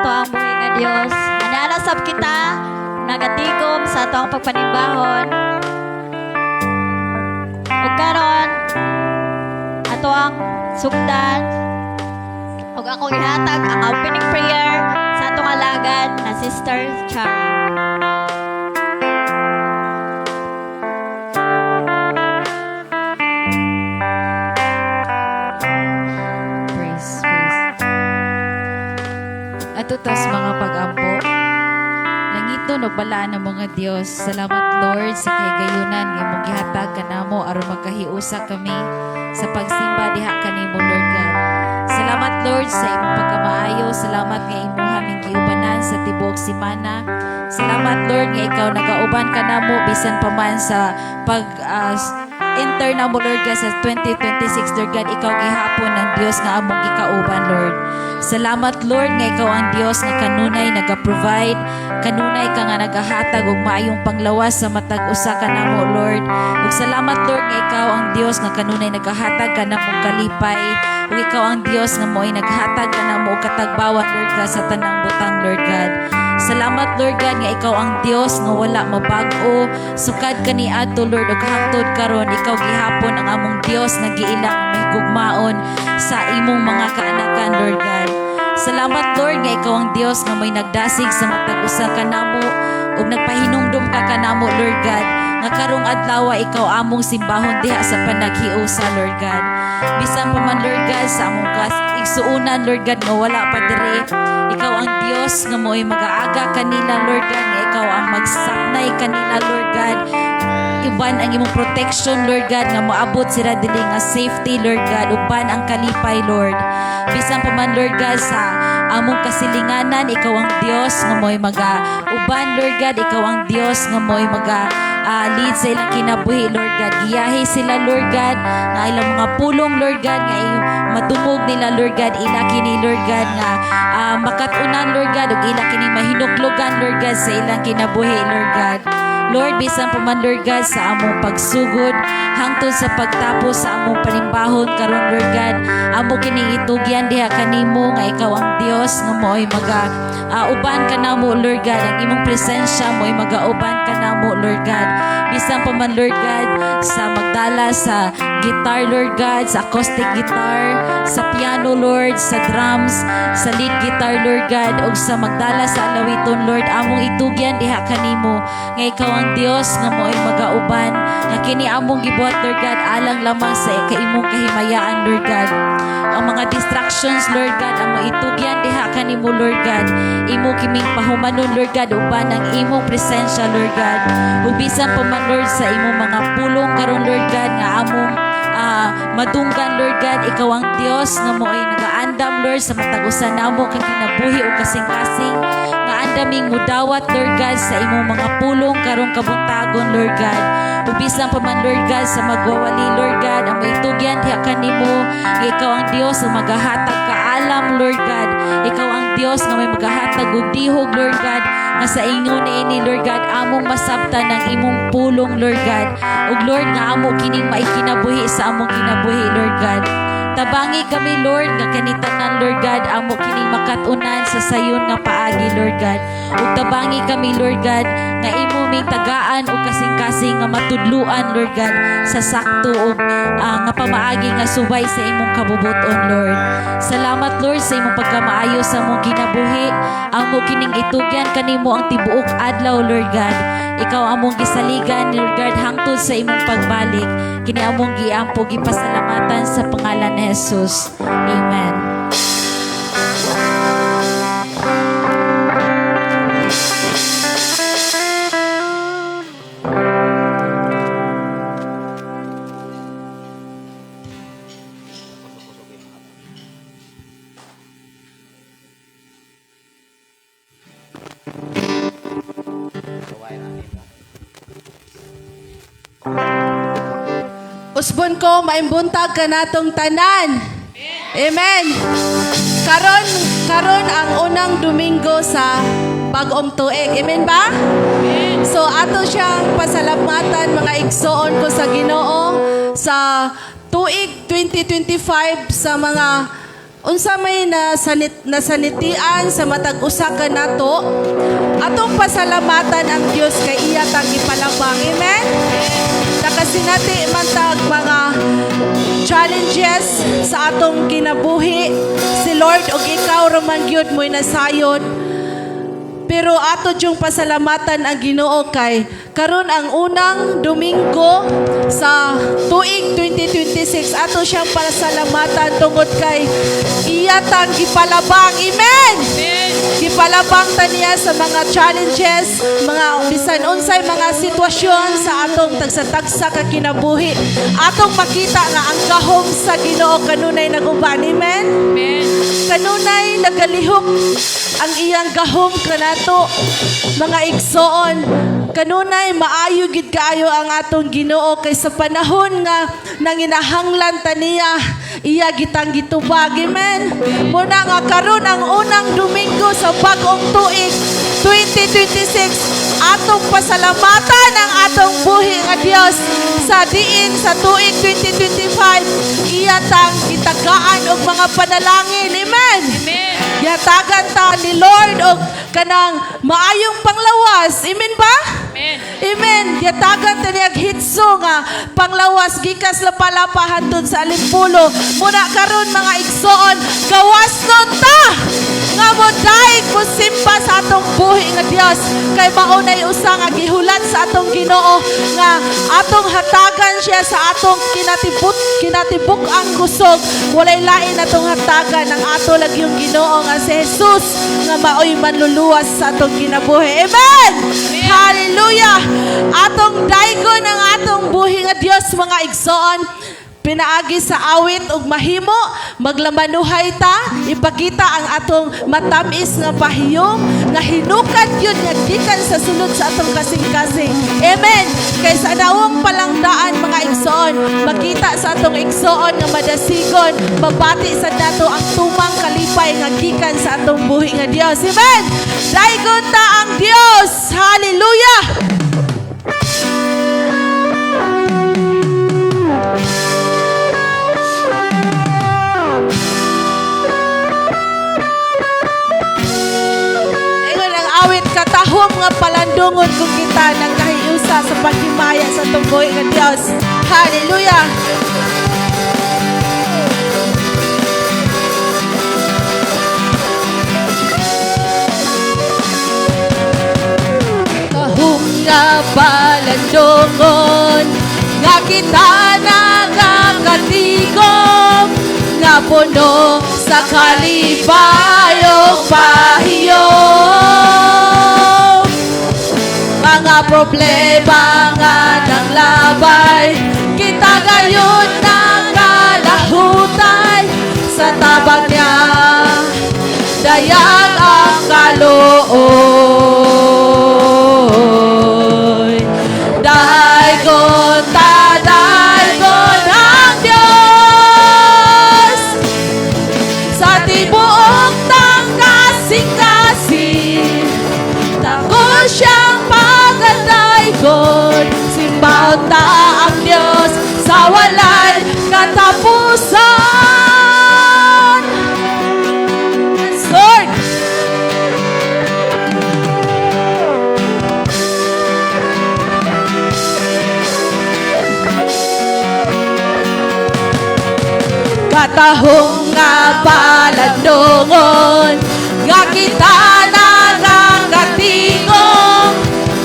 ato ang buhi nga Dios. Anala sab kita nagatigom sa ato ang pagpanimbahon. Ug karon ato ang sugdan ug akong ihatag ang opening prayer sa atong alagad na Sister Chari. Praise, praise. Ato tas mga pag-ampo. Langitnon ug balaan ng mga Dios. Salamat, Lord, sa kahigayunan nga imong gihatag kanamo aron magkahiusa kami sa pagsimba diha kanimo, Lord God. Salamat, Lord, sa imong pagkamaayo. Salamat nga imuha ming giubanan sa tibuok semana. Salamat, Lord, nga ikaw nagauban kanamo bisan pa man sa pag enter na mo, Lord God, sa 2026, Lord God, ikaw gihapon ang Dios nga among gikauban, Lord. Salamat, Lord, nga ikaw ang Dios nga kanunay naga-provide, kanunay ka nga nagahatag og maayong panglawas sa matag usa kanamo, Lord. Ug salamat, Lord, nga ikaw ang Dios nga kanunay nagahatag kanamo kalipay. Ug ikaw ang Dios nga mo'y naghatag kanamo og katagbawan, Lord God, sa tanang butang, Lord God. Salamat, Lord God, nga ikaw ang Dios nga wala mabag-o. Sukad kaniadto, Lord, ug hangtod karon ikaw gihapon ang among Dios nga giilang mahigugmaon sa imong mga kaanakan, Lord God. Salamat, Lord, nga ikaw ang Dios nga may nagdasig sa matag usa kanamo ug nagpahinumdum ka kanamo, Lord God, nga karong adlaw ikaw among simbahon diha sa panaghiusa, Lord God. Bisan pa man, Lord God, sa among igsuunan, Lord God, nga wala pa dire, ikaw ang Dios nga mo'y magaaga kanila, Lord God, nga ikaw ang magsaknay kanila, Lord God. Uban ang imong protection, Lord God, nga moabot sila dili nga safety, Lord God, uban ang kalipay, Lord. Bisan pa man, Lord God, sa among kasilinganan, ikaw ang Dios nga mo'y maga uban, Lord God, ikaw ang Dios nga mo'y maga lead sa ilang kinabuhi, Lord God. Giyahi sila, Lord God, nga ilang mga pulong, Lord God, nga madungog nila, Lord God, ila kini, Lord God, nga makatunan, Lord God, ug ila kini mahinuklogan, Lord God, sa ilang kinabuhi, Lord God. Lord, bisan pa man, Lord God, sa among pagsugod, hangtod sa pagtapos sa among panimbahon karon, Lord God, amo kining itugyan diha kanimo nga ikaw ang Dios nga mo'y maga uban kanamo, Lord God, ang imong presensya mo'y magauban kanamo, Lord God. Bisan pa man, Lord God, sa magdala sa guitar, Lord God, sa acoustic guitar, sa piano, Lord, sa drums, sa lead guitar, Lord God, ug sa magdala sa alawiton, Lord, among itugyan diha kanimo nga ikaw ang Dios nga mo'y magauban, nga kini among gibuhat, Lord God, alang lamang sa kaimong kahimayaan, Lord God. Ang mga distractions, Lord God, among itugyan diha kanimo, Lord God. Imo kiming pahumanon, Lord God, uban ang imong presensya, Lord God. Ug bisan pa man, Lord, sa imong mga pulong karon, Lord God, nga among madunggan, Lord God, ikaw ang Dios nga mo'y nagaandam, Lord, sa matag usa namo ka kinabuhi o kasing-kasing nga andaming mudawat, Lord God, sa imong mga pulong karong kabuntagon, Lord God. Ug bisan pa man, Lord God, sa magwawali, Lord God, ang maitugyan diha kanimo nga ikaw ang Dios nga magahatag kaalam, Lord God. Ikaw ang Dios nga may magahatag og dihog, Lord God, nga sa ingon niini, Lord God, among masabtan ang imong pulong, Lord God. Ug Lord, nga amo kining maikinabuhi sa among kinabuhi, Lord God. Tabangi kami, Lord, nga kanitanan, Lord God, amo kining makatunan sa sayon nga paagi, Lord God. Ug tabangi kami, Lord God, nga imo ming tagaan og kasing-kasing nga matudluan, Lord God, sa sakto ug nga pamaagi nga subay sa imong kabubuton, Lord. Salamat, Lord, sa imong pagkamaayo sa among kinabuhi. Amo kining itugyan kanimo ang tibuok adlaw, Lord God. Ikaw among gisaligan, Lord God, hangtod sa imong pagbalik. Kini among giampo, gipasalamatan sa pangalan ni Jesus. Amen. Usbon ko, maimbuntag ka natong tanan. Amen. Karon, karon ang unang Domingo sa bag-ong tuig. Amen ba? So ato siyang pasalamatan, mga igsoon ko sa Ginoo, sa tuig 2025 sa mga Unsa may nasanitian sa matag usa ka nato, atong pasalamatan ang Dios kay iya tang gipalabang. Amen. Nakasinati man tag mga challenges sa atong kinabuhi, si Lord og ikaw ra man gyud mo'y nasayod. Pero ato yung pasalamatan ang Ginoo kay karon ang unang Domingo sa tuig 2026, ato siyang pasalamatan tungod kay iya tang gipalabang. Amen. Gipalabang ta niya sa mga challenges, mga bisan unsay mga sitwasyon sa atong tagsa-tagsa ka kinabuhi. Atong makita nga ang gahom sa Ginoo kanunay naguban. Amen. Kanunay nagalihok ang iyang gahom kanato, mga igsoon. Kanunay maayo gid kaayo ang atong Ginoo kay sa panahon nga nanginahanglan ta niya, iya gitang gitubag. Amen. Muna nga karon ang unang Domingo sa bag-ong tuig 2026, atong pasalamatan ang atong buhi nga Dios sa diin sa tuig 2025 iya tang gitagaan og mga panalangin. Amen. Yatagan ta ni Lord og kanang maayong panglawas. Amen ba? Amen. Amen. Yatagan ta niya hitso nga panglawas gikas Lapalapa hantod sa Alimpulo. Muna karon, mga igsoon, gawas nun ta nga modaig mo simba sa atong buhi nga Dios kay maunay usa nga gihulat sa atong Ginoo nga atong hatagan siya sa atong kinatibuk ang kusog. Walay lain atong hatagan ang ato lang yung Ginoo nga si Jesus nga maoy manluluwas sa atong kinabuhi. Amen. Hallelujah. Atong daygon ang atong buhi nga Dios, mga igsoon, pinaagi sa awit ug mahimo. Maglamanuhay ta, ipakita ang atong matamis nga pahiyom nga hinukad yun nga gikan sa sulod sa atong kasing-kasing. Amen. Kay sa nawong palangdaan, mga igsoon, makita sa atong igsoon nga madasigon, mabati sa nato ang tumang kalipay nga gikan sa atong buhi nga Dios. Amen. Daygon ta ang Dios. Hallelujah. Ingon ang awit, katahom nga palandungon kung kita nagkahiusa sa paghimaya sa tunggoy ng Dios. Hallelujah! Katahom nga palandungon nga kita nagakatigom nga puno sa kalipayong pahiyom. Mga problema nga nanglabay, kita gayon nakalahutay sa tabang niya, dayag ang kaluoy. Daygon ta, daygon ang Diyos sa tibuok tang kasing-kasing. Tako siyang pagadaygon, simbahon ta ang Diyos sa walay katapusan. Yes, Lord! Katahong nga palandungon nga kita nagakatingong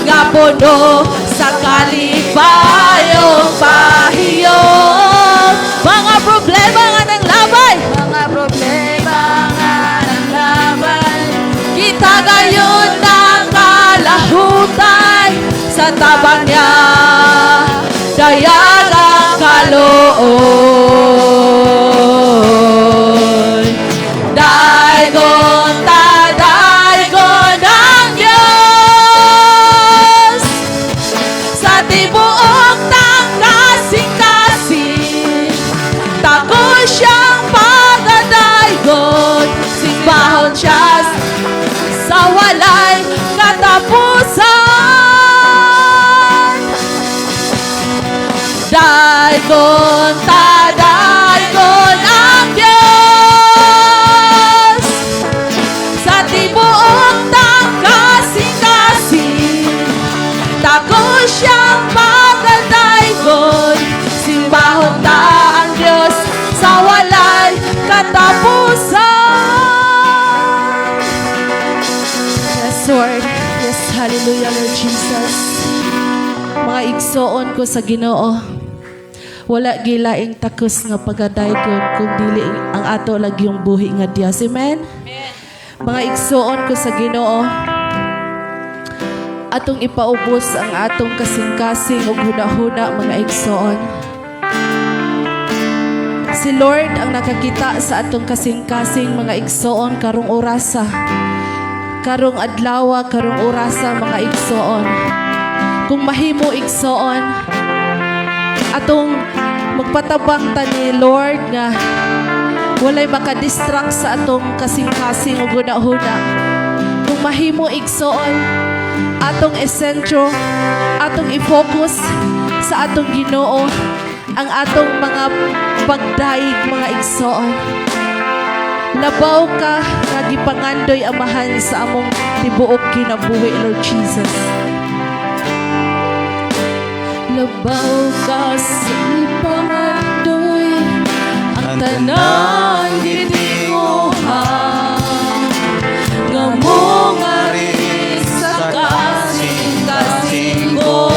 nga puno sa kalipayong pahiyom. Mga problema nga nanglabay, Mga problema nga nanglabay, kita gayon nakalahutay sa tabang niya, dayag ang kaluoy. Daygon ta, daygon ang Diyos sa tibuok tang kasing-kasing. Tako siyang pagadaygon, simbahon siya sa walay katapusan. Yes, Lord. Yes, hallelujah, Lord Jesus. Mga igsoon ko sa Ginoo, wala gyuy laing takos nga pagadaygon kung dili ang ato lagi yung buhi nga Dios. Amen? Mga igsoon ko sa Ginoo, atong ipaubos ang atong kasing-kasing ug huna-huna, mga igsoon. Si Lord ang nakakita sa atong kasing-kasing, mga igsoon, karong orasa. Karong adlaw, karong orasa, mga igsoon. Kung mahimo, igsoon, atong magpatabang ta ni Lord nga walay makadistract sa atong kasing-kasing ug huna-huna. Kung mahimo, igsoon, atong esentro, atong i-focus sa atong Ginoo ang atong mga pagdaig, mga igsoon. Labaw ka nga gipangandoy, Amahan, sa among tibuok kinabuhi, Lord Jesus. Labaw ka sa ipangandoy, ang tanan gitinguha nga mongari sa kasing-kasing ko.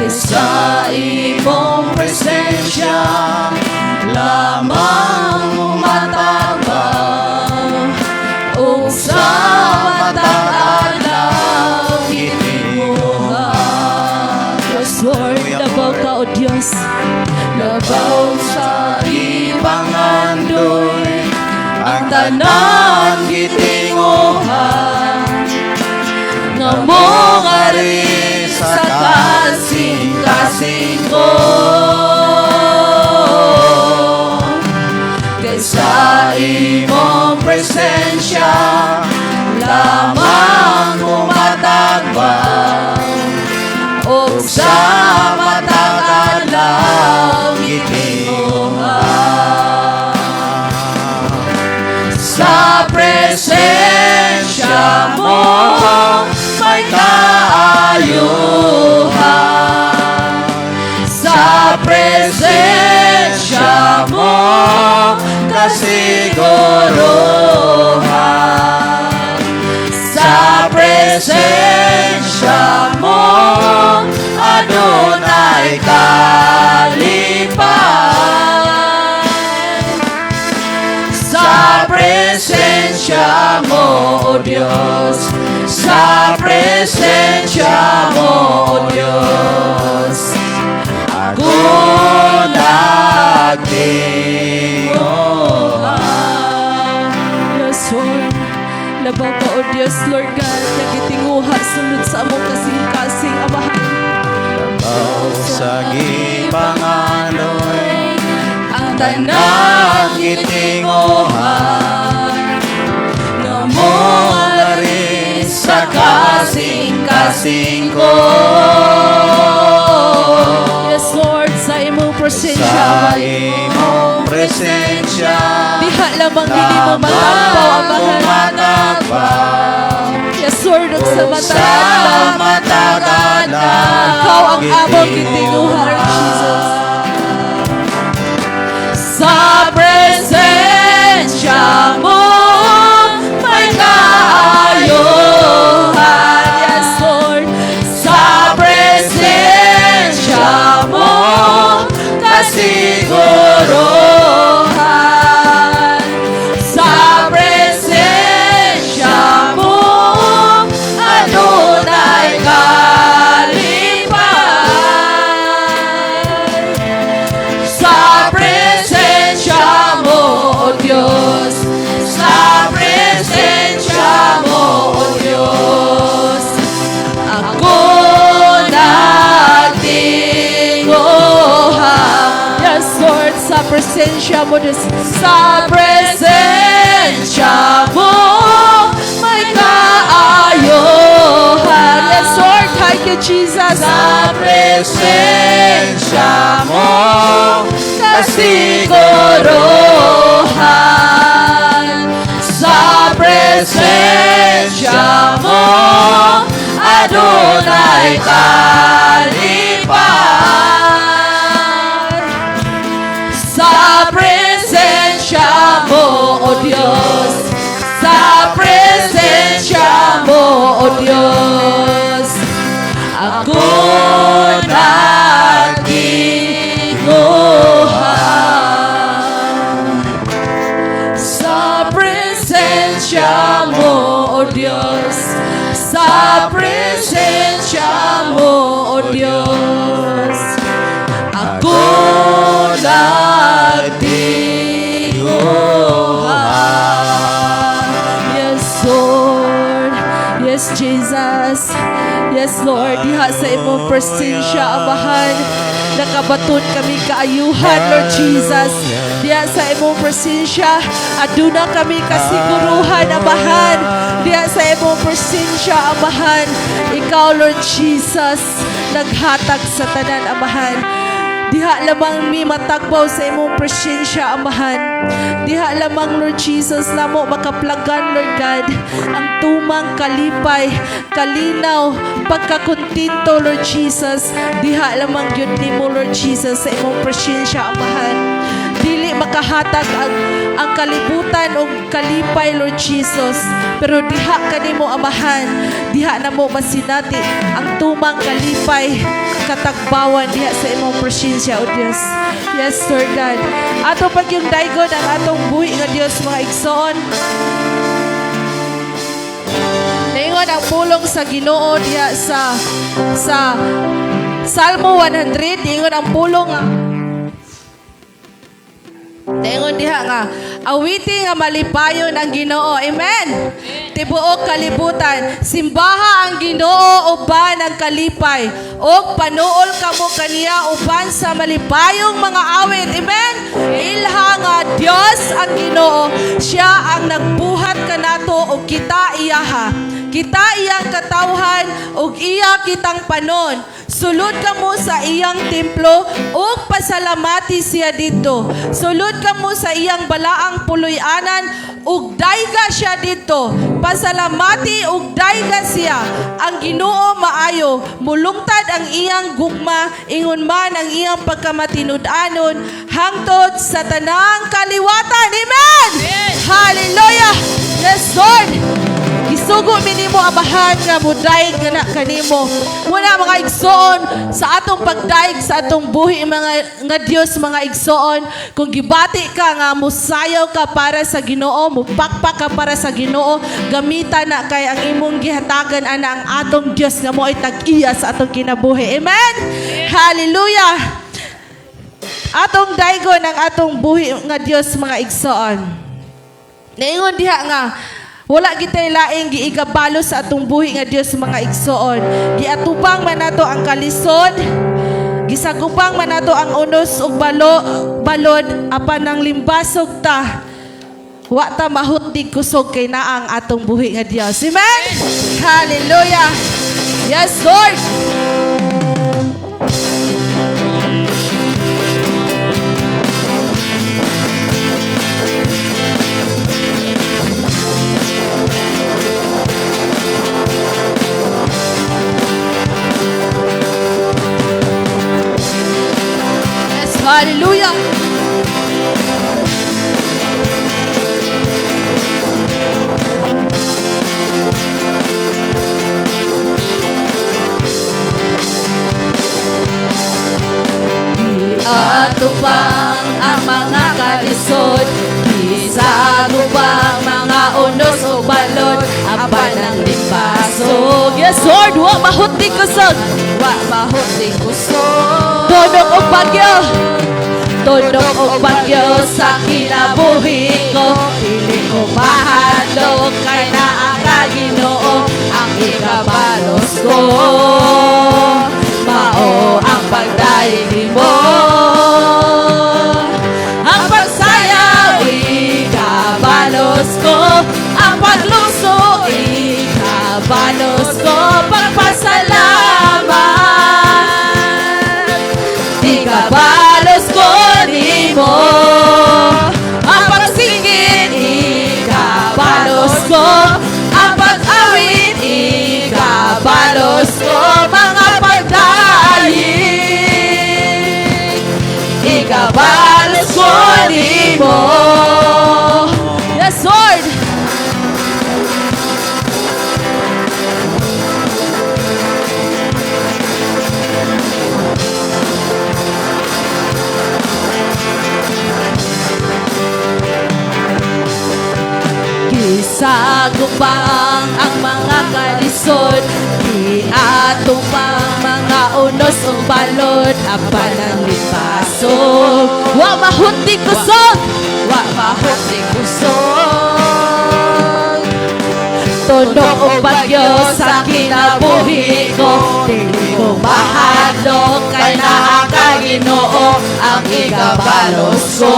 Kay sa imong presensya lamang matabang ug sa matag adlaw gitinguha. Yes, Lord, labaw ka, O Diyos. Labaw sa Ipangandoy ang tanan gitinguha nga mongari sa kasing-kasing ko. Kay sa imong presensya lamang kumatagbang ug sa matag adlaw gitinguha. Sa presensya mo may kaayuhan, sa presensya mo kasiguruhan, sa presensya mo adunay kalipay, sa presensya mo, O Diyos, sa presensya mo, O Diyos, ako nagtinguha. Yes, Lord. Labaw ka, O Diyos, Lord God, nga gitinguha sulod sa among kasing-kasing, Amahan. Labaw sa gipangandoy ang tanan gitinguha nga mongari sa kasing-kasing ko. Yes, Lord, sa imong presensya, sa imong presensya diha lamang hindi mo matagpaw, Amahan. Kumatagpaw Yes, Lord, ug sa sa matag matag adlaw ikaw ang among gitinguha, Lord Jesus. Sa presensya mo may kaayuhan. Yes, Lord. Sa presensya mo kasiguruhan. Sa presensya mo adunay kalipay. Sa presensya mo, O Diyos, sa presensya mo, O Diyos, ako nagtinguha. Yes, Lord, sa presensya mo, Diyos, sa presensya mo, may kaayuhan. Yes, Lord, thank you, Jesus. Sa presensya mo kasiguruhan. Sa presensya mo adunay kalipay. Sa presensya mo, O Diyos. Dios. Sa presensya mo, O Dios. Ako nagtinguha. Yes, Lord. Yes, Jesus. Yes, Lord. Diha sa imong presensya, Amahan. Nakabaton kami kaayuhan, Lord Jesus. Diha sa imong presensya, aduna kami kasiguruhan, Amahan. Diha sa imong presensya, Amahan. Ikaw, Lord Jesus, naghatag sa tanan, Amahan. Diha lamang mi matagbaw sa imong presensya, Amahan. Diha lamang, Lord Jesus, namo makaplagan, Lord God, ang tumang kalipay, kalinaw, pagkakontento, Lord Jesus. Diha lamang gyud nimo, Lord Jesus, sa imong presensya, Amahan. Dili makahatag ang kalibutan o kalipay, Lord Jesus. Pero diha kanimo, Amahan, diha namo masinati ang tumang kalipay, katagbawan diha sa imong presensya, O Dios. Yes, Lord God. Ato pag yung daygon ang atong buhi nga Dios, mga igsoon. Naingon ang pulong sa Ginoo diha sa Salmo 100, ingon ang pulong nga. Naingon diha nga, awiti nga malipayon ang Ginoo. Amen. Tibuok kalibutan, simbaha ang Ginoo uban ang kalipay. Og panuol kamo kaniya uban sa malipayong mga awit. Amen. Ilha nga Dios ang Ginoo, siya ang nagbuhat kanato og kita iyaha. Kita iyang katawhan ug iya kitang panon. Sulod kamo sa iyang templo ug pasalamati siya didto. Sulod kamo sa iyang balaang puloy-anan ug dayga siya didto. Pasalamati ug dayga siya. Ang Ginoo maayo, mulungtad ang iyang gugma, ingon man ang iyang pagkamatinud-anon hangtod sa tanang kaliwatan. Amen. Hallelujah. Yes, Lord. Gisugo mi nimo, Amahan, nga mudayeg nga na kanimo. Muna, mga igsoon, sa atong pagdayeg sa atong buhi mga nga Dios, mga igsoon, kung gibati ka nga musayaw ka para sa Ginoo, mupakpak ka para sa Ginoo, gamita na kay ang imong gihatagan ana ang atong Dios nga mo ay tag-iya sa atong kinabuhi. Amen. Hallelujah. Atong daygon ang atong buhi nga Dios, mga igsoon. Naingon diha nga wala gitay laing giigabalo sa atong buhi nga Dios, mga igsoon. Giatubang man nato ang kalisod, gisagupang man nato ang unos ug balod apan nang limbasog ta. Wa ta mahutdig kusog kay naa ang atong buhi nga Dios. Amen. Hallelujah. Yes, Lord. Yes, hallelujah. Atupang ang mga kalisod, Gisagupang mga unos o balod, apan ang limbasog. Yes, Lord, wa mahutdi kusog. Wa mahutdi kusog. Tunok og bagyo. Tunok og bagyo sa kinabuhi ko. Dili ko mahadlok kay naa ka, Ginoo. Ang ikabalos ko mao ang pagdayeg nimo. Ang pagsayaw, ikabalos ko. Ang pagluso, ikabalos ko. Pagpasalamat, ikabalos ko nimo. Ang pagsingit, ikabalos ko. Ang pag-awit, ikabalos ko. Mga Sa gubang ang mga kalisod, giatupang mga unos ug balod, apan ang lipasok, wa mahunti kusog, wa mahunti kusog. Tunog og bagyo sa kinabuhi ko, dili ko mahadlok kay naa ka, Ginoo. Ang ikabalos ko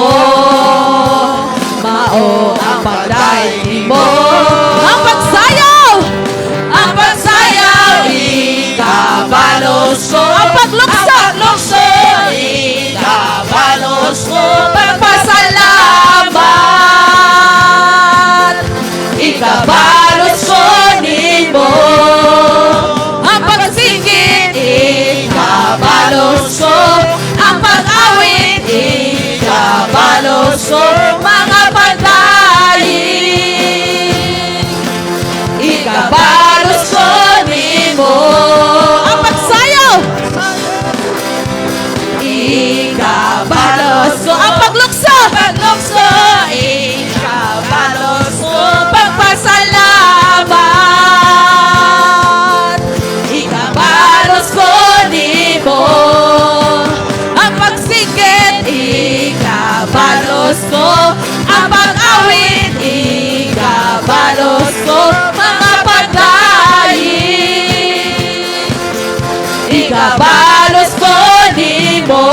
mao ang pagdayeg nimo. Ang pagsayaw, ang pagsayaw, ikabalos ko. Ang paglukso, ang paglukso, ikabalos ko. Pagpasalamat, ikabalos ko nimo. Ang pagsingit, ikabalos ko. Ang pag-awit, ikabalos ko. Mga pagdayeg, ikabalos ko nimo. Ang pagsayaw, ikabalos ko. Ang paglukso, paglukso, ikabalos ko. Pagpasalamat, ikabalos ko nimo. Ang pagsingit, ikabalos ko. Ang pag-awit, ikabalos ko. Mga pagdayeg, ikabalos ko nimo.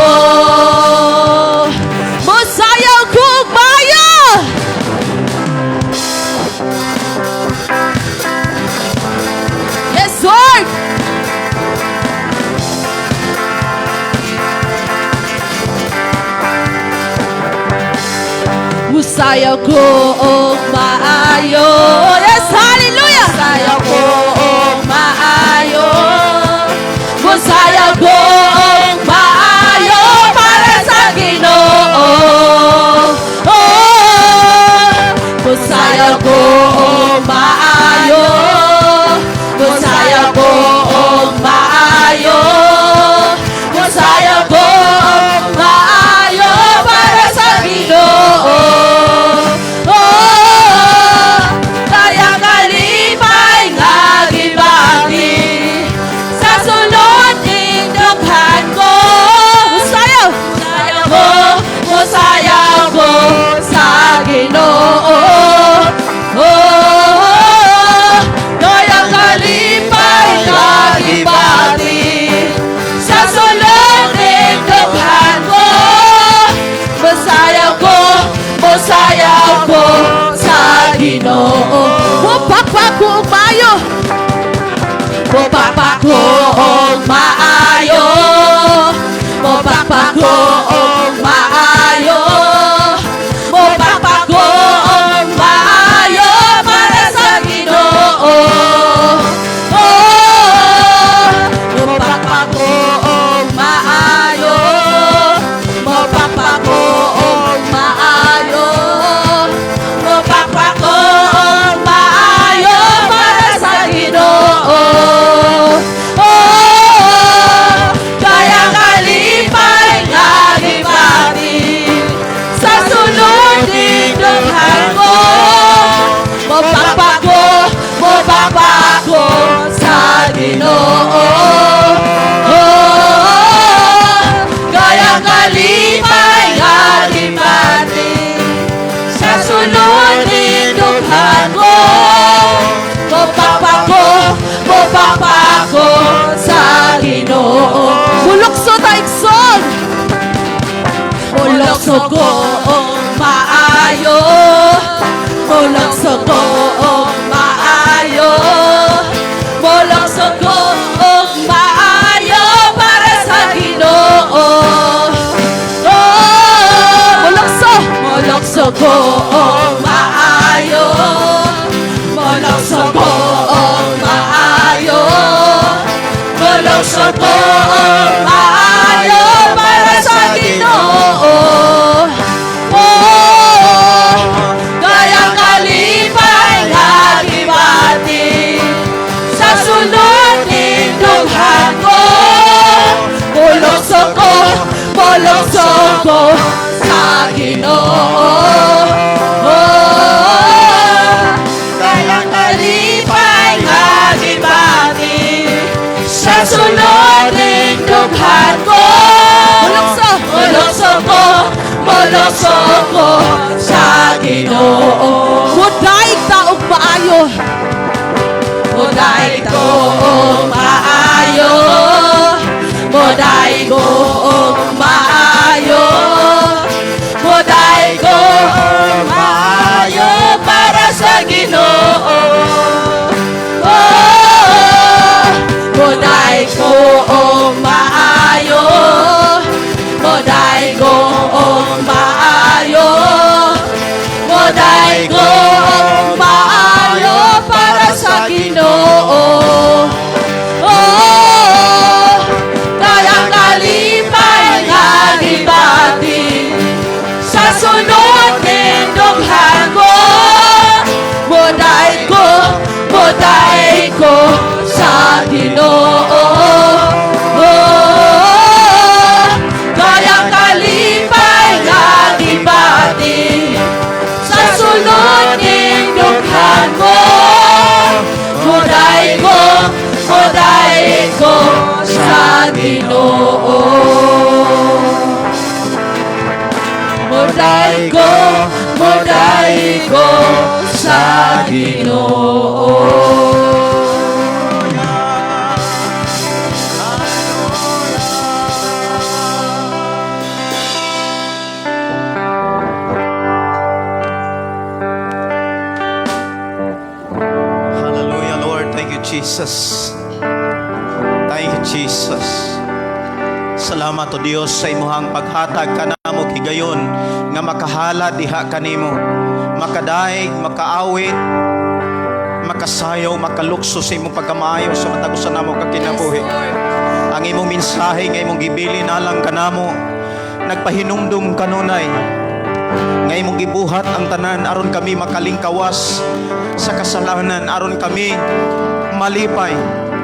Musayaw kog maayo! Yes, Lord! Musayaw ko og maayo. Yes, hallelujah! Musayaw ko og maayo. Musayaw ko og maayo para sa Ginoo. Oh, musayaw ko og maayo. Musayaw ko og maayo. Musayaw ko og maayo para sa Ginoo. Oh, kaya kalipay nga gibati sa sulod ning dughan ko. Musayaw, musayaw ko, musayaw ko sa Ginoo. Oh, kaya kalipay nga gibati sa sulod ning dughan ko. Musayaw ko, musayaw ko sa Ginoo. Mupakpak ko og maayo. Mupakpak ko og maayo. Mupakpak ko og maayo. Mupakpak ko og maayo para sa Ginoo. Oh, mupakpak ko og maayo. Mupakpak ko og maayo. Mupakpak ko og maayo para sa Ginoo. Oh, kaya kalipay nga gibati sa sulod ning dughan ko. Mupakpak ko, mupakpak ko sa Ginoo. Oh, kaya kalipay nga gibati sa sulod ning dughan ko. Mupakpak ko, mupakpak ko sa Ginoo. Mulukso ta, igsoon! Mulukso ko og maayo. Mulukso ko og maayo. Mulukso ko og maayo para sa Ginoo. Oh, mulukso, mulukso ko og maayo. Mulukso ko og maayo. Mulukso ko og maayo para sa Ginoo. Oh, kaya kalipay nga gibati sa sulod ning dughan ko. Mulukso ko, mulukso ko sa Ginoo. Oh, Maayo. Moday ko og maayo. Moday ko og maayo. Moday ko og maayo para sa Ginoo. Oh, moday ko og maayo. Moday ko og maayo. Moday ko og maayo para sa Ginoo. Oh, kaya kalipay nga gibati sa sulod ning dughan ko. Moday ko sa Ginoo. Oh, kaya kalipay nga gibati sa sulod ning dughan ko. Moday ko sa Ginoo. Moday ko sa Ginoo. Hallelujah, Lord. Thank you, Jesus. Thank you, Jesus. Salamat o Dios sa imuhang paghatag kanamo higayon nga makahala diha kanimo. Makadaig, makaawit, makasayaw, makalukso sa imong pagkamaayo sa matag usa namo ka kinabuhi. Ang imong mensahe nga imong gibilin alang kanamo nagpahinumdum kanunay nga imong gibuhat ang tanan aron kami makalingkawas sa kasalanan, aron kami malipay,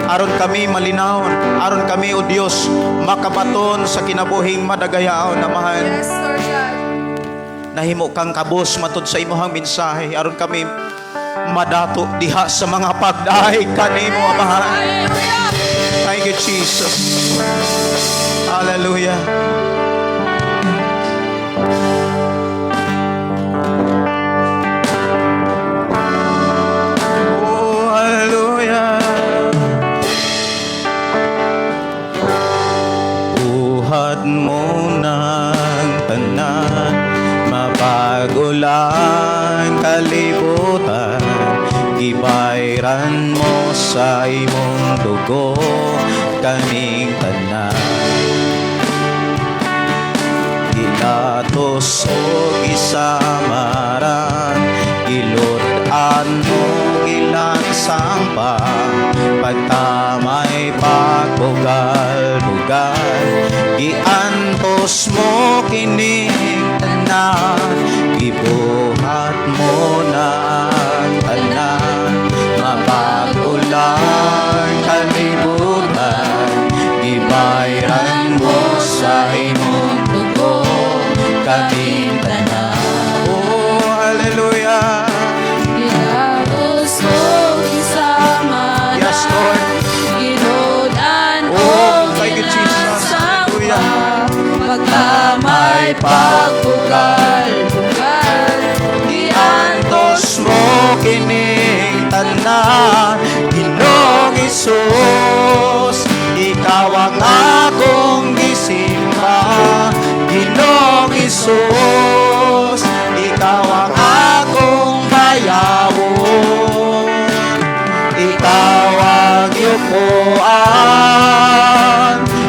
aron kami malinawon, aron kami, o Dios, makabaton sa kinabuhing madagayaon, Amahan. Yes, Lord God. Nahimo kang kabos matud sa imong mensahe aron kami madato diha sa mga pagdaig kanimo, Amahan. Hallelujah. Thank you, Jesus. Hallelujah. Oh, hallelujah. Buhat mo ng tanan, mabago lang kalibutan. Gibayran mo sa imong dugo kaming tanan. Gilatos o gisamaran, Gilud-an mo, gilansang pa, pagtamay, pagbugal-bugal. Giantos mo kining tanan. Gibuhat mo na ang tanan. Mabago lang kalibutan. Gibayran mo sa imong dugo kaming tanan. Oh, hallelujah. Gilatos o gisamaran. Yes, Lord. Giludan Oh, o thank you, Jesus. gilansang Hallelujah. pa, pagkamay, pagbugal-bugal. Giantos mo kining tanan, Ginoong Hesus. Ikaw ang akong gisimba, Ginoong Hesus. Ikaw ang akong bayawon. Ikaw ang yukuan.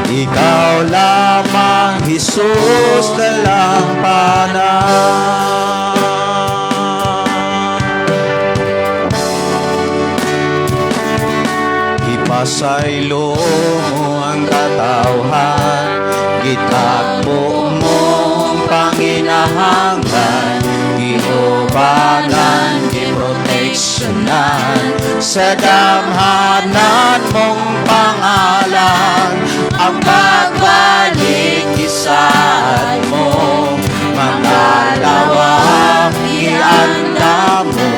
Ikaw lamang, Jesus, dalampanan. Ipasaylo mo ang katawhan. Gitakbo mo ang panginahangan. Giubanan, giproteksyonan sa damhanan mong pangalan. Ang pagbalik isaad mo. Mga lawang ianda mo.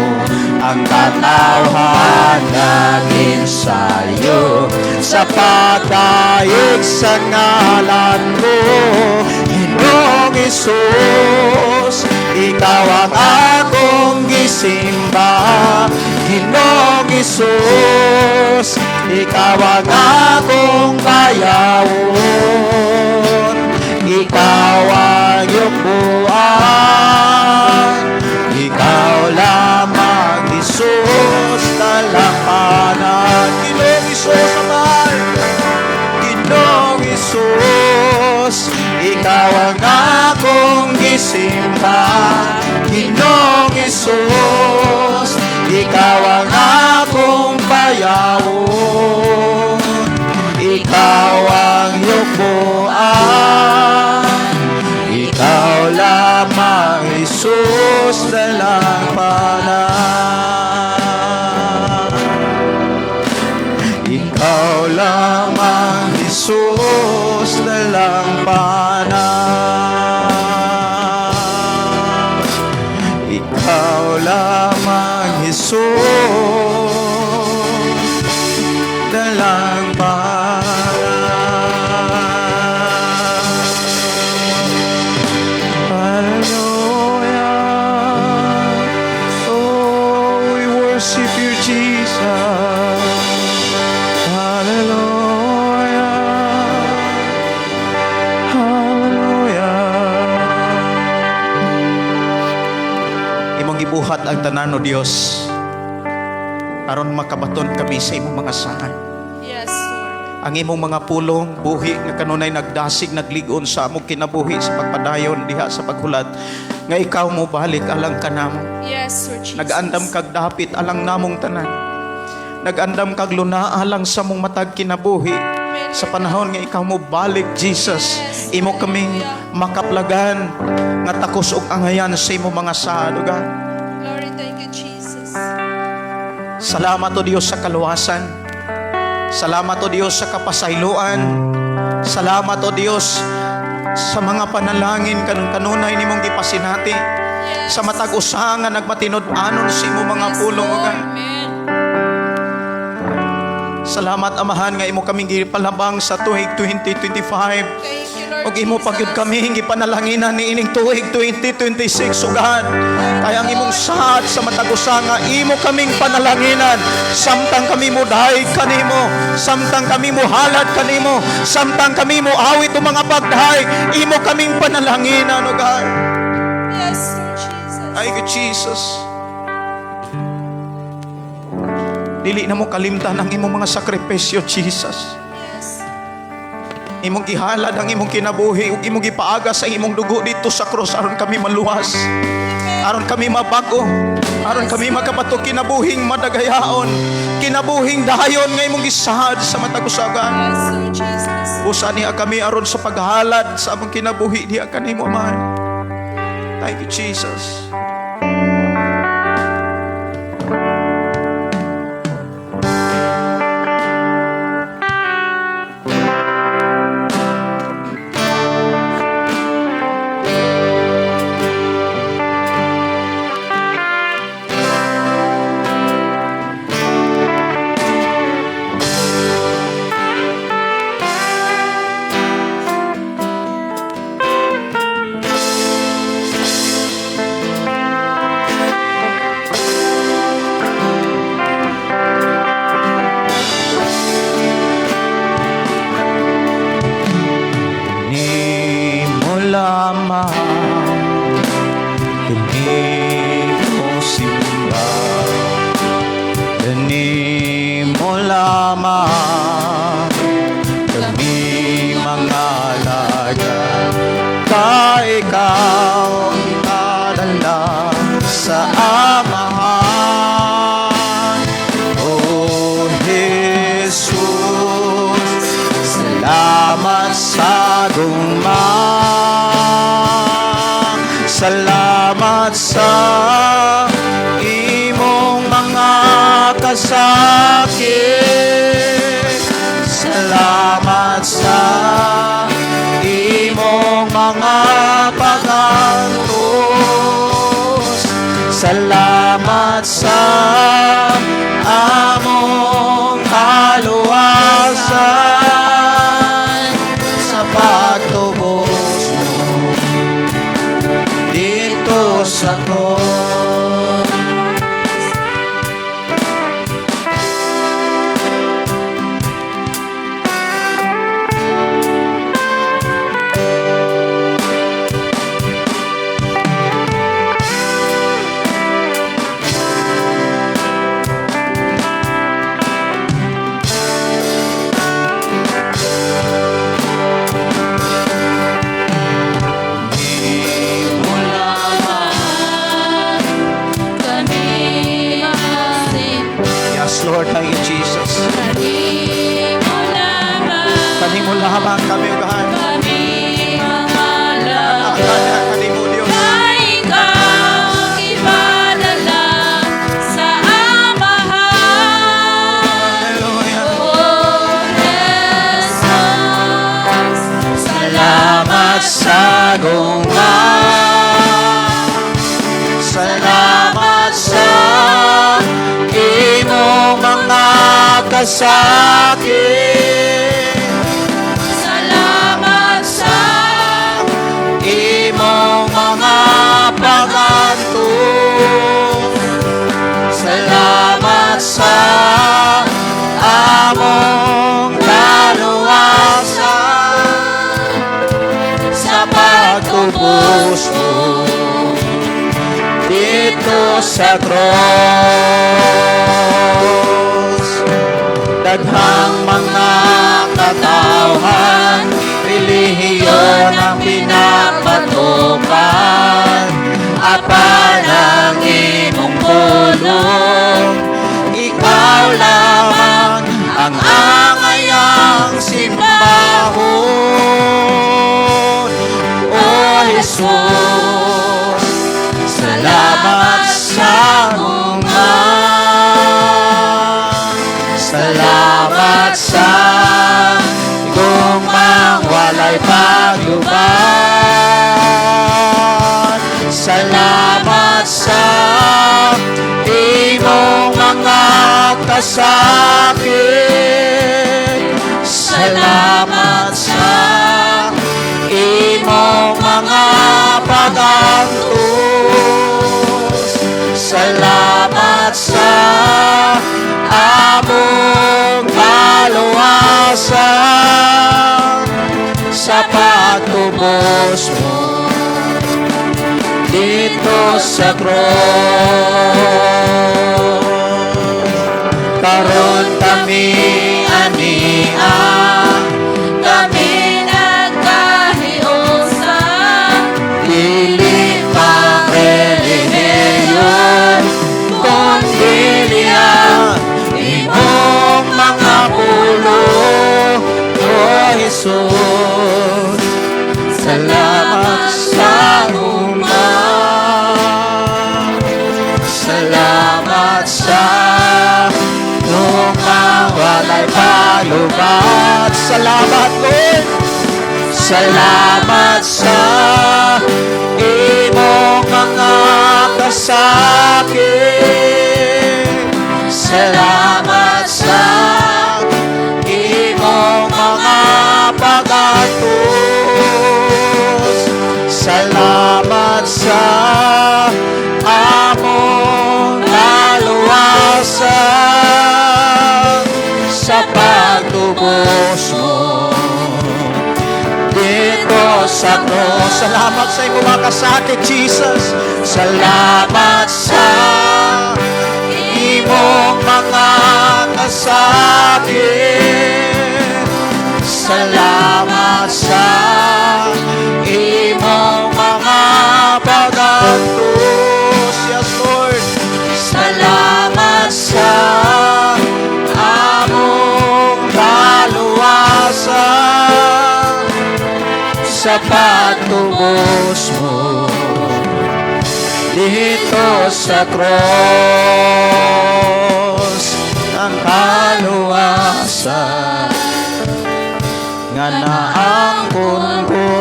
Ang katawhan naging sayo sa pagdaig sa ngalan mo, Ginoong Hesus. Ikaw ang akong gisimba, Ginoong Hesus, ikaw ang akong payawon. Ikaw ang yukbuan, ikaw lamang, Jesus, dalampanan. Ginoong Hesus, Amahan, Ginoong Hesus, ikaw ang akong gisimba. Ginoong Hesus, ikaw ang akong payawon. Ikaw ang yukbuan, ikaw lamang, Jesus, dalampanan. Ikaw lamang, Jesus, dalampanan. Ikaw lamang, Jesus, dalampanan. Hallelujah. Oh, we worship you, Jesus. Hallelujah. Hallelujah. Imong gibuhat ang tanan, O Dios, aron makabaton kami sa imong mga saad. Yes, Lord. Ang imong mga pulong, buhi nga kanunay nagdasig, naglig-on sa among kinabuhi sa pagpadayon diha sa paghulat nga ikaw mo balik alang kanamo. Yes, Lord Jesus. Nag-andam kag dapit alang namong tanan. Nag-andam kag luna alang sa mong matag kinabuhi. Sa panahon nga ikaw mo balik, Jesus, imo kaming makaplagan nga takos og angayan sa imong mga saad, O God. Glory, thank you, Jesus. Salamat, O Dios, sa kaluwasan. Salamat, O Dios, sa kapasayloan. Salamat, O Dios, sa mga panalangin kanang kanunay nimong gipasinati. Yes. Sa matag usa nga nagmatinud-anon sa imong mga Yes, pulong, O Lord. God. Amen. Salamat, Amahan, nga imo kaming gipalabang sa tuig 2025. Thank you, Lord Og imo pa gyud Jesus. kami gipanalanginan ni ining tuig 2026, O God. Kaya ang imong saad sa matag usa nga imo kaming panalanginan samtang kami modayeg kanimo, samtang kami mohalad kanimo, samtang kami moawit og mga pagdayeg, imo kaming panalanginan, O God. Yes, Lord Jesus. Ay, Jesus. Dili na mo kalimtan ang imong mga sakripisyo, Jesus. Yes. Imong gihalad ang imong kinabuhi ug imong gipaagas ang imong dugo dito sa krus aron kami maluwas. Aron kami mabago. Aron kami makabato kinabuhing madagayaon. Kinabuhing dayon nga imong gisaad sa matag usa ka. Yes, Lord Jesus. Busa niya kami aron sa paghalad sa among kinabuhi diha kanimo, Amahan. Thank you, Jesus. Nimo lamang kami mosimba, nimo lamang kami mga alagad, kay ikaw ipadala sa Amahan. O Jesus, salamat sa gugma. Salamat sa imong mga kasakit. Salamat sa imong mga pag-antos. Salamat sa among kaluwasan, sa pagtubos mo dito sa krus. Lord. Thank you, Jesus. Kanimo lamang. Kanimo lamang kami ugahan. Kami mangalap. Akala kanimo, Dios. Kay ikaw ipadala sa Amahan. Hallelujah. O Jesus, Salamat sa gugma. Salamat sa imong mga kasakit. Salamat sa imong mga pag-antos. Salamat sa among kaluwasan, sa pagtubos mo didto sa cross. Daghang mga katawhan, relihiyon ang pinapatukan, apan ang imong pulong, ikaw lamang ang angayang simbahon. O Jesus, salamat sa gugma. Salamat sa gugmang walay paglubat. Salamat sa imong mga kasakit. Salamat sa imong mga pag-antos. Salamat sa among kaluwasan, sa pagtubos mo didto sa cross. Karon kami ania, kami nagkahiusa, dili pa relihiyon, kundi ang imong mga pulong. O Jesus, salamat sa gugma. Salamat sa gugmang walay paglubat. Salamat, Lord. Salamat sa imong mga kasakit. Salamat sa imong mga pag-antos. Salamat sa among kaluwasan, sa pagtubos mo didto sa cross. Salamat sa imong mga kasakit, Jesus. Salamat sa imong mga kasakit. Salamat sa imong mga pag-antos. Yes, Lord. Salamat sa among kaluwasan, sa pagtubos mo didto sa cross, ang kaluwasan nga naangkon ko.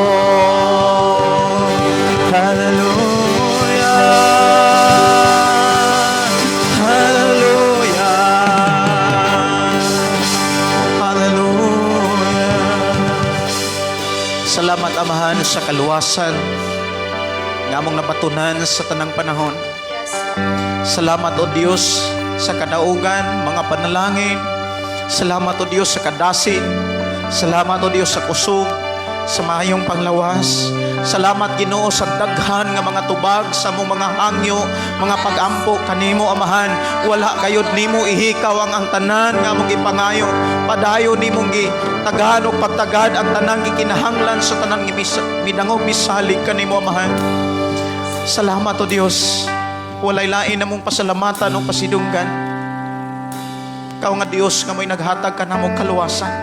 Hallelujah. Hallelujah. Hallelujah. Salamat, Amahan, sa kaluwasan nga among nabatunan sa tanang panahon. Salamat, O Dios, sa kadaugan, mga panalangin. Salamat, O Dios, sa kadasig. Salamat, O Dios, sa kusog, sa maayong panglawas. Salamat, Ginoo, sa daghan nga mga tubag sa among mga hangyo, mga pagampo kanimo, Amahan. Wala kayod nimo ihikaw ang tanan nga among gipangayo. Padayon nimong gitagaan og pagtagad ang tanang gikinahanglan sa tanan nga midangog misalig kanimo, Amahan. Salamat, O Dios. Walay lain namong pasalamatan o pasidunggan. Ikaw nga Dios nga mo'y naghatag kanamo kaluwasan.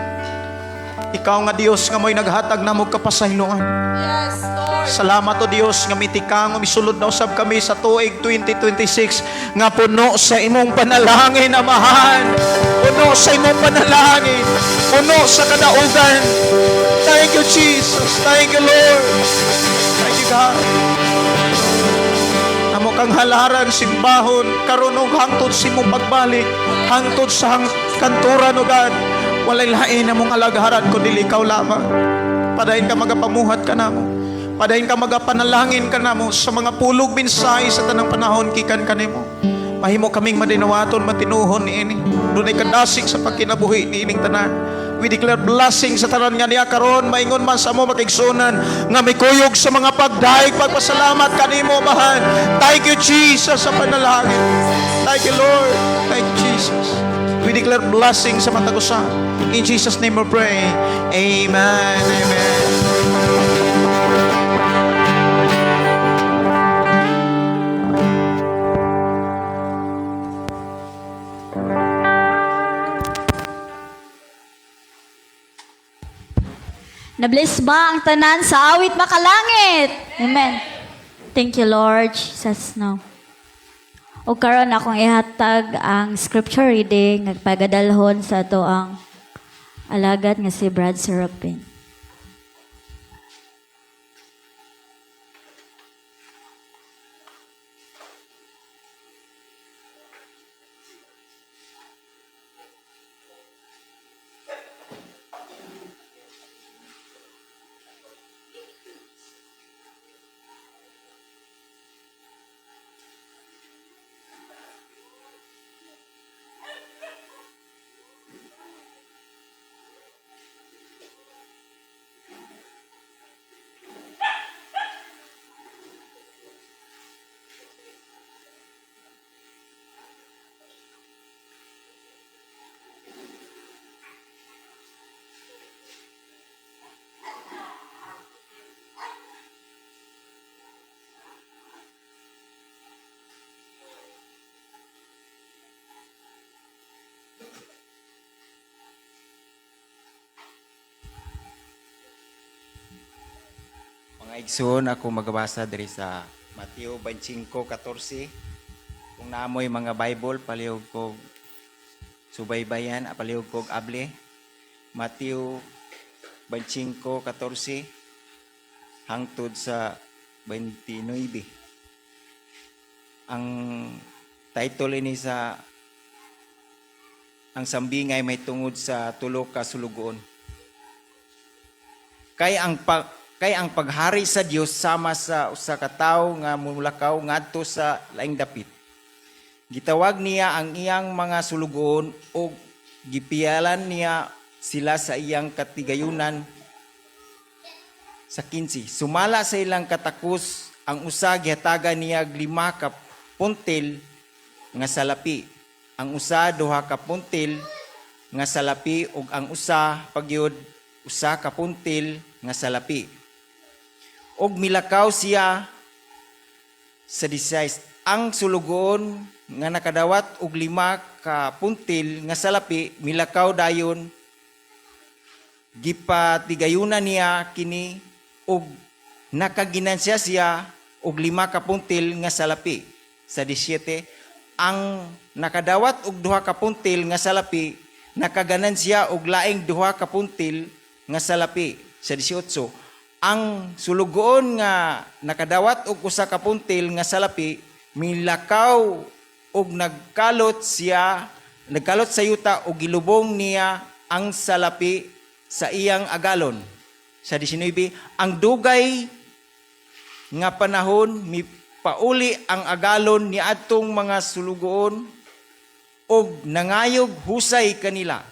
Ikaw nga Dios nga mo'y naghatag namo kapasayloan. Yes, Lord. Salamat, O Dios, nga mitikang misulod na usab kami sa tuig 2026 nga puno sa imong panalangin, Amahan. Puno sa imong panalangin. Puno sa kadaugan. Thank you, Jesus. Thank you, Lord. Thank you, God. Amo kang halaran, simbahon, karon ug hangtod sa imong pagbalik, hangtod sa kanturan, O God. Walay lain among alagaran kundi ikaw lamang. Padayon ka magapamuhat kanamo. Padayon ka magapanalangin kanamo sa mga pulog mensahe sa tanang panahon gikan kanimo. Mahimo kaming madinawaton, matinuhon niini. Dunay kadasig sa pagkinabuhi niining tanan. We declare blessing sa tanan nga niya karon, maingon man sa amo makigsunan nga mikuyog sa mga pagdaig, pagpasalamat kanimo, Amahan. Thank you, Jesus, sa panalangin. Thank you, Lord. Thank you, Jesus. We declare blessing sa matag usa. In Jesus' name we pray. Amen. Amen. Na-bless ba ang tanan sa awit makalangit? Amen. Thank you, Lord Jesus. No. O karon akong ihatag ang scripture reading, nagpagadalhon sa ato ang alagad nga si Brad Serapin. Mga igsoon, ako magabasa diri sa Mateo 25:14. Kung naamoy mga Bible, palihog ko subaybayan, palihog ko abli. Mateo 25:14 hangtod sa 29. Ang title ini sa ang sambingay may tungod sa tulo ka sulugoon. Kay ang paghari sa Dios sama sa usa ka tawo nga mulakaw ngadto sa laing dapit. Gitawag niya ang iyang mga sulugoon ug gipiyalan niya sila sa iyang katigayunan. Sa 15, sumala sa ilang katakos, ang usa gihatagan niya og 5 ka puntil nga salapi, ang usa 2 ka puntil nga salapi ug ang usa pagyud 1 ka puntil nga salapi. Og milakaw siya. Sa 16, ang sulugoon nga nakadawat og 5 ka puntil nga salapi milakaw dayon, gipatigayunan niya kini og nakaginansya siya og 5 ka puntil nga salapi. Sa 17, ang nakadawat og 2 ka puntil nga salapi nakaganansya og laing 2 ka puntil nga salapi. Sa 18, ang sulugoon nga nakadawat og 1 ka puntil nga salapi milakaw og nagkalot siya, nagkalot sa yuta og gilubong niya ang salapi sa iyang agalon. Sa 19, ang dugay nga panahon mipauli ang agalon ni adtong mga sulugoon og nangayog husay kanila.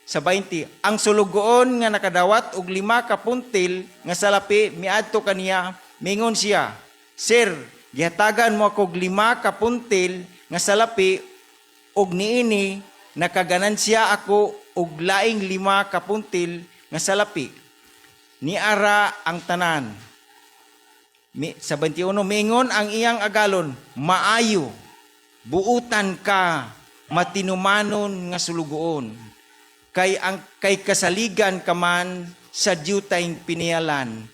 Sa 20, ang sulugoon nga nakadawat og 5 ka puntil nga salapi miadto kaniya, mingon siya, "Sir, gihatagan mo ako og 5 ka puntil nga salapi og niini nakaganansya ako og laing 5 ka puntil nga salapi." Niara ang tanan. Sa 21, mingon ang iyang agalon, "Maayo, buutan ka, Matinumanon nga sulugoon. Kay ang kay kasaligan ka man sa diutay piniyalan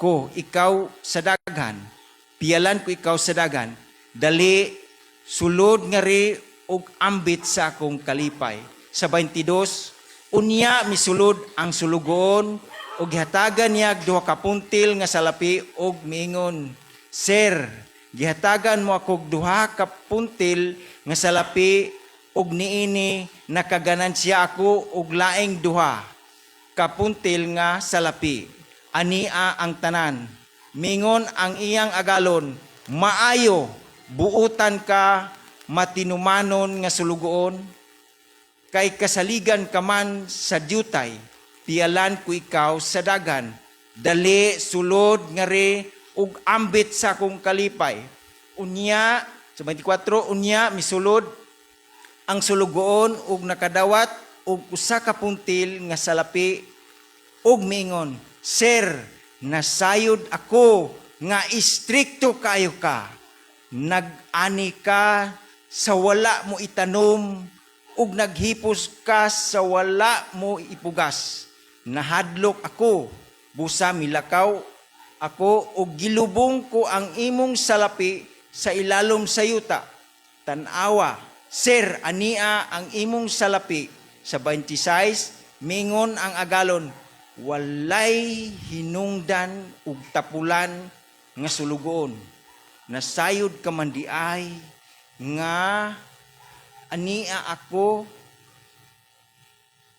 ko ikaw sa daghan. Piyalan ko ikaw sa daghan. Dali, sulod ngari og ambit sa akong kalipay. Sa 22, unya misulod ang sulugoon og gihatagan niya og duha ka puntil nga salapi og miingon, "Sir, gihatagan mo ako og duha ka puntil nga salapi og niini nakaganansya ako og laing duha ka puntil nga salapi. Ania ang tanan." Mingon ang iyang agalon, "Maayo, buutan ka, matinumanon nga sulugoon, kay kasaligan ka man sa diutay, piyalan ko ikaw sa daghan. Dali, sulod ngari ug ambit sa akong kalipay." Unya, sa 24, unya misulod ang sulugoon ug nakadawat og usa ka puntil nga salapi ug miingon, "Sir, nasayod ako nga istrikto kaayo ka. Nag-ani ka sa wala mo itanom ug naghipos ka sa wala mo ipugas. Nahadlok ako, busa milakaw ako ug gilubong ko ang imong salapi sa ilalom sa yuta. Tan-awa, sir, ania ang imong salapi." Sa 26, mingon ang agalon, "Walay hinungdan ug tapulan nga sulugoon. Nasayod ka man diay nga ania ako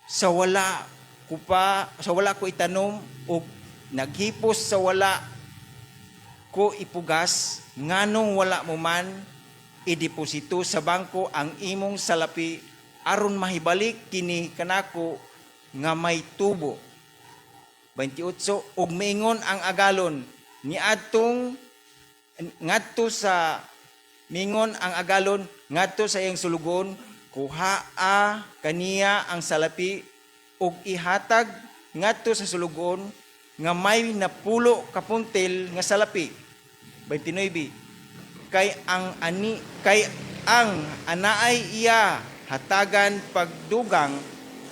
sa wala ko itanom ug naghipos sa wala ko ipugas. Nganong wala mo man ideposito sa bangko ang imong salapi aron mahibalik kini kanako nga may tubo?" 28, ug miingon ang agalon niadtong ngadto sa mingon ang agalon ngadto sa iyang sulugoon, "Kuhaa kaniya ang salapi ug ihatag ngadto sa sulugoon nga may 10 ka puntil nga salapi." 29, kay ang anaay iya hatagan pagdugang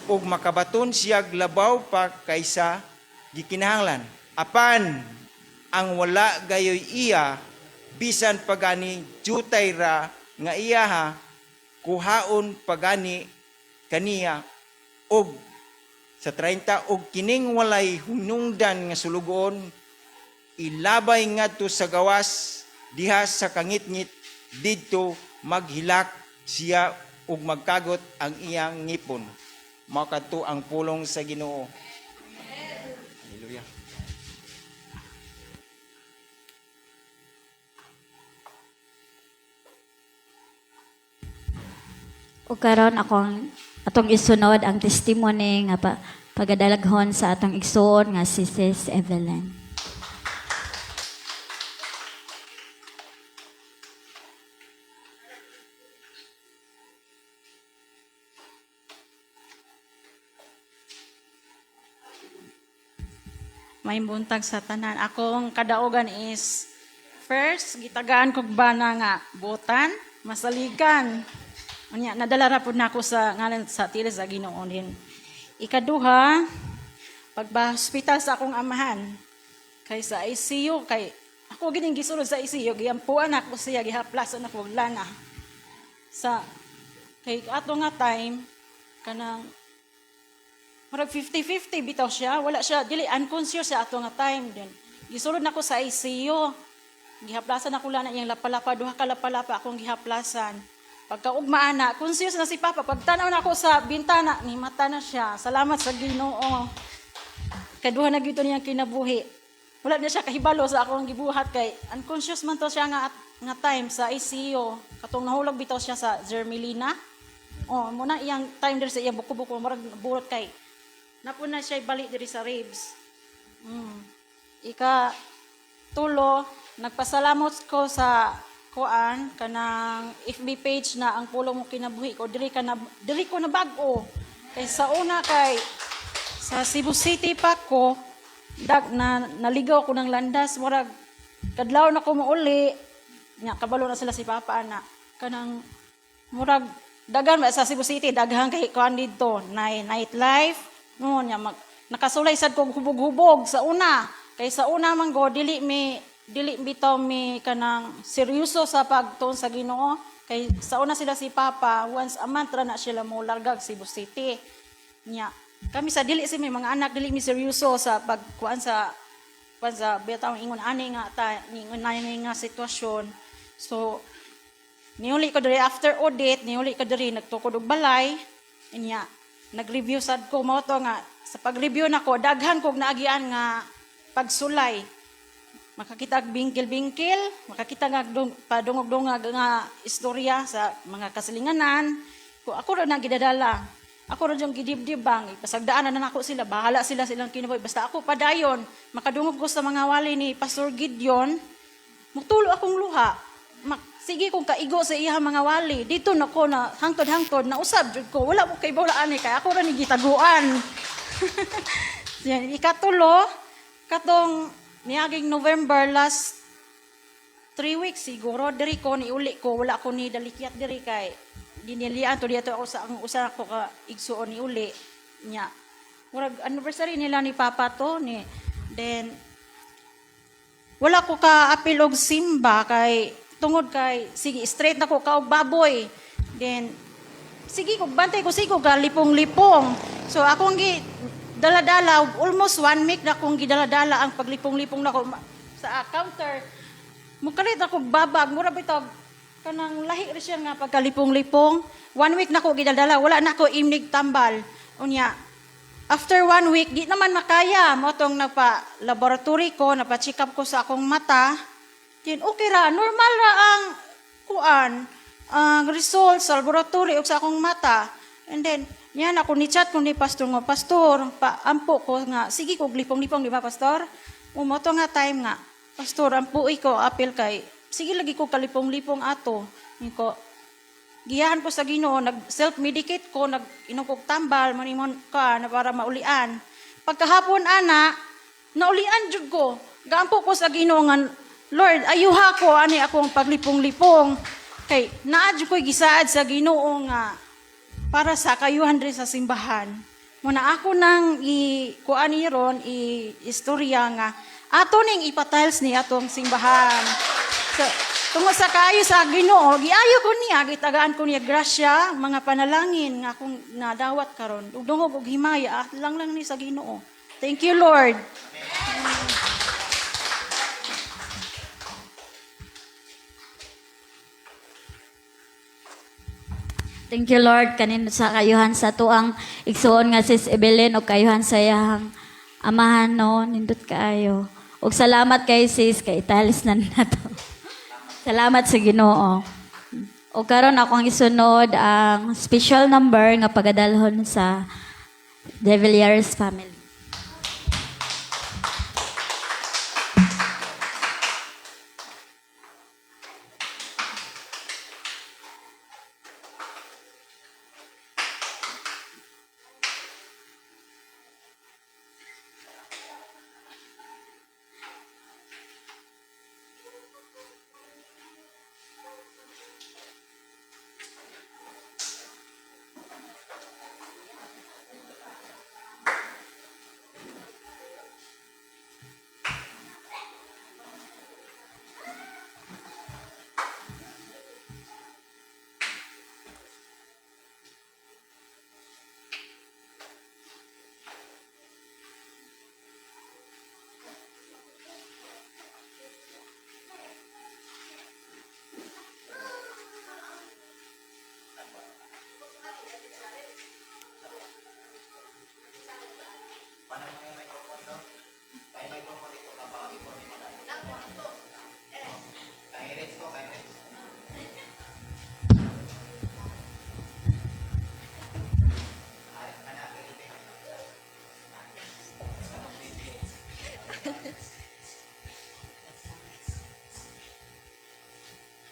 ug makabaton siya labaw pa kaysa gikinahanglan. Apan ang wala gayoy iya, bisan pagani jutay ra nga iyaha, kuhaon pagani kaniya. Og sa 30, ug kining walay hinungdan nga sulugoon ilabay ngadto sa gawas diha sa kangitngit. Didto maghilak siya ug magkagot ang iyang ngipon. Mao kadto ang pulong sa Ginoo. Hallelujah. O karon akong atong isunod ang testimony nga pagadalaghon sa atong igsoon nga si Sis Evelyn. May buntag sa tanan. Akong kadaugan is first gitagaan kog bana nga buotan, masaligan. Unya nadala ra pud nako sa ngalan sa tiil sa Ginoo din. Ikaduha, pagba-hospital sa akong amahan kay sa ICU, kay ako gining gisulod sa ICU, giampuan ako siya, gihaplasan ako og lana. Sa kay ato nga time kanang murag 50-50 bitaw siya, wala siya, dili unconscious siya ato nga time din. Gisulod nako sa ICU. Gihaplasan ako lana iyang lapalapa, duha ka lapalapa akong gihaplasan. Pagkaugma ana, conscious na si Papa. Pagtanaw nako sa bintana, ni mata na siya. Salamat sa Ginoo. Kaduha na gyud niyang kinabuhi. Wala na siya kahibalo sa akong gibuhat kay unconscious man to siya nga time sa ICU. Katong nahulog bitaw siya sa Germelina. Oh, muna iyang time diri sa iyang buko-buko murag burot kay napuna siya balik diri sa ribs. Ika tulo, nagpasalamot ko sa kuan kanang FB page na ang pulong mo kinabuhi ko diri ka na diri ko na bag-o. Kay sa una kay sa Cebu City pa ko dag na naligaw ko ng landas, murag kadlaw na ko mouli nya kabalo na sila si Papa ana kanang murag Daghan ba sa Cebu City, daghan kay kuan didto, nightlife. No, nya nakasulay sad kog hubog-hubog sa una. Kay sa una man go dili bitaw mi kanang seryoso sa pagtuon sa Ginoo. Kay sa una sila si Papa, once a month ra na sila mo largag Cebu City. Nya kami sa dili si may mga anak, dili mi seryoso sa pagkuan sa kuan sa bitaw ingon ani nga ta ingon ani nga sitwasyon. So niuli ko diri after audit, niuli ko diri, nagtukod og balay. Inya nag-review sad ko, mao to nga sa pag-review nako daghan kog naagian nga pagsulay. Makakita og bingkil-bingkil, makakita nga padungog-dungag nga istorya sa mga kasilinganan. Ko ako ra nang gidadala. Ako ra yung gidibdibang, ipasagdaan na nako sila, bahala sila silang kinabuhi. Basta ako padayon, makadungog ko sa mga wali ni Pastor Gideon, mutulo akong luha. Sige kong kaigo sa iya mga wali. Dito na ko na hangtod-hangtod, nausab jud ko. Wala mo kay bawlaan ni kay ako ra ni gitaguan. Yan, ikatulo, katong niaging November last 3 weeks siguro, diri ko niuli ko, wala ko ni dalikyat diri kay dinilian to dito ako sa ang usa ko ka igsuon ni uli nya. Murag anniversary nila ni Papa to ni, then wala ko ka apil og simba kay tungod kay sige straight na ko kaog baboy. Then sige ko bantay ko, sige ko lipong-lipong. So akong gi dala-dala almost one week na akong gidala-dala ang paglipong-lipong nako sa counter. Mukalit ako babag, mura bitaw kanang lahi ra siya nga pagkalipong-lipong. One week na ko gidala, wala na ko imnig tambal. Unya, after one week, di naman makaya. Mao tong nagpa laboratory ko, napa-check up ko sa akong mata. Then okay ra, normal ra ang kuan, ang results sa laboratory ug sa akong mata. And then, niyan ako ni chat ko ni pastor nga, "Pastor, paampo ko nga, sige ko lipong-lipong," di ba, pastor? Mao to nga time nga, "Pastor, ampuy ko, apil kay, sige lagi ko kalipong-lipong ato." Ko, giyahan ko sa Ginoo, nag self-medicate ko, nag inom kog tambal, manimon ka na para maulian. Pagkahapon ana, naulian jud ko. Gaampo ko sa Ginoo nga, "Lord, ayuha ko ani akong paglipong-lipong." Kay naa jud ko'y gisaad sa Ginoo nga para sa kayuhan diri sa simbahan. Muna ako nang i kuan ni ron i istorya nga ato ning ipatiles ni atong simbahan. So, tungod sa kaayo sa Ginoo, giayo ko niya, gitagaan ko niya grasya, mga panalangin nga akong nadawat karon. Ug dungog og himaya ah, lang lang ni sa Ginoo. Thank you, Lord. Thank you, Lord, kanin sa kayuhan sa tuang igsuon nga sis Evelyn o kayuhan sa iyang amahan, no, nindot kaayo. Ug salamat kay sis kay italis na nato. Salamat sa Ginoo. O karon akong isunod ang special number nga pagadalhon sa De Villares family.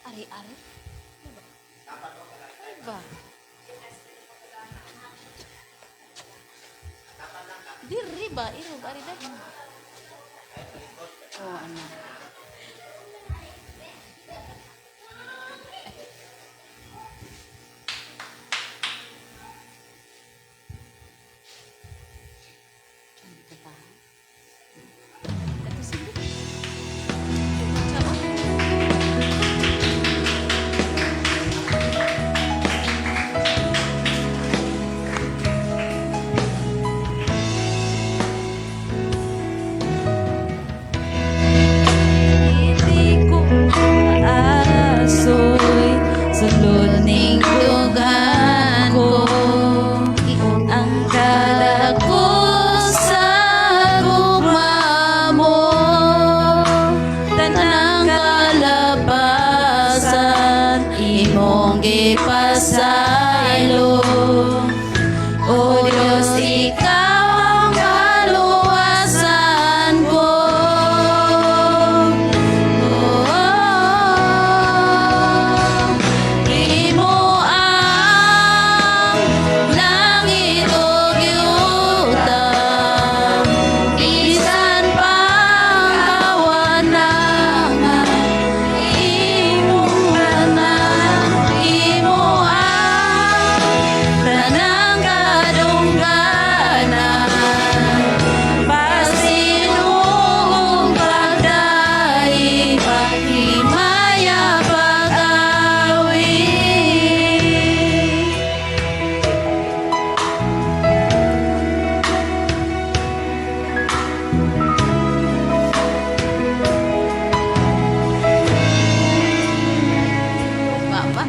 Ari-ari? Ay ba? Diri ba? Irog, ari da. Oh, ano. Baylo. O Diyos, Ikaw ang kaluwasan ko. Oh, imo ang langit ug yuta, bisan pang kawanangan, imo tanan, imo ang tanang kadungganan. Pasinugong pagdaig, paghimaya, pag-awit. Papa.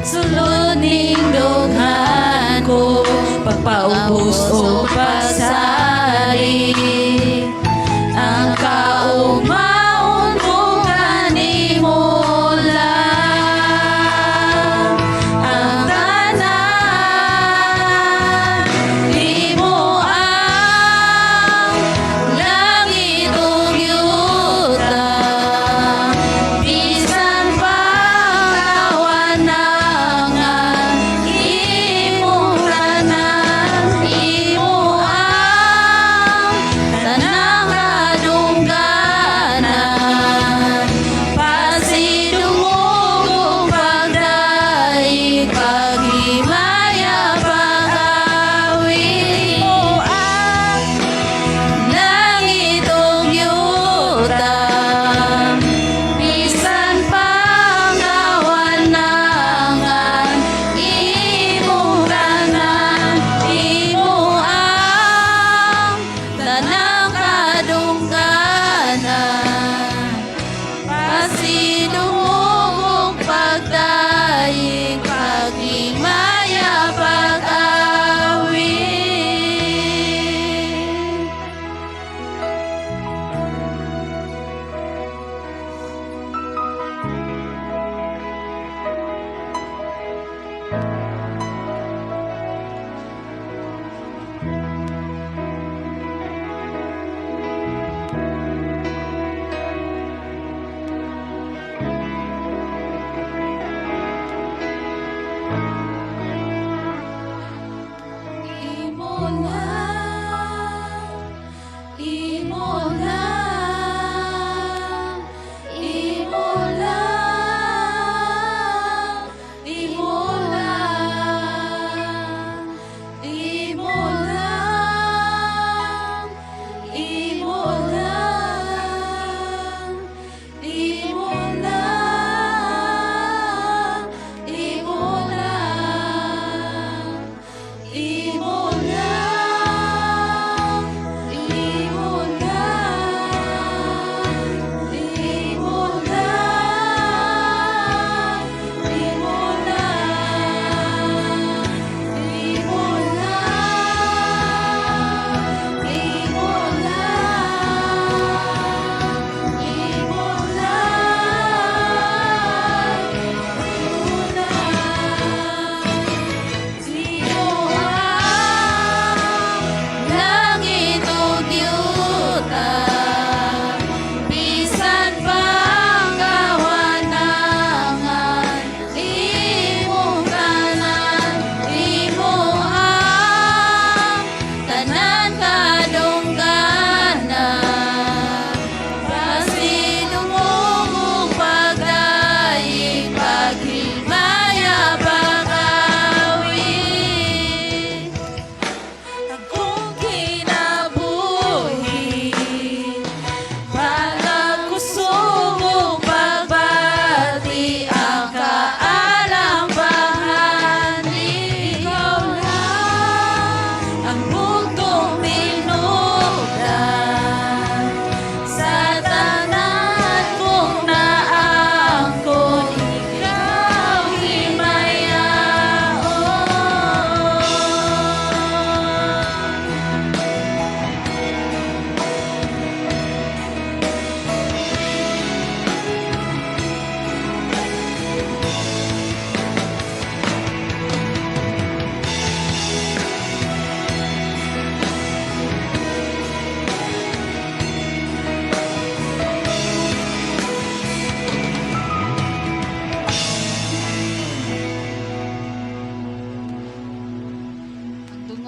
Sulod ning dughan ko, pagpaubos o pagsali, ang kaumaon ko kanimo lang. Ang tanan, imo ang langit ug yuta, bisan pa kawanangan, imo tanan, imo ang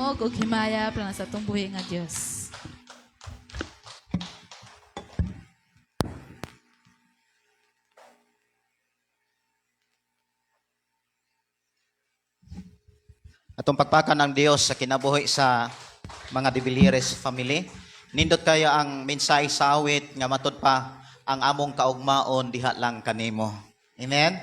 Pagdungog ug himaya para sa atong buhi nga Dios. Atong pagpakan ng Dios sa kinabuhi sa mga De Villeres family. Nindot kayo ang mensahe sa awit nga matud pa ang among kaugmaon diha lang kanimo. Amen.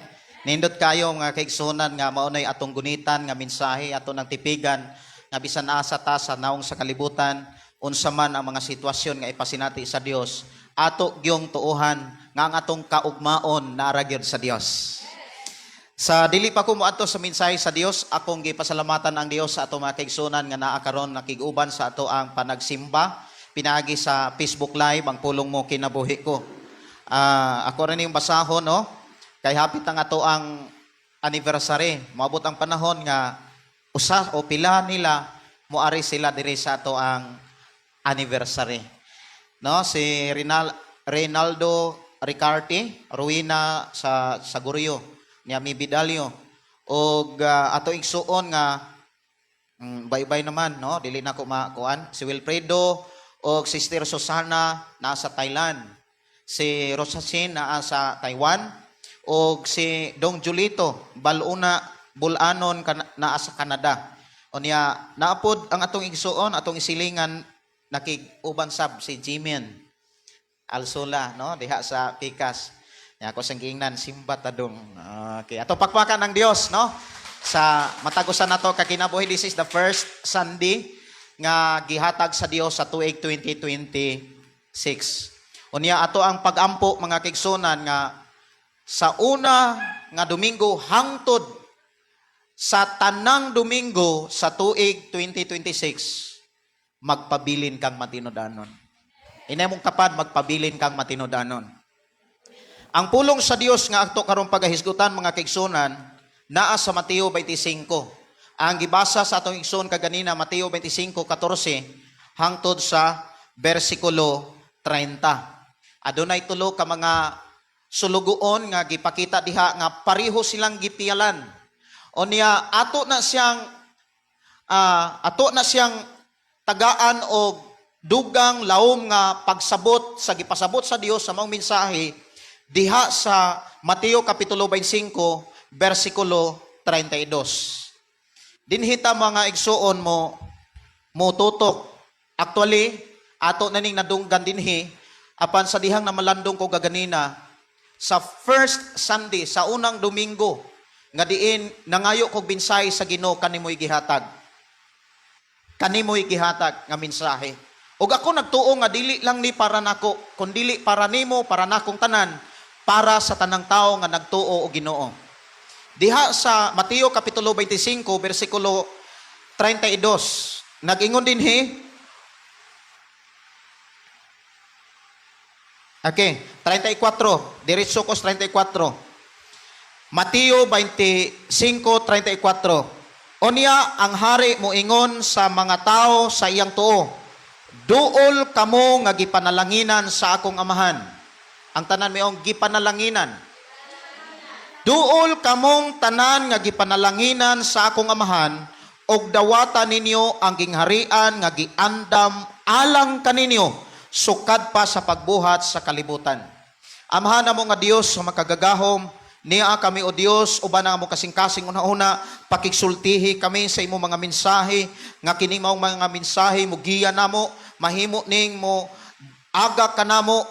Nindot kayo nga kaigsunan nga maunay atong gunitan nga mensahe ato ng tipigan nga bisan asa ta sa naong sa kalibutan, unsa man ang mga sitwasyon nga ipasinati sa Dios, ato gyung tuohan nga ang atong kaugmaon naara gyud sa Dios. Sa dili pa ko moadto sa mensahe sa Dios, akong gipasalamatan ang Dios sa ato mga kaigsunan nga naa karon nakig-uban sa ato ang panagsimba pinaagi sa Facebook Live, ang Pulong Mo Kinabuhi Ko. Ako rin yung basahon, no? Kay hapit ang ato ang anniversary. Moabot ang panahon nga usa o pila nila moari sila diri sa ato ang anniversary. No, si Reynaldo Ricarte, Ruina sa Saguryo, niya mi Bidalyo. Og ato igsuon nga baybay naman, no, dili na ko makuan. Si Wilfredo og Sister Susana nasa Thailand. Si Rosasin naa sa Taiwan og si Dong Julito Baluna Bulanon naa sa Canada. Unya naapod ang atong igsuon, atong isilingan, nakig-uban sab si Jimin Alsola, no, diha sa Pikas. Ya ako sang giingnan simba ta dong. Okay, ato pakpakan ng Dios, no? Sa matag usa nato ka kinabuhi, this is the first Sunday nga gihatag sa Dios sa tuig 2026. Unya ato ang pagampo, mga kaigsunan, nga sa una nga Domingo hangtod sa tanang Domingo sa tuig 2026, magpabilin kang matinudanon. Inay mong kapad, magpabilin kang matinudanon. Ang pulong sa Dios nga ato karong pagahisgutan, mga kaigsunan, naa sa Mateo 25. Ang gibasa sa atong igsoon kaganina, Mateo 25:14 hangtod sa bersikulo 30. Adunay tulo ka mga sulugoon nga gipakita diha nga pareho silang gipiyalan. Unya ato na siyang tagaan og dugang laom nga pagsabot sa gipasabot sa Dios sa maong mensahe diha sa Mateo kapitulo 25 bersikulo 32. Dinhi ta, mga igsuon, mo motutok. Actually, ato na ning nadunggan dinhi apan sa dihang na malandong ko gaganina sa first Sunday, sa unang Domingo nga diin nangayo kog mensahe sa Ginoo, kanimoy gihatag. Kanimoy gihatag nga mensahe. Ug ako nagtuo nga dili lang ni para nako, kundili para nimo, para nakong tanan, para sa tanang tao nga nagtuo og Ginoo. Diha sa Mateo kapitulo 25 bersikulo 32, nag-ingon dinhi. Okay, 34, diretso ko sa 34. Mateo 25:34. Unya ang hari moingon sa mga tao sa iyang tuo, "Duol kamo nga gipanalanginan sa akong Amahan." Ang tanan mayong "gipanalanginan." "Duol kamong tanan nga gipanalanginan sa akong Amahan og dawata ninyo ang gingharian nga giandam alang kaninyo sukad pa sa pagbuhat sa kalibutan." Amahan namo nga Dios sa makagagahom, niya kami, o Dios, uban ang among kasing-kasing una-una, pakigsultihi kami sa imong mga mensahe, nga kining maong mga mensahe mugiya namo, mahimo ning mo aga kanamo,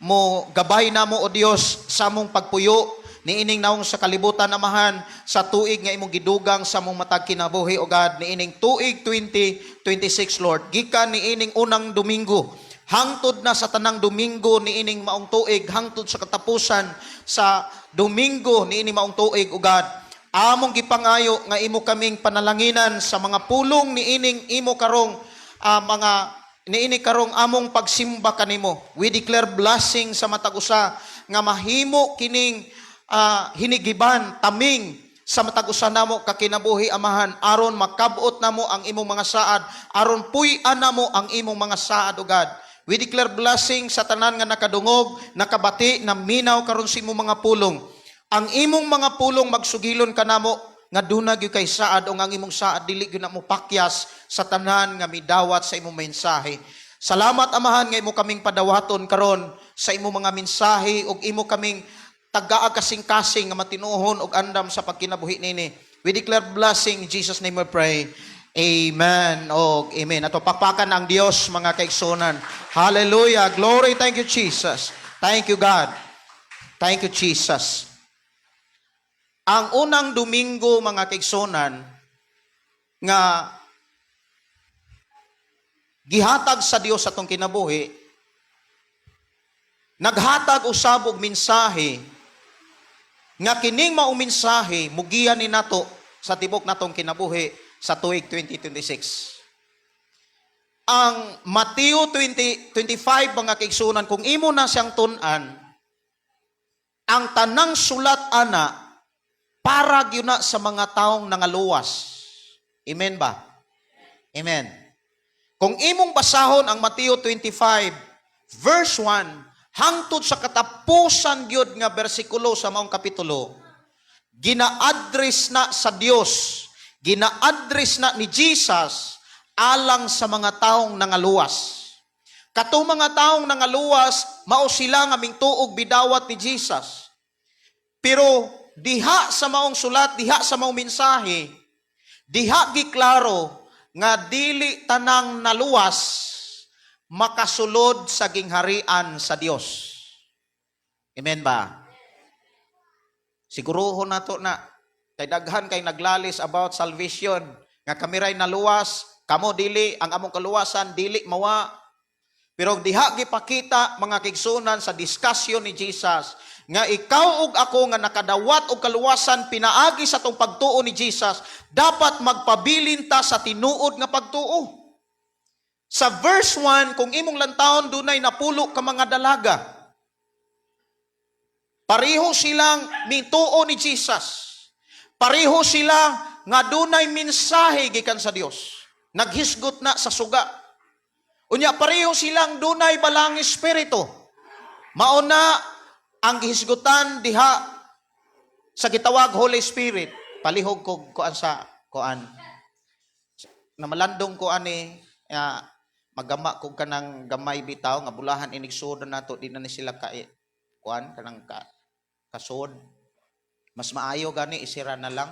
mo gabay namo, o Dios, sa among pagpuyo niining naong sa kalibutan, Amahan, sa tuig nga imong gidugang sa among matag kinabuhi, o God, niining tuig 2026, Lord, gikan niining unang Domingo hangtod na sa tanang Domingo niining maong tuig, hangtod sa katapusan sa Domingo niining maong tuig, o God, among gipangayo nga imo kaming panalanginan sa mga pulong niining imo karong mga niini karong among pagsimba kanimo. We declare blessing sa matag usa nga mahimo kining hinigiban, taming sa matag usa namo kakinabuhi, Amahan, aron makabot namo ang imong mga saad, aron puy-an namo ang imong mga saad, O God. We declare blessing sa tanan nga nakadungog, nakabati, naminaw karon sa imong mga pulong. Ang imong mga pulong magsugilon kanamo. nga duna gyud kay saad o ang imong saad dili gyud na mo pakyas sa tanan nga midawat sa imong mensahe. Salamat, Amahan, nga imo kaming padawaton karon sa imong mga mensahe ug imo kaming tagaag kasing-kasing nga matinuhon og andam sa pagkinabuhi nini. We declare blessing in Jesus' name we pray. Amen. Og amen. Ato pakpakan ang Dios, mga kaigsunan. Hallelujah. Glory. Thank you, Jesus. Thank you, God. Thank you, Jesus. Ang unang Domingo, mga kaigsunan, nga gihatag sa Dios sa atong kinabuhi, naghatag usab og mensahe nga kining maong mensahe mugiya ni nato sa tibok natong kinabuhi sa tuig 2026. Ang Mateo 20, 25, mga kaigsunan, kung imo na siyang tun-an, ang tanang sulat ana para gyud na sa mga taong nangaluwas. Amen ba? Amen. Kung imong basahon ang Mateo 25 verse 1 hangtod sa katapusan gyud nga bersikulo sa maong kapitulo, gina-address na sa Dios, gina-address na ni Jesus alang sa mga taong nangaluwas. Katong mga taong nangaluwas, mao sila nga mingtuog bidawat ni Jesus. Pero diha sa maong sulat, diha sa maong mensahe, diha giklaro nga dili tanang naluwas makasulod sa gingharian sa Dios. Amen ba? Siguruhon nato na kay daghan kay naglalis about salvation nga kami ray naluwas, kamo dili, ang among kaluwasan dili mawa. Pero diha gipakita, mga kaigsunan, sa discussion ni Jesus nga ikaw ug ako nga nakadawat og kaluwasan pinaagi sa atong pagtuo ni Jesus, dapat magpabilin ta sa tinuod nga pagtuo. Sa verse 1, kung imong lantawon, dunay 10 ka mga dalaga. Pareho silang mituo ni Jesus. Pareho sila nga dunay mensahe gikan sa Dios. Naghisgot na sa suga. Unya pareho silang dunay Balaang Espiritu. Mauna ang gihisgutan diha sa gitawag Holy Spirit. Palihog ko kuan sa kuan. Namalandong ko ani magama ko kanang gamay bitaw nga bulahan inig suod nato, di na ni sila ka kuan kanang ka kasod. Mas maayo gani isira na lang.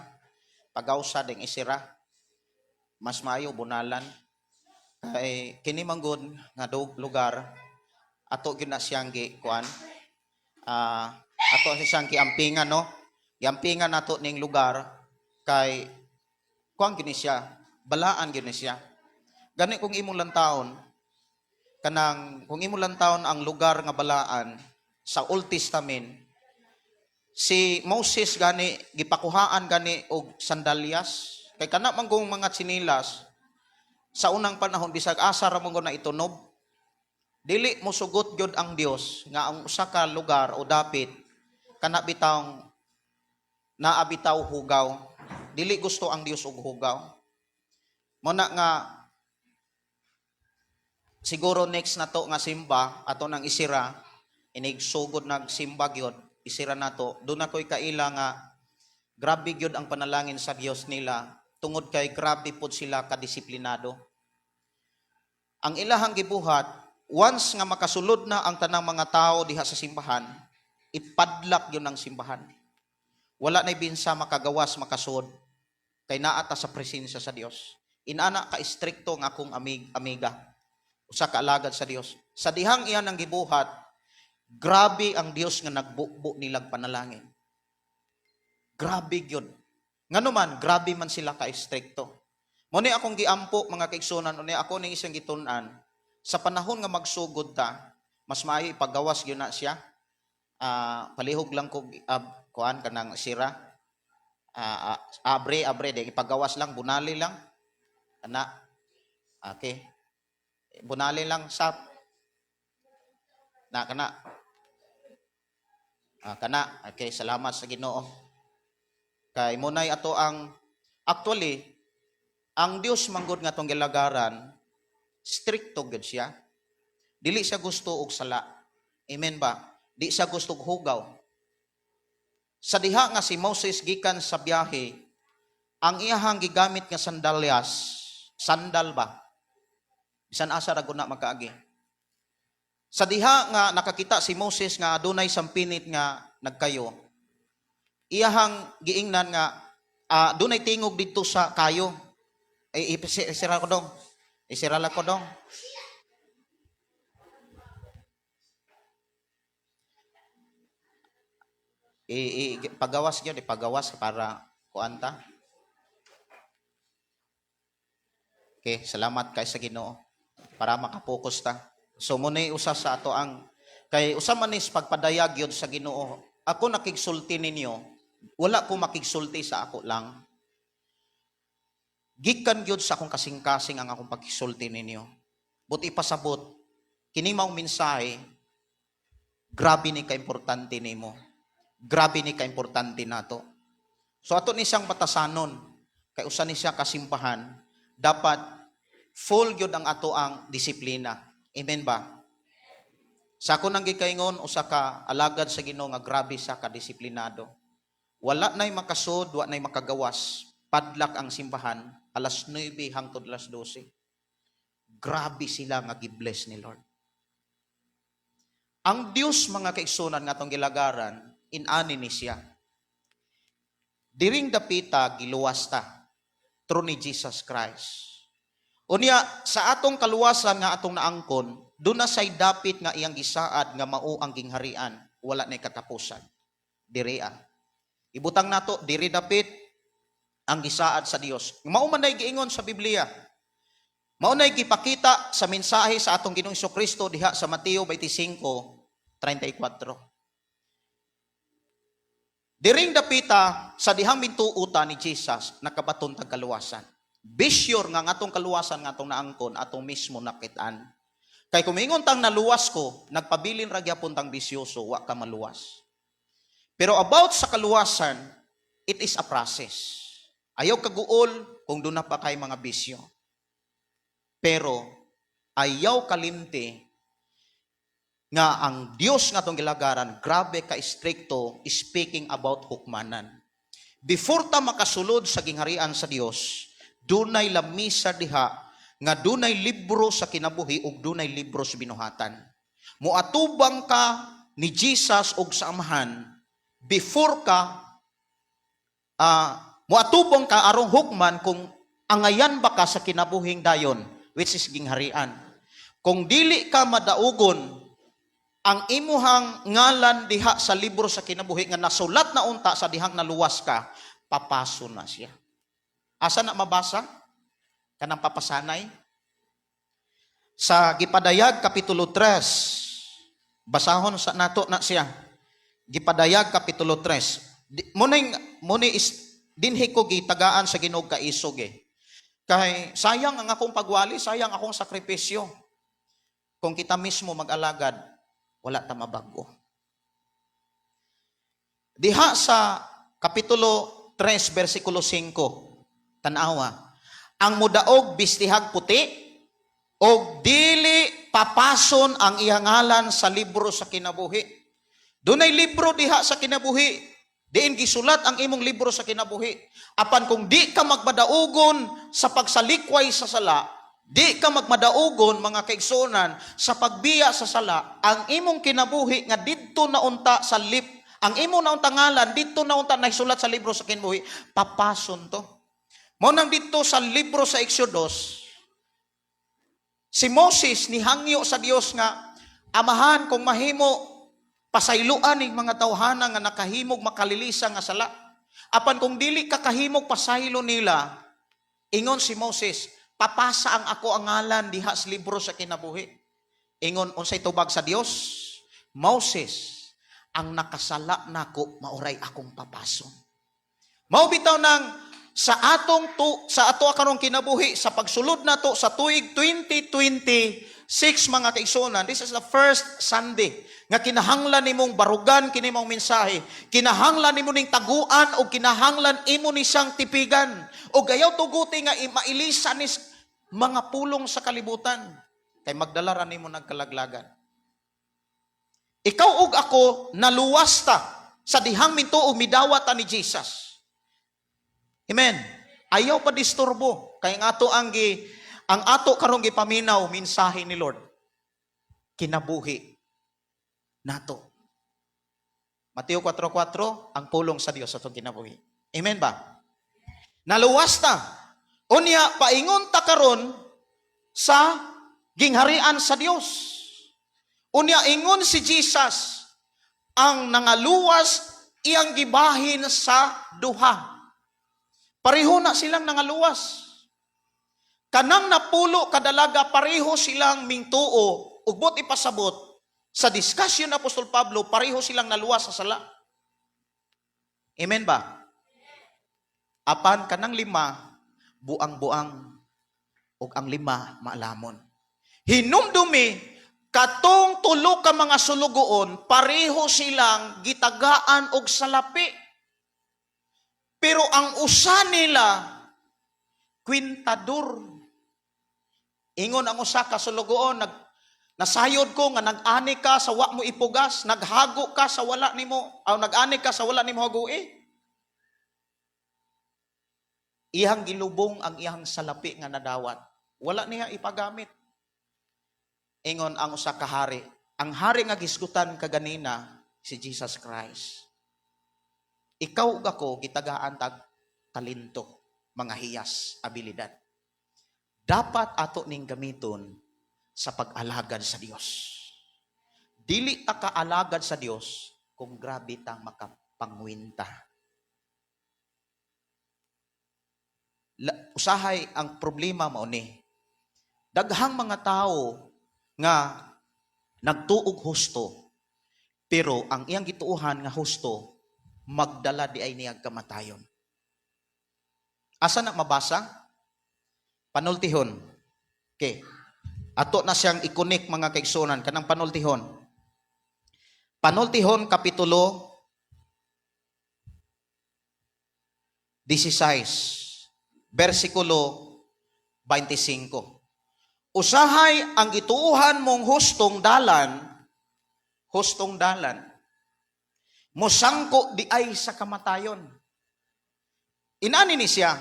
Pagawsa ding isira. Mas maayo bunalan. Kay kini manggod nga lugar ato gyud na siyang gi kuan. Ato si siyang giampingan, no. Giampingan nato ning lugar kay kuan gyud ni siya, balaan gyud ni siya. Gani kung imong lantawon kanang kung imong lantawon ang lugar nga balaan sa Old Testament, si Moses gani gipakuhaan gani og sandalyas kay kana man kung mga tsinilas sa unang panahon, bisag asa ra man na itunob, dili mo sugot gyud ang Dios nga ang usa ka lugar o dapit kana bitawng naa bitaw hugaw. Dili gusto ang Dios og hugaw. Mo na nga siguro next na to nga simba ato nang isira, inig sugod nagsimba gyud isira nato. Doon ako'y kaila nga grabe gyud ang panalangin sa Dios nila tungod kay grabe pod sila kadisiplinado. Ang ilahang gibuhat, once nga makasulod na ang tanang mga tao diha sa simbahan, ipadlock yun ang simbahan. Wala na binsa makagawas, makasud kay naa ta sa presensya sa Dios. Inana ka istrikto ang akong amiga, usa ka alagad sa Dios. Sa dihang iyan ang gibuhat, grabe ang Dios nga nagbubo nilang panalangin. Grabe gyud. Ngano man, grabe man sila ka istrikto. Mo ni akong giampo, mga kaigsunan, ni ako ning isang gitun-an sa panahon nga magsugod ta, mas maayo ipagawas gyud na siya. Palihog lang ko kuan kanang sira. Abre abre de ipagawas lang, bunali lang. Ana. Okay. Bunali lang sa na kana. Kana. Okay, salamat sa Ginoo. Kay munay ato ang actually ang Dios manggod nga atong gilagaran, strikto gyud siya. Dili siya gusto og sala. Amen ba? Di siya gusto og hugaw. Sa diha nga si Moses gikan sa biyahe, Ang iyahang gigamit nga sandalyas, sandal ba? Bisan asa ra gud na makaagi. Sa diha nga nakakita si Moses nga adunay sampinit nga nagkayo, iyahang giingnan nga dunay tingog didto sa kayo. Ay, isira ko dong. Isira lang ko dong. I pagawas gyud, ipagawas para kuan ta. Okay, salamat kay sa Ginoo para makapokus ta. So mo usa sa ato ang kay usa man is pagpadayag gyud sa Ginoo. Ako nakigsulti ninyo, wala ko makigsulti sa ako lang. Gikan gyud sa akong kasing-kasing ang akong pagkisulti ninyo. But ipasabot, kini maong mensahe, grabe ni kaimportante nimo. Grabe ni kaimportante nato. So ato ni siyang batasanon, kay usa ni siya kasimbahan, dapat full gyud ang ato ang disiplina. Amen ba? Sa ako nang gikaingon, usa ka alagad sa Ginoo nga grabe sa kadisiplinado. Wala na'y makasud, wa na'y makagawas. Padlak ang simbahan, alas 9 hangtod alas 12. Grabe sila nga gibless ni Lord. Ang Dios, mga kaigsunan nga atong gilagaran, inani ni siya. Diring dapita giluwas ta through ni Jesus Christ. Unya sa atong kaluwasan nga atong naangkon, doon na say dapit nga iyang gisaad nga mao ang gingharian, wala nay katapusan. Diria. Ibutang nato diri dapit ang gisaad sa Dios. Mao man nay giingon sa Biblia. Mao nay gipakita sa mensahe sa atong Ginoong Kristo diha sa Mateo 25:34. Diring dapita sa dihang mintuuta ni Jesus nakabaton tag kaluwasan. Be sure nga ang atong kaluwasan nga atong naangkon atong mismo nakitaan. Kay kung mingon tang naluwas ko, nagpabilin ra gyapon tang bisyoso, wa ka maluwas. Pero about sa kaluwasan, it is a process. Ayaw kaguol kung doon na pa kay mga bisyo. Pero ayaw kalimti nga ang Dios nga atong gilagaran, grabe ka strikto speaking about hukmanan. Before ta makasulod sa gingharian sa Dios, dunay lamisa diha nga dunay libro sa kinabuhi ug dunay libro sa binuhatan. Moatubang ka ni Jesus ug sa Amahan before ka moatubang ka arong hukman kung angayan ba ka sa kinabuhing dayon, which is gingharian. Kung dili ka madaugon ang imuhang ngalan diha sa libro sa kinabuhi nga nasulat na unta sa dihang naluwas ka, papaso na siya. Asa na mabasa? Kanang papasanay? Sa Gipadayag Kapitulo 3, basahon sa nato na siya. Gipadayag Kapitulo 3. Muna is, dinhi ko gitagaan sa Ginoo kaisog eh. Kay sayang ang akong pagwali, sayang akong sakripisyo. Kung kita mismo mag-alagad, wala ta mabago. Diha sa Kapitulo 3, versikulo 5, tanawa. Ang mudaog bistihag puti, og dili papason ang iyang ngalan sa libro sa kinabuhi. Dunay libro diha sa kinabuhi. Diin gisulat ang imong libro sa kinabuhi. Apan kung di ka magmadaugon sa pagsalikway sa sala, di ka magmadaugon, mga kaigsuonan, sa pagbiya sa sala, ang imong kinabuhi nga didto na unta sa lip, ang imong naunta ngalan didto na unta nasulat sa libro sa kinabuhi, papason to. Mao nang didto sa libro sa Exodus, si Moses nihangyo sa Dios nga, "Amahan, kung mahimo pasayloan ning mga tawhana nga nakahimog makalilisa nga sala." Apan kung dili ka kahimog pasaylo nila, ingon si Moses, "Papasa ang ako ang ngalan diha sa libro sa kinabuhi." Ingon, unsay tubag sa Dios? "Moses, ang nakasala nako maoray akong papason." Mao bitaw nang sa atong tu, sa ato karong kinabuhi sa pagsulod nato sa tuig 2026, mga kaigsuonan, this is the first Sunday nga kinahanglan nimong barugan kini mong mensahe, kinahanglan nimo ning taguan o kinahanglan imo ni siyang tipigan o gayaw tuguti nga mailisa ni mga pulong sa kalibutan kay magdala ra nimo nagkalaglagan. Ikaw ug ako naluwas ta sa dihang mintuo midawat ta ni Jesus. Amen. Ayaw pa disturbo kay ang ato karong gipaminaw, mensahe ni Lord. Kinabuhi nato. Mateo 4:4, ang pulong sa Dios sa atong kinabuhi. Amen ba? Naluwas ta. Unya paingon ta karon sa gingharian sa Dios. Unya ingon si Jesus, ang nangaluwas iyang gibahin sa duha. Pareho na silang nangaluwas. Kanang napulo kadalaga, pareho silang mingtuo, ugbot ipasabot sa discussion ng Apostol Pablo, pareho silang naluwas sa sala. Amen ba? Apan kanang lima buang-buang ug ang lima maalamon. Hinumdumi katong tulo ka mga sulugoon, pareho silang gitagaan og salapi. Pero ang usa nila kwintador. Ingon ang usa ka sulugoon, nasayod ko nga nag-ani ka sa wa mo ipugas, naghago ka sa wala nimo, aw nag-ani ka sa wala nimo hagui. Iyang gilubong ang iyang salapi nga nadawat. Wala niya ipagamit. Ingon ang usa ka hari. Ang hari nga gisgutan kaganina si Jesus Christ. Ikaw ug ako gitagaan tag talento, mga hiyas, abilidad. Dapat ato ning gamiton sa pag-alagad sa Dios. Dili ta kaalagad sa Dios kung grabe tang makapangwinta. Usahay ang problema mao ni. Daghang mga tao nga nagtuog husto, pero ang iyang gituohan nga husto magdala di ay niyang kamatayon. Asa na mabasa? Panultihon. Okay. Ato na siyang i-connect, mga kaigsunan, kanang panultihon. Panultihon kapitulo 16, versikulo 25. Usahay ang gituohan mong hustong dalan, hustong dalan, musangko di ay sa kamatayon. Inani ni siya,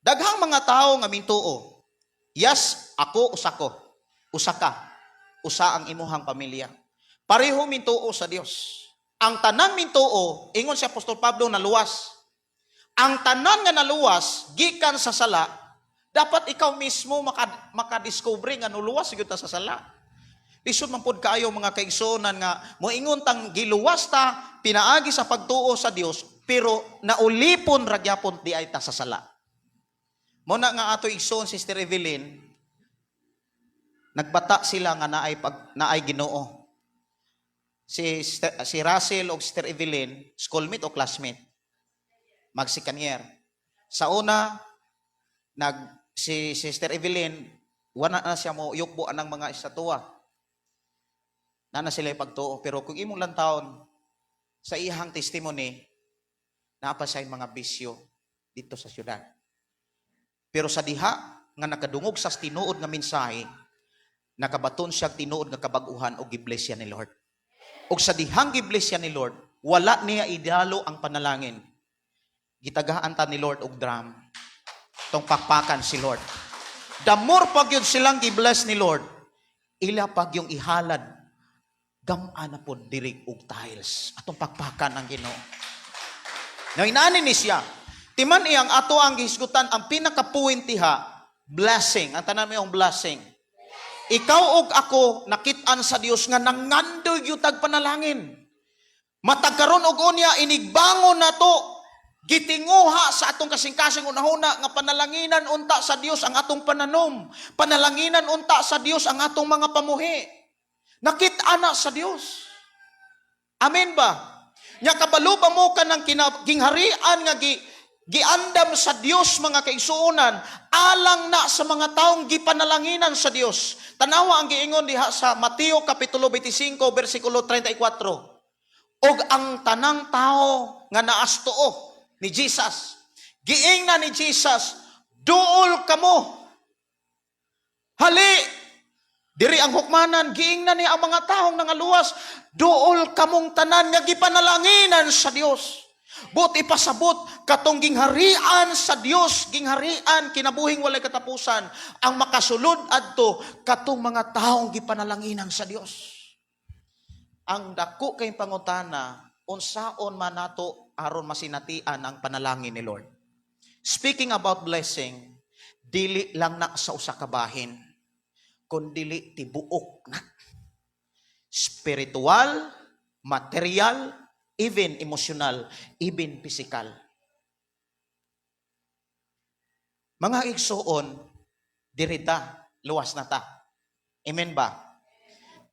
daghang mga tao nga mintuo. Yes, ako usa ko. Usa ka. Usa ang imuhang pamilya. Pareho mintuo sa Dios. Ang tanang mintuo, ingon si Apostol Pablo, naluwas. Ang tanan nga naluwas gikan sa sala, dapat ikaw mismo makadiscover nga nuluwas gyud ta sa sala. Lisod man pud kaayo, mga kaigsuonan, nga moingon tang giluwas ta pinaagi sa pagtuo sa Dios, pero naulipon ra gyapon di ay ta sa sala. Mo na nga ato igsoon Sister Evelyn, nagbata sila nga naay Ginoo. Si Russell o Sister Evelyn, schoolmate o classmate? Magsikanyer. Sa una, si Sister Evelyn, wala na siya mo yukbo anang mga estatwa. Na sila pagtuo. Pero kung imong lantawon, sa iyang testimony, naa pa siya mga bisyo dito sa syudad. Pero sa diha nga nakadungog sa tinuod nga mensahe, nakabaton siya tinuod nga kabag-uhan o gibless siya ni Lord. Og sa dihang gibless siya ni Lord, wala niya idalo ang panalangin. Gitagaan ta ni Lord og drum. Tong pakpakan si Lord. The more pag yun silang gibless ni Lord, ila pag yung ihalad, gam-a na po diri og tiles. Atong pakpakan ang Ginoo. Now, inaani ni siya, timan iyang ato ang gihisgutan, ang pinakapuwintiha, blessing. Ang tanan mo yung blessing. Ikaw og ako nakit-an sa Dios nga nangandoy gyud tag panalangin. Matag karon og unya inigbangon nato, gitinguha sa atong kasing-kasing unahuna nga panalanginan unta sa Dios ang atong pananom. Panalanginan unta sa Dios ang atong mga pamuhi. Nakit-an na sa Dios. Amen ba? Nya kabalo ba mo ka ng gingharian nga giandam sa Dios, mga kaigsuonan, alang na sa mga taong gipanalanginan sa Dios? Tanawa ang giingon diha sa Mateo kapitulo 25 bersikulo 34. Og ang tanang tao nga naastuo ni Jesus, giingna ni Jesus, "Duol kamo. Hali, diri ang hukmanan." Giingna niya ang mga taong nangaluwas, "Duol kamong tanan nga gipanalanginan sa Dios." Buot ipasabot katong gingharian sa Dios, gingharian kinabuhing walay katapusan, ang makasulod adto katong mga taong gipanalanginan sa Dios. Ang dako kay pangutana, unsaon man nato aron masinatian ang panalangin ni Lord? Speaking about blessing, dili lang na sa usa ka bahin, kundili tibuok na. Spiritual, material, even emotional, even physical. Mga igsuon, dirita, luwas na ta. Amen ba?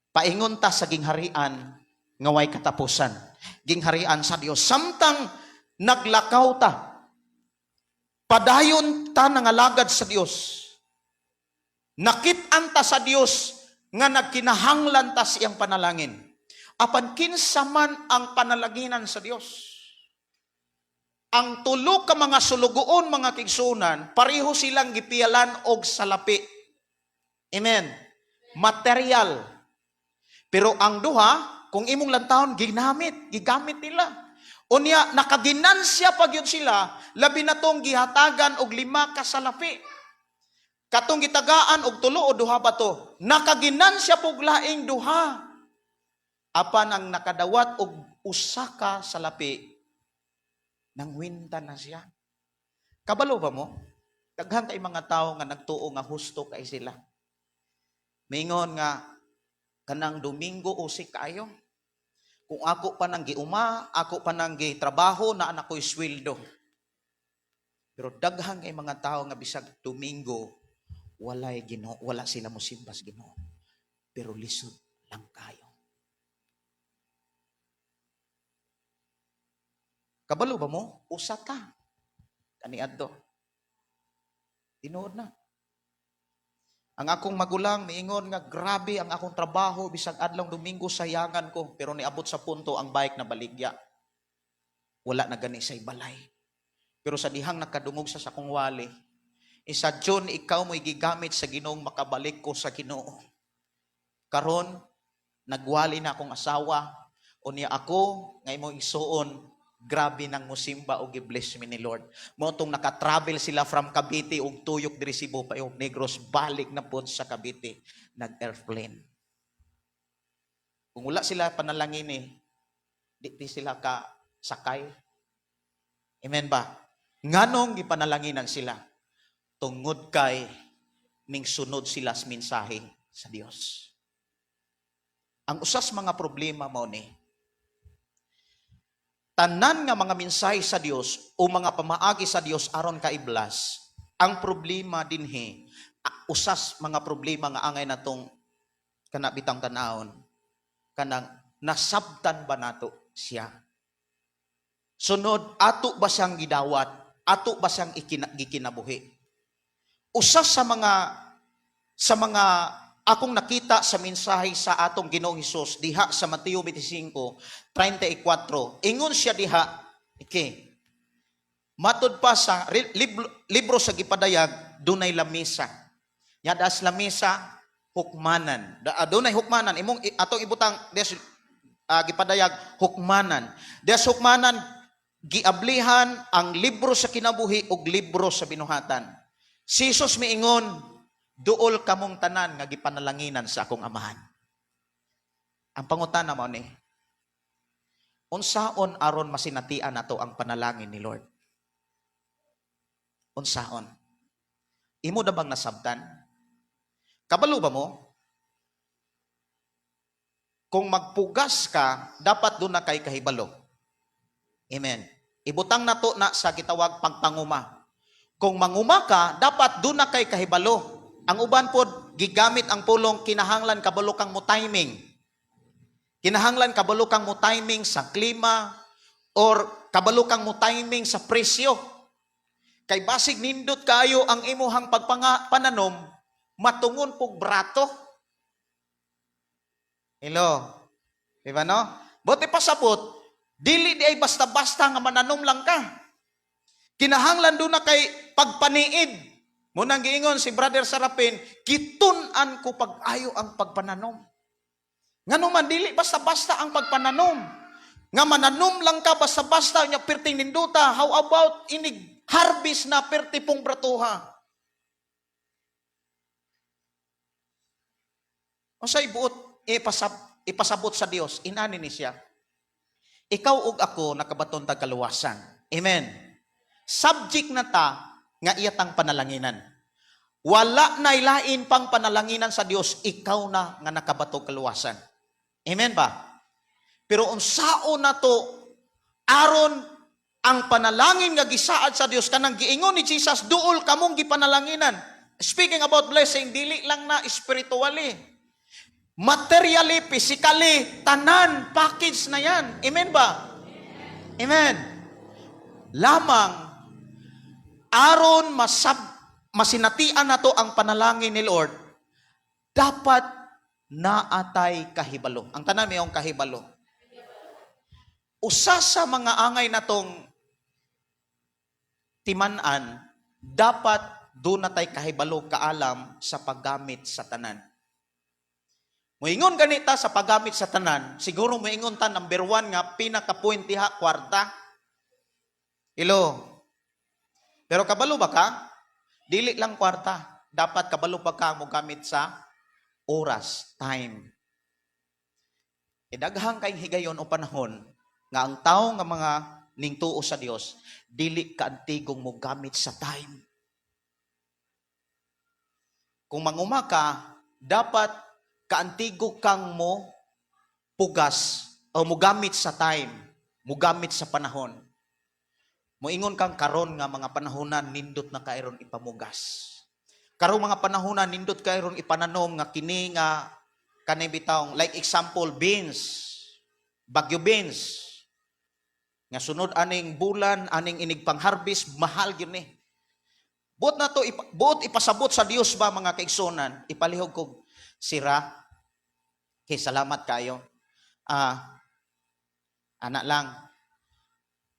Paingon ta sa gingharian nga way katapusan. Gingharian sa Dios. Samtang naglakaw ta, padayon ta nangalagad sa Dios. Nakit-an ta sa Dios nga nagkinahanglan ta sa iyang panalangin. Apan kinsa man ang panalanginan sa Dios? Ang tulo ka mga sulugoon, mga kaigsuonan, pareho silang gipiyalan og salapi. Amen. Material. Pero ang duha, kung imong lantawon, ginamit, gigamit nila. Unya, nakaginansya pa gyud sila, labi na tong gihatagan og 5 ka salapi. Katong gitagaan og 3 o 2 ba to, nakaginansya pug laing duha. Apan ang nakadawat og usa ka salapi, nangwinta na siya. Kabalo ba mo? Daghan kay mga tawo nga nagtuo nga husto kay sila. Mingon nga kanang Domingo usik kaayo. Kung ako pa nang giuma, ako pa nang gitrabaho, naa na ko'y sweldo. Pero daghan kay mga tawo nga bisag Domingo, walay Ginoo, wala sila mosimba sa Ginoo. Pero lisod lang kayo. Kabalo ba mo? Usa ka. Kaniadto. Tinuod na. Ang akong magulang miingon nga grabe ang akong trabaho bisag adlong Domingo sayangan ko, pero niabot sa punto ang bike na baligya. Wala na gani say balay. Pero sa dihang nakadungog sa akong wali, isa John, ikaw mo'y gigamit sa Ginoong makabalik ko sa Ginoo. Karon nagwali na akong asawa, unya ako nga imong igsuon, grabe nang musimba og gi-bless mi ni Lord. Mao tong naka-travel sila from Cavite og tuyok diri Cebu pa og Negros, balik na pod sa Cavite, nag-airplane. Kung wala sila panalangin di sila ka sakay. Amen ba? Nganong gipanalanginan sila? Tungod kay ning sunod sila sa mensahe sa Dios. Ang usas mga problema mao ni tanan nga mga mensahe sa Dios o mga pamaagi sa Dios aron kaiblas, ang problema dinhi, usas mga problema nga angay natong kana bitang tanawon, kanang nasabtan ba nato siya? Sunod, ato ba siyang gidawat? Ato ba siyang gikinabuhi? Usas sa mga akong nakita sa mensahe sa atong Ginoong Hesus diha sa Mateo 25:34, ingon siya diha, okay, matud pa sa libro sa gipadayag, dunay lamisa. Nya das lamisa hukmanan. Dunay hukmanan imong atong ibutang des gipadayag hukmanan. Des hukmanan giablihan ang libro sa kinabuhi ug libro sa binuhatan. Si Jesus miingon, duol kamong tanan nga gipanalanginan sa akong amahan. Ang pangutana mao ni, unsaon aron masinatian nato ang panalangin ni Lord? Unsaon? Imo na bang nasabtan? Kabalo ba mo? Kung magpugas ka, dapat doon na kay kahibalo. Amen. Ibutang nato na sa gitawag pagpanguma. Kung manguma ka, dapat doon na kay kahibalo. Ang uban pod, gigamit ang pulong, kinahanglan kabalo kang mo timing. Kinahanglan kabalo kang mo timing sa klima or kabalo kang mo timing sa presyo. Kay basig nindot kayo ang imuhang pananom, matungon pug brato. Hello. Di ba no? Buti pasabot, dili di ay basta-basta nga mananom lang ka. Kinahanglan doon na kay pagpaniid. Munang giingon si Brother Sarapin, gitun-an ko pag-ayo ang pagpananom. Ngano man dili basta-basta ang pagpananom. Nga mananom lang ka basta-basta nya perting ninduta, how about inig harvest na perti pong bratuha? Unsay buot ipasabot sa Dios, inani ni siya. Ikaw ug ako nakabaton tag kaluwasan. Amen. Subject na ta nga iyatang panalanginan. Wala na ilain pang panalanginan sa Dios, ikaw na nga nakabato kaluwasan. Amen ba? Pero unsao na to aron ang panalangin nga gisaad sa Dios, kanang giingon ni Jesus, "Duol kamong gipanalanginan." Speaking about blessing, dili lang na spiritually. Materially, physically, tanan, package na yan. Amen ba? Amen. Lamang, aron masinatian nato ang panalangin ni Lord, dapat naatay kahibalo. Ang tanan mayong kahibalo. Usa sa mga angay natong timan-an, dapat doon natay kahibalo, kaalam sa paggamit sa tanan. Moingon ganita sa paggamit sa tanan, siguro moingon ta number 1 nga pinaka-point diha, kwarta. Hello. Pero kabalo ba ka? Dili lang kwarta. Dapat kabalo pa ka mo gamit sa oras, time. E daghang kay higayon o panahon nga ang tao nga mga ningtuo sa Dios dili kaantigong mo gamit sa time. Kung manguma ka, dapat kaantigo kang mo pugas o mugamit sa time, mugamit sa panahon. Moingon kang karon nga mga panahonan nindot na kairon ipamugas. Karon mga panahonan nindot kairon ipananom nga kini nga kanay bitawng like example beans, Bagyo beans. Nga sunod aning bulan, aning inig pangharvest, mahal gyud ni. Buot na to, buot ipasabot sa Dios ba, mga kaigsunan, ipalihog kog sira. Okay, salamat kayo. Ana lang.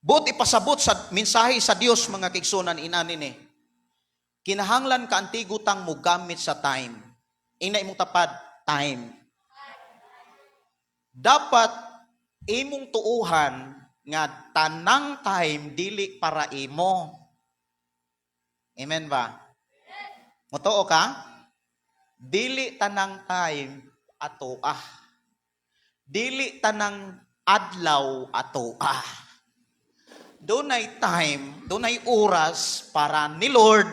Buot ipasabot sa mensahe sa Dios, mga kaigsunan, inani ni. Kinahanglan ka antigutang mo gamit sa time. Ina imong tapad, time. Dapat imong tuuhan nga tanang time dili para imo. Amen ba? Motoo ka? Dili tanang time ato ah. Dili tanang adlaw ato ah. Dunay time, dunay oras para ni Lord,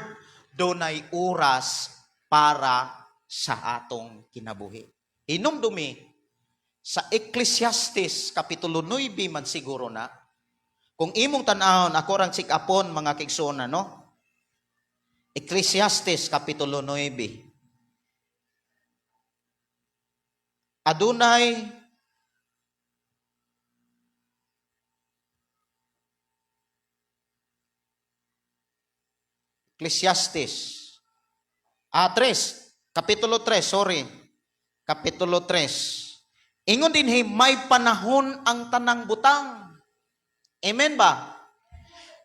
dunay oras para sa atong kinabuhi. Hinumdumi sa Ecclesiastes kapitulo 9 man siguro na. Kung imong tan-awon, ako rang sikapon, mga kaigsoona, no? Ecclesiastes kapitulo 9. Adunay Ecclesiastes. 3. Kapitulo 3, sorry. Kapitulo 3. Ingon din hey, may panahon ang tanang butang. Amen ba?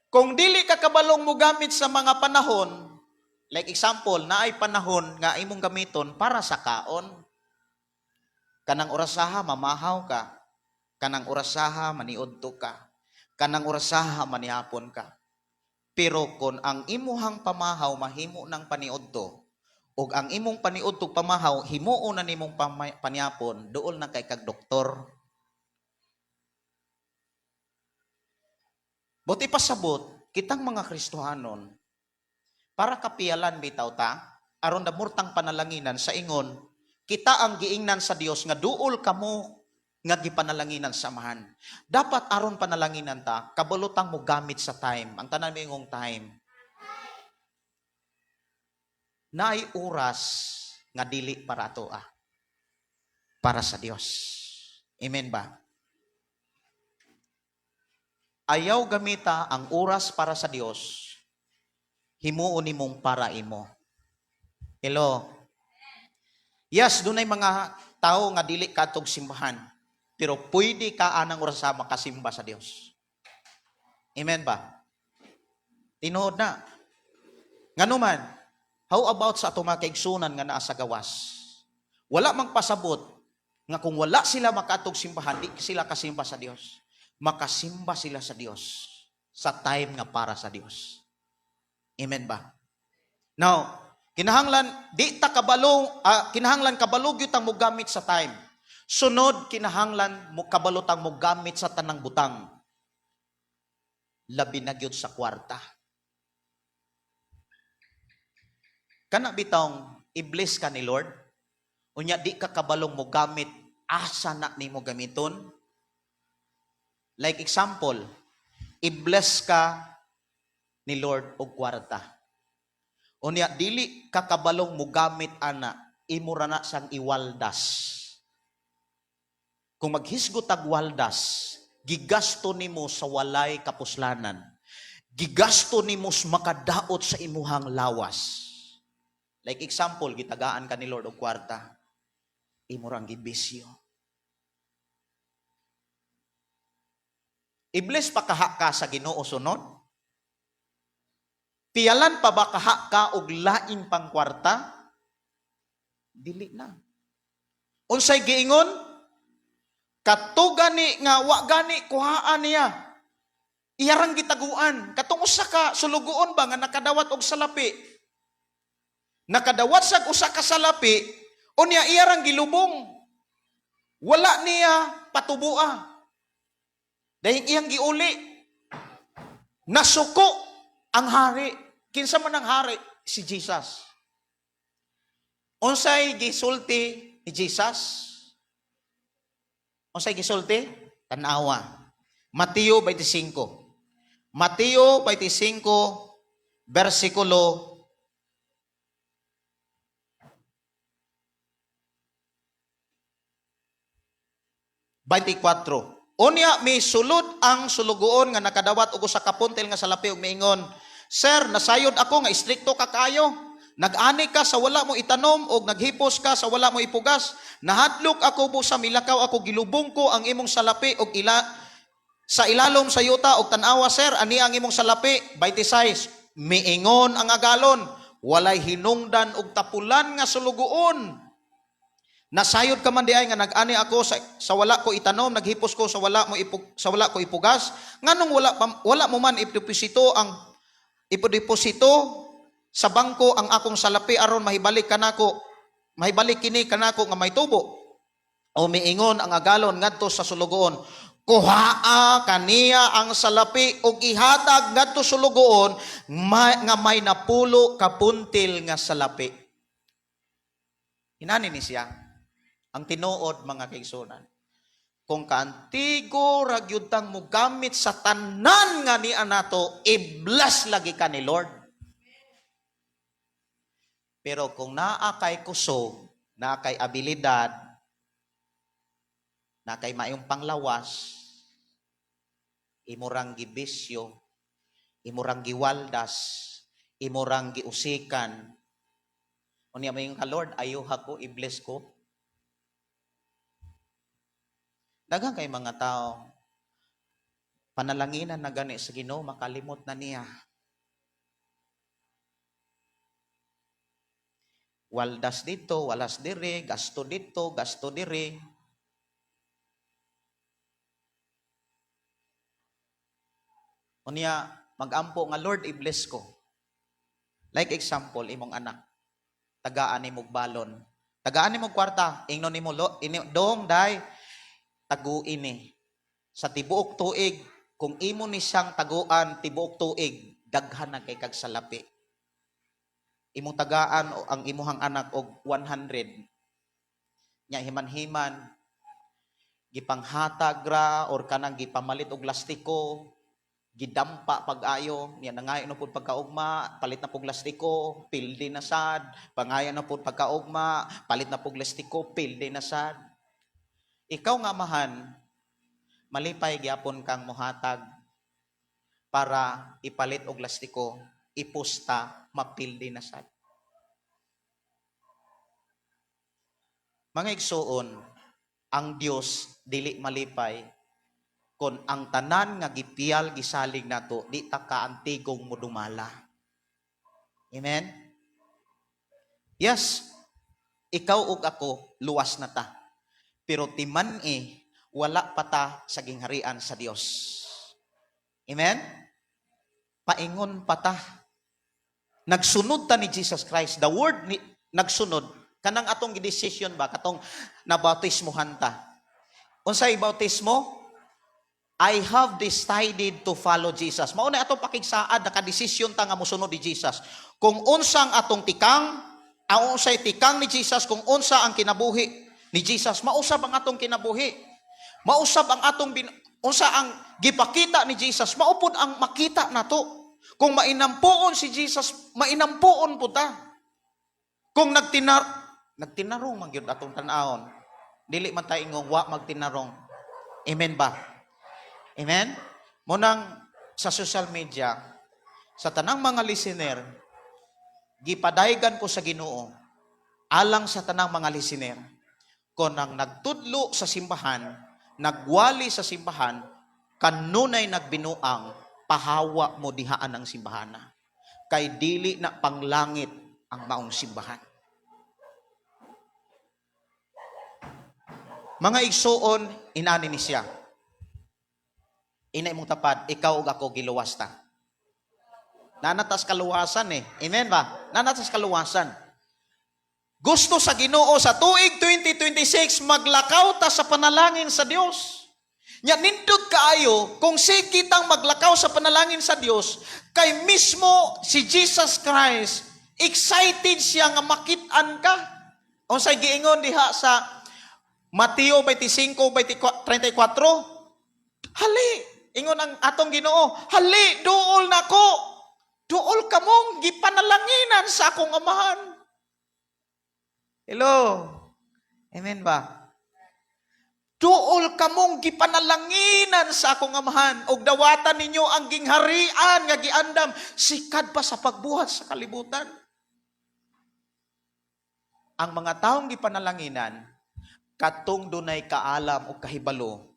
Kung dili ka kabalong mo gamit sa mga panahon, like example, naay panahon nga imong gamiton para sa kaon. Kanang orasaha mamahaw ka. Kanang orasaha maniudto ka. Kanang orasaha manihapon ka. Pero kung ang imuhang pamahaw mahimo ng paniudto, ug ang imong paniudto pamahaw himuon na nimong paniapon, duol na kay kag doktor. Buti pasabot, kitang mga Kristohanon, para kapiyalan bitaw ta, aron damurtang panalanginan sa ingon, kita ang giingnan sa Dios nga duol kamo nga gipanalanginan sa Amahan. Dapat aron panalanginan ta, kabalutang mo gamit sa time. Ang tanan mo ingong time. Naay oras nga dili para ato ah. Para sa Dios. Amen ba? Ayaw gamita ang oras para sa Dios, himuon nimong para imo. Hello. Yes, dunay mga tao nga dili katog simbahan, pero pwede ka anang oras makasimba sa Dios. Amen ba? Tinuod na. Nganuman, how about sa ato mga kaigsunan nga naa sa gawas? Wala mang pasabot nga kung wala sila makatog simbahan, di sila kasimba sa Dios. Makasimba sila sa Dios sa time nga para sa Dios. Amen ba? Now, kinahanglan di ta kabalo, kinahanglan kabalo gyud tang mogamit sa time. Sunod, kinahanglan mo kabalo tang mogamit sa tanang butang. Labi na gyud sa kwarta. Kana bitawng i-bless ka ni Lord, unya di ka kabalong mogamit, asa na nimo gamiton? Like example, i-bless ka ni Lord og kwarta. Unya dili ka kabalong mogamit ana, imo ra na sang iwaldas. Kung maghisgot tag waldas, gigasto nimo sa walay kapuslanan. Gigasto nimo sa makadaot sa imuhang lawas. Like example, gitagaan ka ni Lord og kwarta, imo rang gibisyo. I-bless pa kaha ka sa Ginoo sunod? Piyalan pa ba kaha ka og lain pang kwarta? Dili na. Unsay giingon? Kato gani nga wa gani kuhaan niya. Iyarang gitaguan. Katong usa ka sulugoon ba nga nakadawat og salapi? Nakadawat sag usa ka salapi, unya iyarang gilubong. Wala niya patubua. Dahil iyang giuli. Nasuko ang hari. Kinsa man ang hari? Si Jesus. Unsay gisulti ni Jesus? Unsay gisulti? Tanawa. Mateo 25. Mateo 25, versikulo 24. Unya misulod ang sulugoon nga nakadawat og usa ka puntil nga salapi ug miingon, "Sir, nasayod ako nga istrikto ka kaayo. Nag-ani ka sa wala mo itanom og naghipos ka sa wala mo ipugas. Nahadlok ako busa milakaw ako, gilubong ko ang imong salapi og ila sa ilalom sa yuta, og tan-awa, sir, ani ang imong salapi." 26. Miingon ang agalon, "Walay hinungdan og tapulan nga sulugoon. Nasayod ka man diay nga nag-ani ako sa wala ko itanom, naghipos ko sa wala ko ipugas. Nganong wala mo man ipodeposito sa bangko ang akong salapi aron mahibalik kini kanako nga may tubo?" O miingon ang agalon ngadto sa sulugoon, "Kuhaa kaniya ang salapi ug ihatag ngadto sulugoon nga may 10 ka puntil nga salapi." Inani ni siya. Ang tinuod, mga kaigsunan, kung kaantigo ra gyud tang mogamit sa tanan nga niya nato, i-bless lagi ka ni Lord. Pero kung naa kay kusog, naa kay abilidad, naa kay maayong panglawas, imurang gibisyo, imurang giwaldas, imurang giusikan, unya moingon ka, "Lord, ayuha ko, i-bless ko." Daghan kay mga tao, panalanginan na gani sa Ginoo, makalimot na niya. Waldas dito, walas diri, gasto dito, gasto diri. Unya, magampo nga, "Lord, i-bless ko." Like example, imong anak, tagaan nimo balon, tagaan nimo kwarta, ingnon nimo, ini, dong, day, taguin ni. Sa tibuok tuig, kung imo ni siyang taguan tibuok tuig, daghan na kay kag salapi. Imong tagaan o ang imuhang anak og 100. Nya himan-himan gipanghatag ra or kanang gipamalit og lastiko, gidampa pag-ayo, niya nangayo na pud pagkaugma, palit na pug lastiko, pildi na sad, pangayo na pud pagkaugma, palit na pug lastiko, pildi na sad. Ikaw nga amahan, malipay gyapon kang mohatag para ipalit og lastiko, ipusta, mapildi na sad. Mga igsuon, ang Dios dili malipay kon ang tanan nga gipiyal gisalig nato di ta kaantigong modumala. Amen? Yes, ikaw ug ako luwas na ta. Pero timan-i Wala pa ta sa gingharian sa Dios. Amen? Paingon pa ta. Nagsunod ta ni Jesus Christ. The word ni, nagsunod, kanang atong gidesisyon ba, katong nabautismohan ta. Unsay bautismo? I have decided to follow Jesus. Mao na atong pakigsaad, nakadesisyon ta nga mosunod ni Jesus. Kung unsang atong tikang, ang unsay tikang ni Jesus, kung unsa ang kinabuhi ni Jesus, mausab ang atong kinabuhi. Mausab ang atong unsa ang gipakita ni Jesus, mao pud ang makita nato. Kung mainampuon si Jesus, mainampuon pud ta. Kung nagtinarong man gyud atong tan-awon. Dili man ta ingong wa magtinarong. Amen ba? Amen? Munang sa social media, sa tanang mga listener, gipadaygan ko sa Ginoo alang sa tanang mga listener, kung ang nagtudlo sa simbahan, nagwali sa simbahan, kanunay nagbinuang, pahawa mo dihaan ang simbahan. Kay dili na panglangit ang maong simbahan. Mga igsuon, inani ni siya. Inay mong tapad, ikaw ug ako giluwas ta. Nanatas kaluwasan eh. Amen ba? Nanatas kaluwasan. Gusto sa Ginoo sa tuig 2026 maglakaw ta sa panalangin sa Dios. Nya nindot kaayo kung sige tang maglakaw sa panalangin sa Dios, kay mismo si Jesus Christ excited siya nga makit-an ka. Unsay giingon diha sa Mateo 25:34? Hali, ingon ang atong Ginoo, hali duol nako. Duol kamong gipanalanginan sa akong Amahan. Hello. Amen ba? Duol kamong gipanalanginan sa akong Amahan ug dawatan ninyo ang gingharian nga giandam sikad pa sa pagbuhat sa kalibutan. Ang mga taong gipanalanginan katong dunay kaalam o kahibalo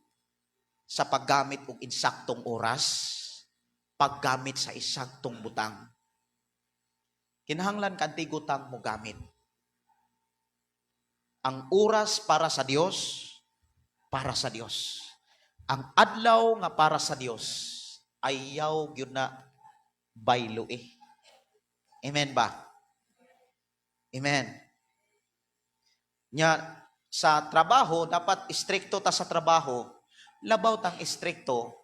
sa paggamit og insaktong oras, paggamit sa isaktong butang. Kinahanglan kantigo tang mo gamit. Ang oras para sa Dios, para sa Dios. Ang adlaw nga para sa Dios, ayaw gyud na baylo eh. Amen ba? Amen. Nya sa trabaho, dapat istrikto ta sa trabaho, labaw tang istrikto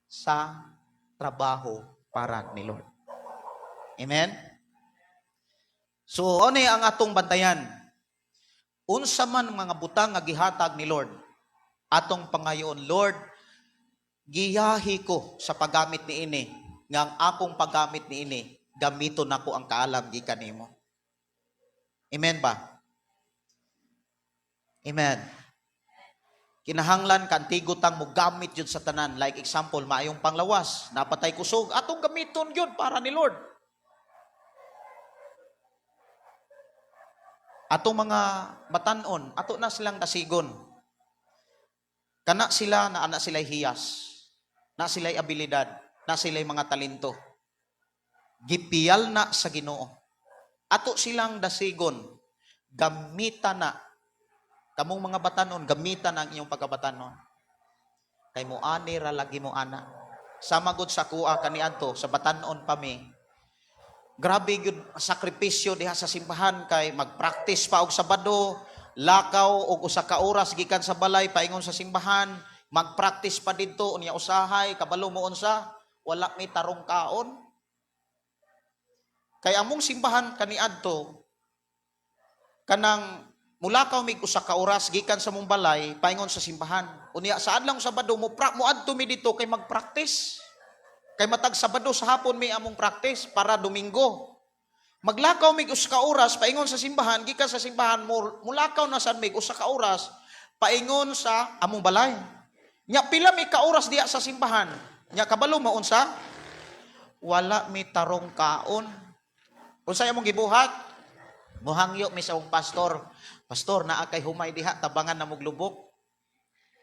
sa trabaho para ni Lord. Amen? So, ano ang atong bantayan? Unsa man mga butang nga gihatag ni Lord, atong pangayoon, Lord, giyahi ko sa paggamit niini, nga ang akong paggamit niini, gamiton nako ang kaalam gikan nimo. Amen ba? Amen. Kinahanglan kantigo tang mo gamit yun sa tanan. Like example, maayong panglawas, napatay kusog, atong gamiton yun para ni Lord. Atong mga batanon, ato na silang dasigon. Kana sila na ana sila'y hiyas, na sila'y abilidad, na sila'y mga talento. Gipiyal na sa Ginoo. Ato silang dasigon, gamita na. Kamong mga batanon, gamitan ang inyong pagkabatanon. Kay mo ani ra lagi mo ana. Sama gud sa kuha kaniadto sa batanon pa mi. Grabe gyud sakripisyo diha sa simbahan kay magpractice pa og Sabado, lakaw og usa ka oras gikan sa balay paingon sa simbahan, magpractice pa didto unya usahay kabalo mo unsa, wala mi tarong kaon. Kay among simbahan kaniadto kanang mulakaw mig usa ka oras gikan sa mong balay paingon sa simbahan. Unya sa adlaw Sabado mo moadto mi dito kay magpractice. Kay matag Sabado sa hapon may among practice para Domingo. Maglakaw mig usa ka oras paingon sa simbahan, gikan sa simbahan mulakaw na sad mig usa ka oras paingon sa among balay. Nya pila mi ka oras diha sa simbahan. Nya kabalo mo unsa? Wala mi tarong kaon. Unsay among gibuhat? Muhangyo mi sa among pastor. Pastor, naa kay humay diha, tabangan na moglubok.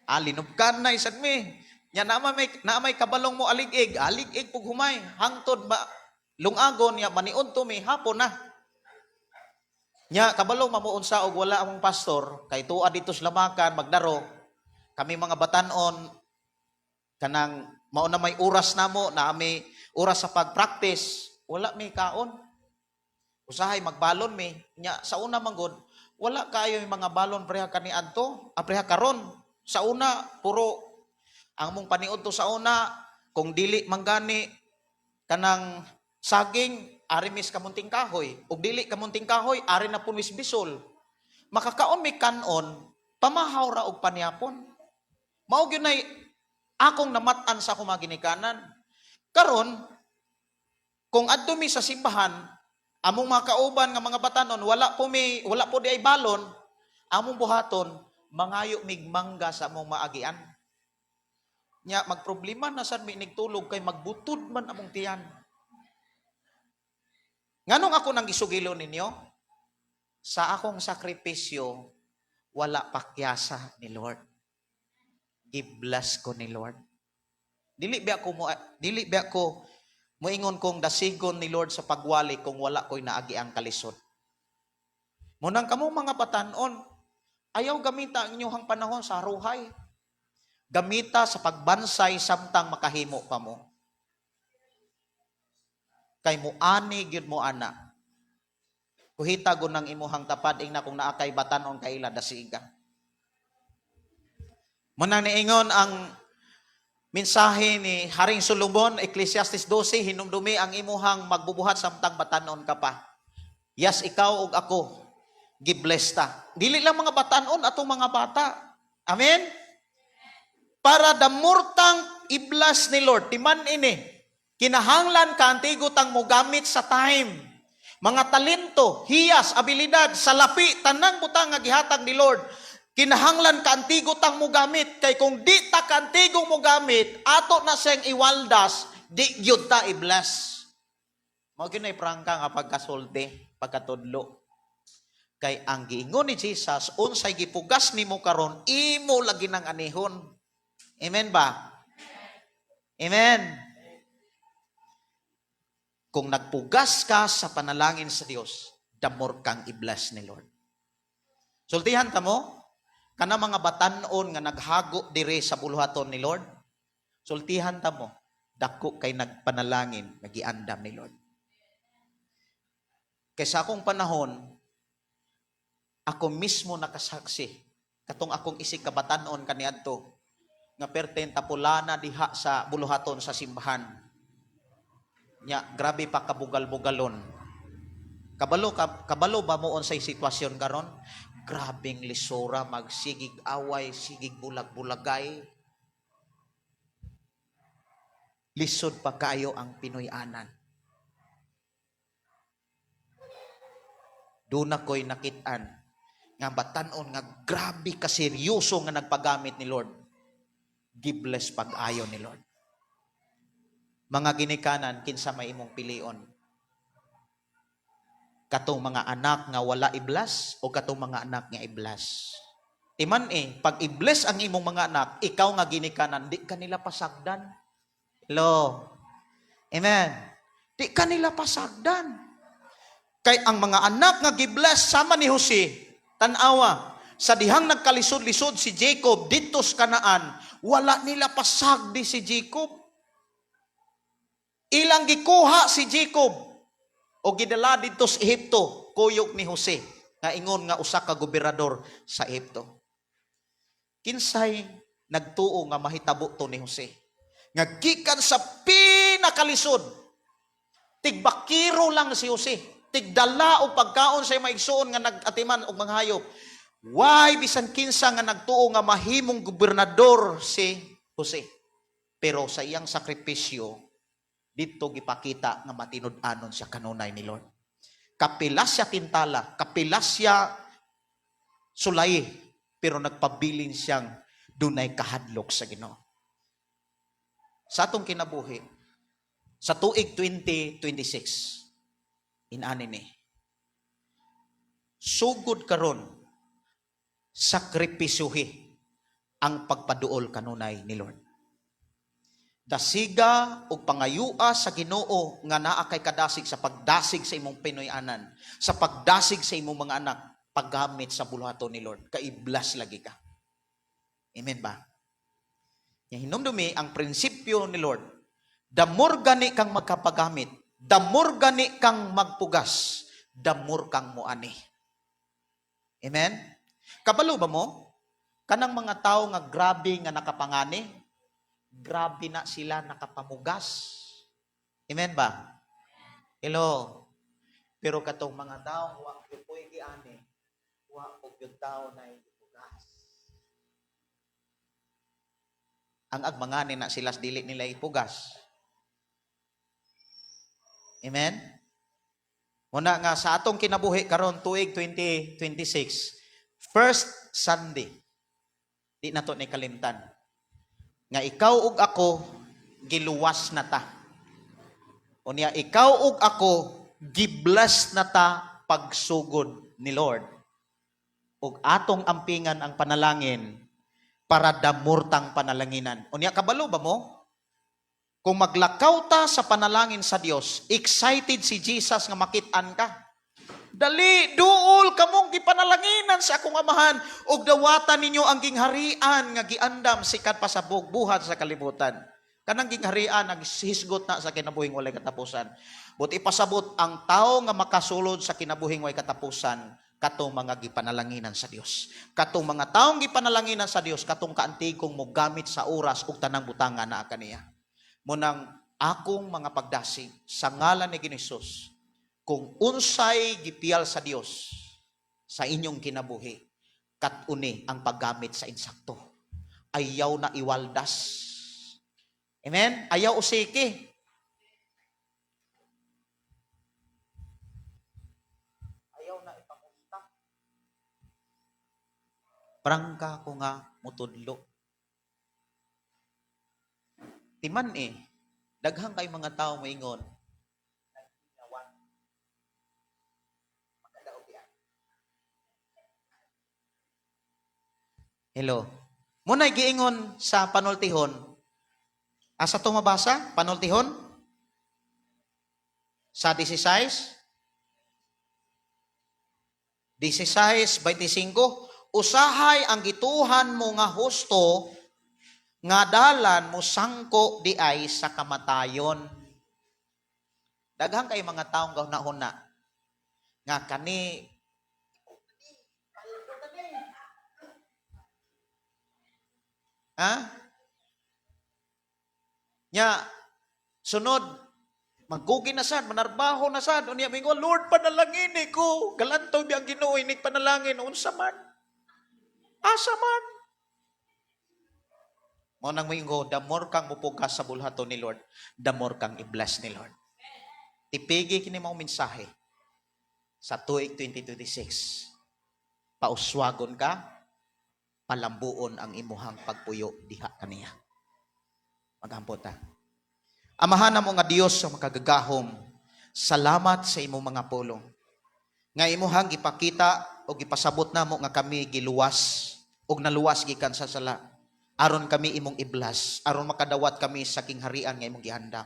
Ah, linubkan na isad mi. Nya naa may kabalong mo alig-ig, alig-ig pug humay. Hangtod ba lungagon nya maniud to mi hapon na. Nya kabalo mamuunsa og wala among pastor kay tuwa dito sa lamakan magdaro. Kami mga batanon, kanang mao na may oras namo na may oras sa pag-practice, wala may kaon. Usahay magbalon mi. Nya sa una man gud, wala kaayo yung mga balon preha kaniadto, preha karon. Sa una puro ang mong paniud to sa una kung dili manggani kanang saging, ari mis kamunting kahoy, ug dili kamunting kahoy, ari na pud mis bisol. Makakaon mi kanon, pamahaw ra og panyapon. Mao gyud nay akong namat-an sa akong mga ginikanan. Karon, kung adto mi sa simbahan, among mga kauban nga mga batanon, wala po di ay balon, among buhaton, mangayo mig mangga sa among maagian. Nya magproblema na sad mi nigtulog kay magbutod man among tiyan. Nganong ako nang gisugilo ninyo? Sa akong sakripisyo, wala pakyasa ni Lord. Gibless ko ni Lord. Dili ba ko moingon kong dasigon ni Lord sa pagwali kung wala ko'y naagi ang kalisod. Munang kamo mga batanon, ayaw gamita ang inyong panahon sa haruhay. Gamita sa pagbansay samtang makahimo pa mo. Kay muani gyud mo ana. Kuhita gud ng imuhang tapad ingna kung naa kay batanon kaila, dasiga. Munang niingon ang mensahe ni Haring Solomon, Ecclesiastes 12, hinumdumi ang imuhang magbubuhat samtang batanon ka pa. Yes, ikaw ug ako, gibless ta. Dili lang mga batanon, atong mga bata. Amen? Para damurtang i-bless ni Lord, timan ini, kinahanglan kaantigo tang mogamit sa time. Mga talento, hiyas, abilidad, salapi, tanang butang nga gihatag ni Lord. Kinahanglan kaantigo tang mogamit, kay kung di ta kaantigong mogamit, ato na siyang iwaldas, di gyud ta i-bless. Mao gyud nay prangka nga pagkasulti, pagkatudlo. Kay ang giingon ni Jesus, unsay gipugas nimo karon, imo lagi nang anihon. Amen ba? Amen. Kung nagpugas ka sa panalangin sa Dios, damor kang i-bless ni Lord. Sultihan ta mo, kana mga batanon nga naghago dire sa buluhaton ni Lord, sultihan ta mo, dako kay nagpanalangin, nagiandam ni Lord. Kay sa akong panahon, ako mismo nakasaksi, katong akong isig kabatanon kaniadto, nga perten tapulana diha sa buluhaton sa simbahan. Nya, grabe pa kabugal-bugalon. Kabalo ba mo unsay sitwasyon karon? Grabeng lisora, magsigig away, sigig bulag-bulagay. Lisod pa kayo ang Pinoy-anan. Doon ako'y nakitaan nga batanon nga grabe ka seryoso nga nagpagamit ni Lord. Gibless pag-ayo ni Lord. Mga ginikanan, kinsa may imong pilion? Katong mga anak nga wala i-bless o katong mga anak nga i-bless? Timan eh, pag i-bless ang imong mga anak, ikaw nga ginikanan, di kanila pasagdan. Hello? Amen. Di kanila pasagdan. Kay ang mga anak nga gibless sama ni Jose, tan-awa, sa dihang nagkalisod-lisod si Jacob didto sa Kanaan, wala nila pasagdi si Jacob. Ilang gikuha si Jacob o gidala didto sa Ehipto, kuyog ni Jose, nga ingon nga usa ka gobernador sa Ehipto. Kinsay nagtuo nga mahitabo to ni Jose? Nga gikan sa pinakalisod, tigbakiro lang si Jose, tigdala og pagkaon sa maigsuon nga nag-atiman og mga hayop. Why bisan kinsa nga nagtuo nga mahimong gobernador si Jose? Pero sa iyang sakripisyo, dito gipakita nga matinud-anon siya kanunay ni Lord. Kapila siya tintala, kapila siya sulay, pero nagpabilin siyang dunay kahadlok sa Ginoo. Sa atong kinabuhi, sa tuig 2026, inani ni, sugod karon, sakripisyuhi ang pagpaduol kanunay ni Lord. Dasiga og pangayua sa Ginoo nga naa kay kadasig sa pagdasig sa imong Pinoy-anan, sa pagdasig sa imong mga anak, paggamit sa buluhaton ni Lord, kay i-bless lagi ka. Amen ba? Nya hinumdumi ang prinsipyo ni Lord. The more gani kang magkapagamit, the more gani kang magpugas, the more kang muani. Amen? Kabalo ba mo? Kanang mga tao nga grabe nga nakapangani, grabe na sila nakapamugas. Amen ba? Hello. Pero katong mga tao wa gyud po'y giani, wa pud gyud tao na gipugas. Ang agmangani na sila dili nila ipugas. Amen? Muna nga sa atong kinabuhi karon tuig 2026, first Sunday, di na to ni kalimtan. Nga ikaw ug ako giluwas na ta. Unya ikaw ug ako gibless na ta pagsugod ni Lord. Ug atong ampingan ang panalangin para the more tang panalanginan. Unya kabalo ba mo? Kung maglakaw ta sa panalangin sa Dios, excited si Jesus nga makit-an ka. Dali, duol kamong gipanalanginan sa akong amahan ug dawatan ninyo ang gingharian nga giandam sikat pa sa buhat sa kalibutan. Kanang gingharian naghisgot na sa kinabuhing walay katapusan. But ipasabot ang tao nga makasulod sa kinabuhing walay katapusan katong mga gipanalanginan sa Dios. Katong mga taong gipanalanginan sa Dios, katong kaantigong mogamit sa oras ug tanang butangan naa kaniya. Munang akong mga pagdasig sa ngalan ni Ginoong Hesus, kung unsay gipiyal sa Dios sa inyong kinabuhi, kat-uni ang paggamit sa insakto. Ayaw na iwaldas. Amen? Ayaw usiki. Ayaw na ipamusta. Prangka ko nga mutudlo. Timan eh, daghang kay mga tao moingon, naghingawan. Magkadaog yan. Hello. Muna'y giingon sa panultihon. Asa to mabasa? Panultihon? Sa 16? 16:25. Usahay ang gituhan mo nga husto nga dalan mo sangko di ay sa kamatayon. Daghang kay mga taong gahuna-huna nga kani. Ha? Nya sunod magkugi na sad, manarbaho na sad, unya mingon, "Lord, panalangin ko." Galantaw bi ang Ginoo inig panalangin unsa man? Asa man? Mao nang moingon, the more kang mupugas sa bulhaton ni Lord, the more kang i-bless ni Lord. Tipigi kini mao mensahe sa tuig 2026. Pauswagon ka, palambuon ang imuhang pagpuyo diha kaniya. Maghampo ta. Amahan namo nga Dios sa makagagahom, salamat sa imong mga pulong. Nga imuhang gipakita o gipasabot namo nga kami giluwas ug naluwas gikan sa sala. Aron kami imong i-bless, aron makadawat kami sa kingharian nga imong gihandam.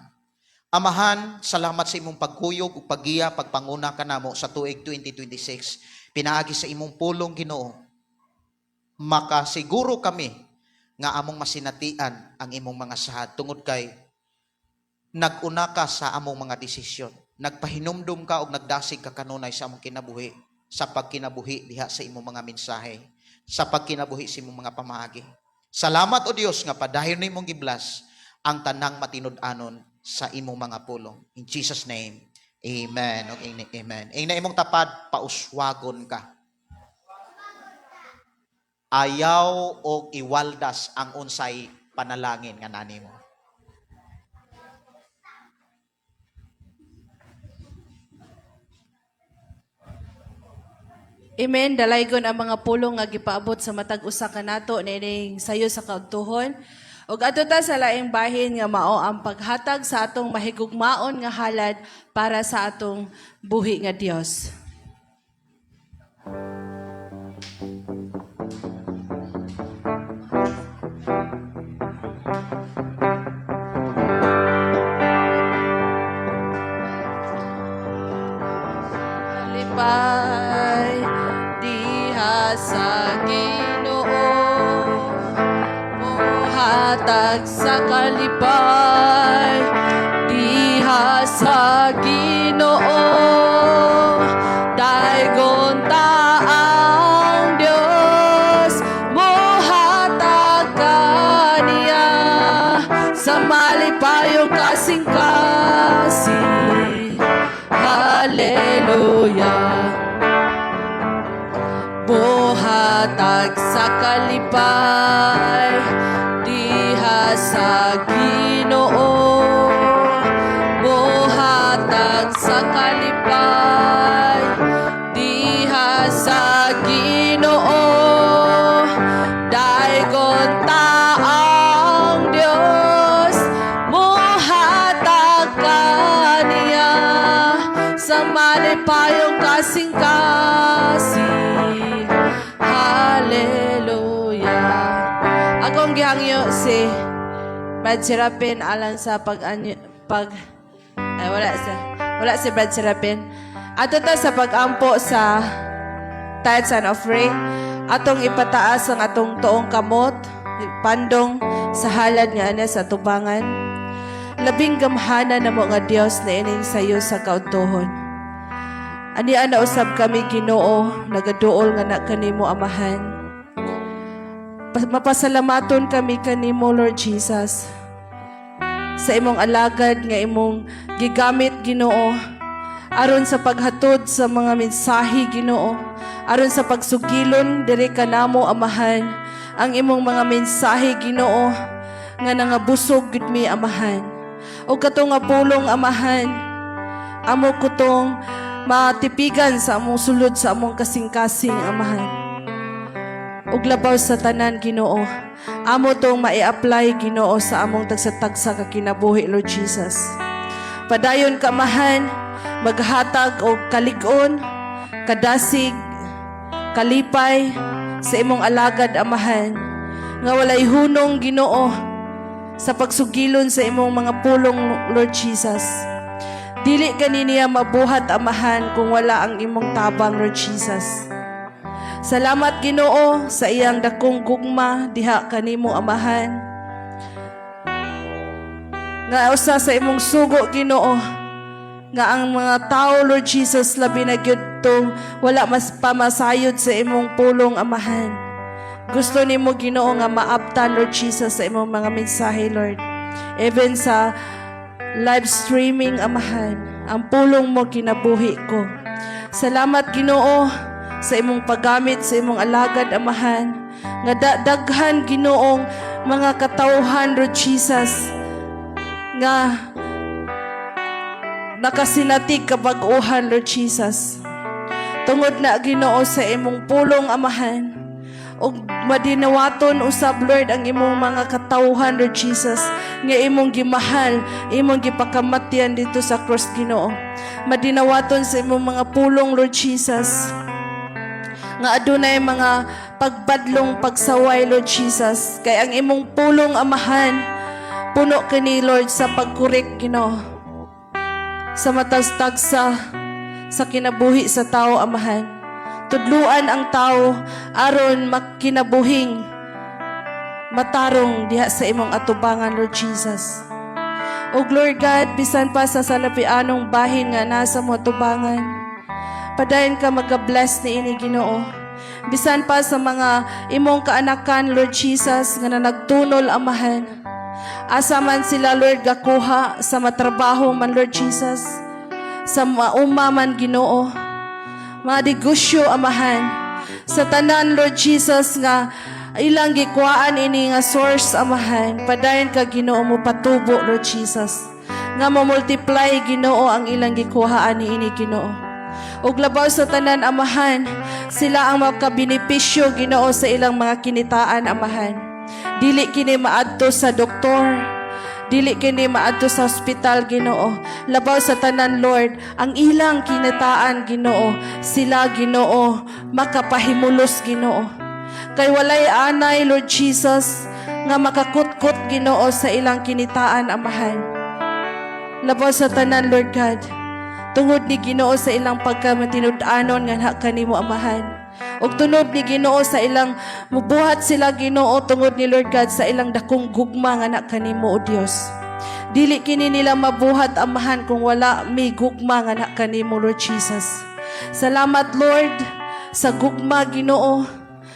Amahan, salamat sa imong pagkuyog ug paggiya, pagpanguna kanamo sa tuig 2026. Pinaagi sa imong pulong, Ginoo. Makasiguro kami nga among masinatian ang imong mga sahad tungod kay nag-una ka sa among mga desisyon. Nagpahinumdum ka og nagdasig ka kanunay sa among kinabuhi, sa pagkinabuhi diha sa imong mga mensahe, sa pagkinabuhi sa imong mga pamaagi. Salamat o Dios nga padayon nimong gi-bless ang tanang matinud-anon sa imong mga pulong. In Jesus' name, amen. Okay, amen. Ingna imong tapad, pauswagon ka. Ayaw og iwaldas ang unsay panalangin nga nani mo. Amen. Dalaygon ang mga pulong nga gipaabot sa matag usa kanato niining sayo sa kaudtuhon. Ug adto ta sa laing bahin nga mao ang paghatag sa atong mahigugmaon nga halad para sa atong buhi nga Dios. Lipay diha sa Ginoo, muhatag Buhatag sa kalipay diha sa Ginoo. Daygon ta ang Dios, muhatag kaniya sa malipayong kasing-kasing. Hallelujah. Buhatag sa kalipay diha sa Ginoo. Buhatag sa kalipay diha sa Ginoo. Daygon ta ang Dios, muhatag kaniya sa malipayong kasing-kasing. Hallelujah. Akong gihangyo si Brad Serapin alang sa pag pag ay, wala si Brad Serapin. Ato ta sa pag-ampo sa tithes and offering, atong ipataas ang atong tuong kamot, pandong sa halad nga ana sa tubangan. Labing gamhana namo nga Dios na ining sayo sa kaudtohon. Ani ana usab kami, Ginoo, nagaduol nga na kanimo, Amahan. Mapasalamaton kami kanimo, Lord Jesus, sa imong alagad nga imong gigamit, Ginoo, aron sa paghatod sa mga mensahe, Ginoo, aron sa pagsugilon diri kanamo, Amahan, ang imong mga mensahe, Ginoo, nga nangabusog gud mi, Amahan. O kato nga pulong, Amahan, amo ko tong matipigan sa among sulod, sa among kasing-kasing, Amahan. Ug labaw sa tanan, Ginoo, amo tong mai-apply, Ginoo, sa among tagsa-tagsa ka kinabuhi, Lord Jesus. Padayon ka, Amahan, maghatag og kalig-on, kadasig, kalipay sa imong alagad, Amahan, nga walay hunong, Ginoo, sa pagsugilon sa imong mga pulong, Lord Jesus. Dili gani niya mabuhat, Amahan, kung wala ang imong tabang, Lord Jesus. Salamat, Ginoo, sa iyang dakong gugma diha kanimo, Amahan. Nga usa sa imong sugo, Ginoo, nga ang mga tao, Lord Jesus, labi na gyud tong wala mas pamasayod sa imong pulong, Amahan. Gusto nimo, Ginoo, nga maabtan, Lord Jesus, sa imong mga mensahe, Lord. Even sa live streaming, Amahan, ang pulong mo kinabuhi ko. Salamat, Ginoo, sa imong paggamit sa imong alagad, Amahan. Nga daghan, Ginoong, mga katawhan, Lord Jesus, nga nakasinatig kabag-uhan, Lord Jesus. Tungod na, Ginoo, sa imong pulong, Amahan. Ug madinawaton usab, Lord, ang imong mga katawhan, Lord Jesus, nga imong gimahal, imong gipakamatyan dito sa cross, Ginoo. Madinawaton sa imong mga pulong, Lord Jesus, nga adunay mga pagbadlong, pagsaway, Lord Jesus, kay ang imong pulong, Amahan, puno kini, Lord, sa pagkorek, Ginoo, sa matagtagsa sa kinabuhi sa tao, Amahan. Tudluan ang tao aron makinabuhing matarong diha sa imong atubangan, Lord Jesus. O Lord God, bisan pa sa salapianong bahin nga nasa mo atubangan, padayon ka magabless ni ini, Ginoo. Bisan pa sa mga imong kaanakan, Lord Jesus, nga na nagtunol, Amahan. Asa man sila, Lord, gakuha sa matrabaho man, Lord Jesus. Sa mauma man, Ginoo. Mga negosyo, Amahan. Sa tanan, Lord Jesus, nga ilang gikuhaan ini nga source, Amahan. Padayon ka, Ginoo, mo patubo, Lord Jesus. Nga mo multiply, Ginoo, ang ilang gikuhaan ni ini, Ginoo. Ug labaw sa tanan, Amahan, sila ang makabenepisyo, Ginoo, sa ilang mga kinitaan, Amahan. Dili kini maadto sa doktor. Dili kini maadto sa ospital, Ginoo. Labaw sa tanan, Lord, ang ilang kinitaan, Ginoo, sila, Ginoo, makapahimulos, Ginoo. Kay walay anay, Lord Jesus, nga makakutkot, Ginoo, sa ilang kinitaan, Amahan. Labaw sa tanan, Lord God, tungod ni, Ginoo, sa ilang pagkamatinud-anon nga kanimo, Amahan. Ug tunod ni Ginoo sa ilang mubuhat sila, Ginoo, tungod ni Lord God sa ilang dakong gugma nga na kanimo, O Dios. Dili kini nila mabuhat, Amahan, kung wala may gugma nga na kanimo, Lord Jesus. Salamat, Lord, sa gugma, Ginoo,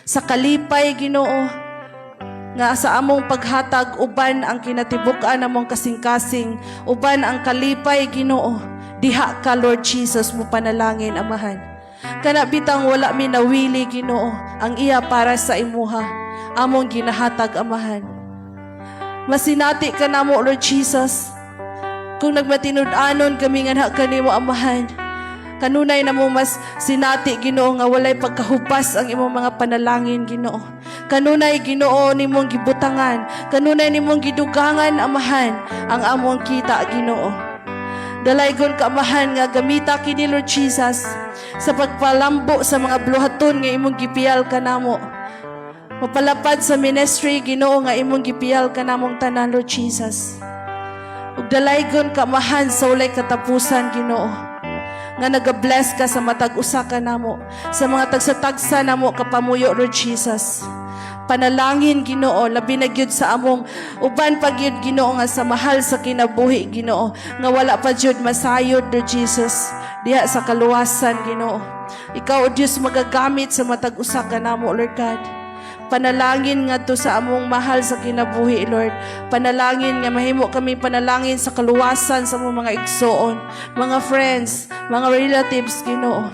sa kalipay, Ginoo, nga sa among paghatag uban ang kinatibuk-an among kasing-kasing, uban ang kalipay, Ginoo. Diha ka, Lord Jesus, mo panalangin, Amahan. Kana bitang wala mi nawili, Ginoo, ang iya para sa imuha among ginahatag, Amahan. Masinati ka namo, Lord Jesus. Kung nagmatinud-anon kami nga kanimo, Amahan. Kanunay na mo mas sinati, Ginoo, nga walay pagkahupas ang imong mga panalangin, Ginoo. Kanunay, Ginoo, nimong gibutangan, kanunay nimong gidugangan, Amahan, ang among kita, Ginoo. Dalaygon ka, Amahan, nga gamita kini, Lord Jesus, sa pagpalambo sa mga buluhaton nga imong gipiyal kanamo. Mapalapad sa ministry, Ginoo, nga imong gipiyal kanamong tanan, Lord Jesus. Ug dalaygon ka, Amahan, sa walay katapusan, Ginoo, nga naga-bless ka sa matag usa ka namo, sa mga tagsa-tagsa namo kapamuyo, Lord Jesus. Panalangin, Ginoo, labi na gyud sa among uban pa gyud, Ginoo, nga sa mahal sa kinabuhi, Ginoo, nga wala pa jud masayod, Lord Jesus, diha sa kaluwasan, Ginoo. Ikaw, O Dios, magagamit sa matag usa ka namo, Lord God. Panalangin ngadto sa among mahal sa kinabuhi, Lord. Panalangin nga mahimo kami panalangin sa kaluwasan sa among mga igsoon, mga friends, mga relatives, Ginoo.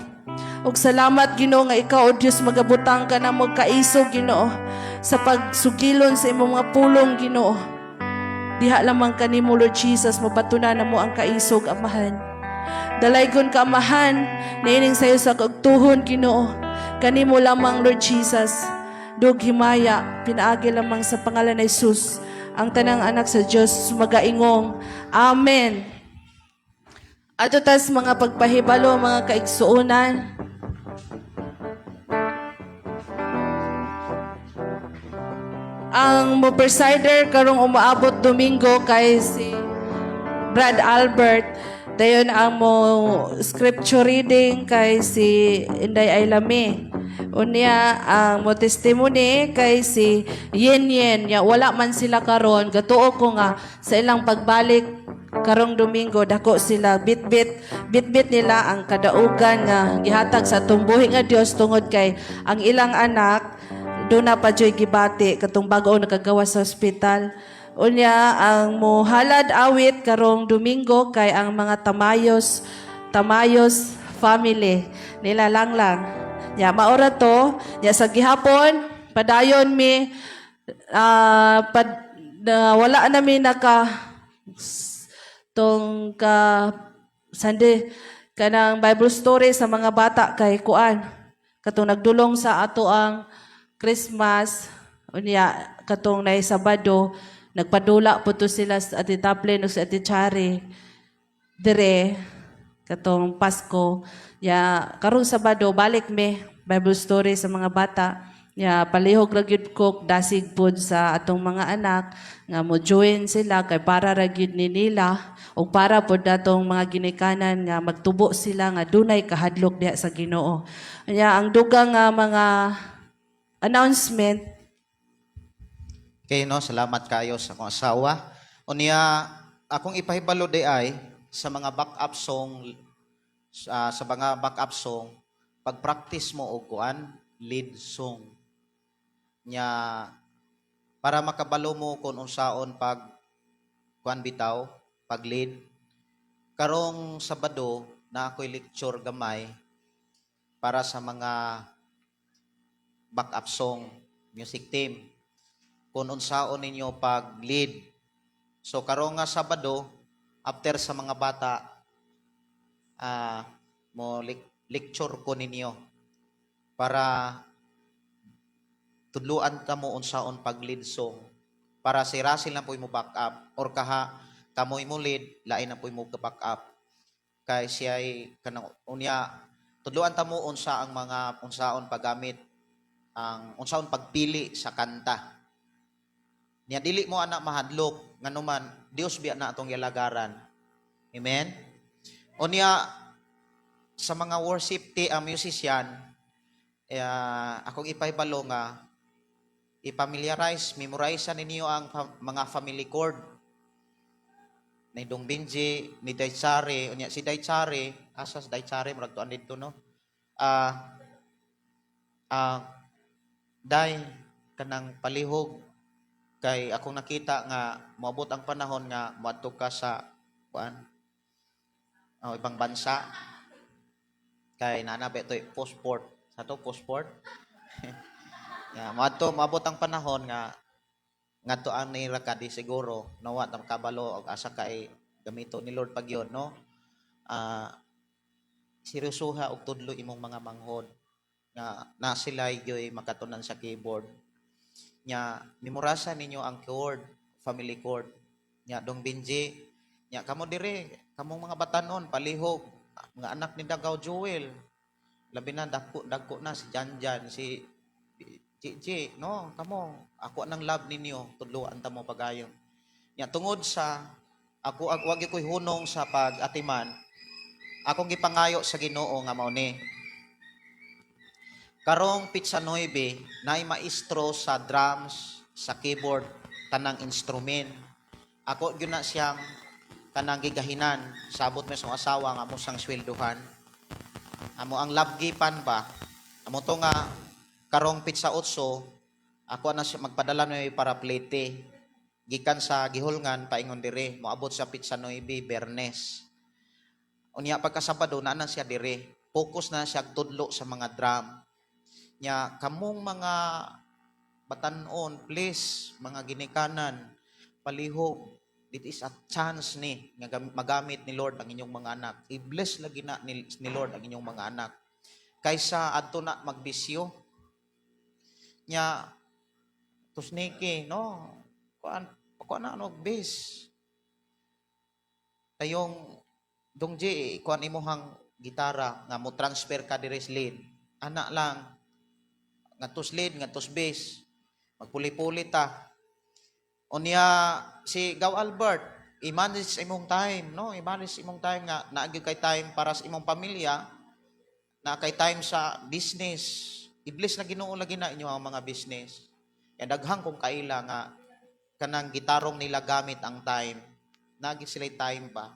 Ug salamat, Ginoo, nga ikaw, O Dios, magabutang ka namo kaisog, Ginoo, sa pagsugilon sa imong mga pulong, Ginoo. Diha lamang kanimo, Lord Jesus, mabatunan namo ang kaisog, Amahan. Dalaygon ka, Amahan, niining sayo sa kagtuhon, Ginoo. Kanimo lamang, Lord Jesus. Dug himaya, pinaagi lamang sa pangalan ni Jesus. Ang tanang anak sa Dios magaingong, Amen. Ato tas mga pagpahibalo, mga kaigsuonan. Ang mo presider karong umaabot Domingo kay si Brad Albert. Dayon ang mo scripture reading kay si Inday Aylame. Unya ang mo testimony kay si Yen Yen. Ya, wala man sila karon. Gatuo ko nga sa ilang pagbalik karong Domingo dako sila bitbit bitbit nila ang kadaugan nga gihatag sa tumbuhi nga Dios tungod kay ang ilang anak doon na pa joy gibati katong bag-o nakagawa sa ospital. Unya ang mohalad awit karong Domingo kay ang mga Tamayos Tamayos family nila lang lang. Nya maora to, nya sa gihapon padayon mi pad, na, wala na mi naka tong ka Sunday kanang Bible story sa mga bata kay kuan katong nagdulong sa ato ang Christmas. Unya katong nay Sabado nagpadula po to sila sa Ate Taplin o sa Ate Chari dire katong Pasko. Ya karong Sabado balik me Bible story sa mga bata. Ya palihog ra gyud ko dasig pod sa atong mga anak nga mo join sila kay para ra gyud ni nila ug para pod atong mga ginikanan nga magtubo sila nga dunay kahadlok diha sa Ginoo. Ya ang dugang nga mga announcement. Okay, no? Salamat kayo sa akong asawa. Unya, akong ipahibalo di ay sa mga backup song, sa mga backup song, pag-practice mo og kuan, lead song. Nya para makabalo mo kung unsaon pag kuan bitaw, pag lead. Karong Sabado na ako'y lecture gamay para sa mga backup song music team kung unsaon ninyo pag lead. So karong nga Sabado after sa mga bata mo lecture ko ninyo para tudluan ta mo unsaon pag lead song para si Russell na po mo back up or kaha kamoy mo lead, lain na po mo back up kay siya ay kanang unya tudluan ta mo unsa ang mga unsaon paggamit ang unsaon pagpili sa kanta. Niya dili mo anak mahadlok nganuman Dios biya na atong yalagaran. Amen. Unya sa mga worship ti ang musician Akong ipahibalo nga i-familiarize, memorize ninyo ang mga family chord ni Dong Benji, ni Daychare, unya si Daychare, asa si Daychare, murag tuan didto, no? Day, kanang palihog kay akong nakita nga moabot ang panahon nga moadto ka sa kuan, oh, ibang bansa, kay naa na ba ito passport sa to, passport ya. Moadto, moabot ang panahon nga ngadto ang nira ka di siguro, nawa ta kabalo og asa kay gamito ni Lord pag yun, no? Seryosoha og tudlo imong mga manghod nga na sila gyoy makatunan sa keyboard nya. Memorasa ninyo ang chord, family chord nya. Dong Benji nya, kamo dire, kamong mga batanon, palihog, mga anak ni Dagaw Joel, labi na dagko dagko na si Janjan, si Gigi, no? Kamo, ako nang love ninyo, tudloan ta mo pagayon nya. Tungod sa ako ag wag ko'y hunong sa pag-atiman, akong gipangayo sa Ginoo nga mao ni karong pitsa 9 naay maestro sa drums, sa keyboard, tanang instrument. Ako gyud na siyang kanang gigahinan, sabot mi sa asawa nga amo sang swelduhan. Amo ang labgipan ba. Amo to nga karong pitsa 8 ako na siya magpadala na para plete gikan sa gihulngan paingon dire, moabot sa pitsa 9 Bernes. Unya pagka Sabado na na siya dire. Focus na siya tudlo sa mga drum. Nya kamong mga batanon, please, mga ginikanan, palihog. It is a chance ni nga magamit ni Lord ang inyong mga anak. I-bless lagi na ni Lord ang inyong mga anak. Kaysa adto na magbisyo. Nya tusniki, no? Kuan kuan na ano bass. Tayong Dong J, kuan imuhang gitara nga mo transfer ka diri sa lead. Ana lang ngadto lead, ngadto bass. Magpuli-puli ta. Unya si Gaw Albert, i-manage imong time, no? I-manage imong time nga naa gyud kay time para sa imong pamilya, na kay time sa business. I-bless na Ginoo lagi na inyo ang mga business. Kaya daghang kong kaila nga kanang gitarong nila gamit ang time. Nagi sila time pa.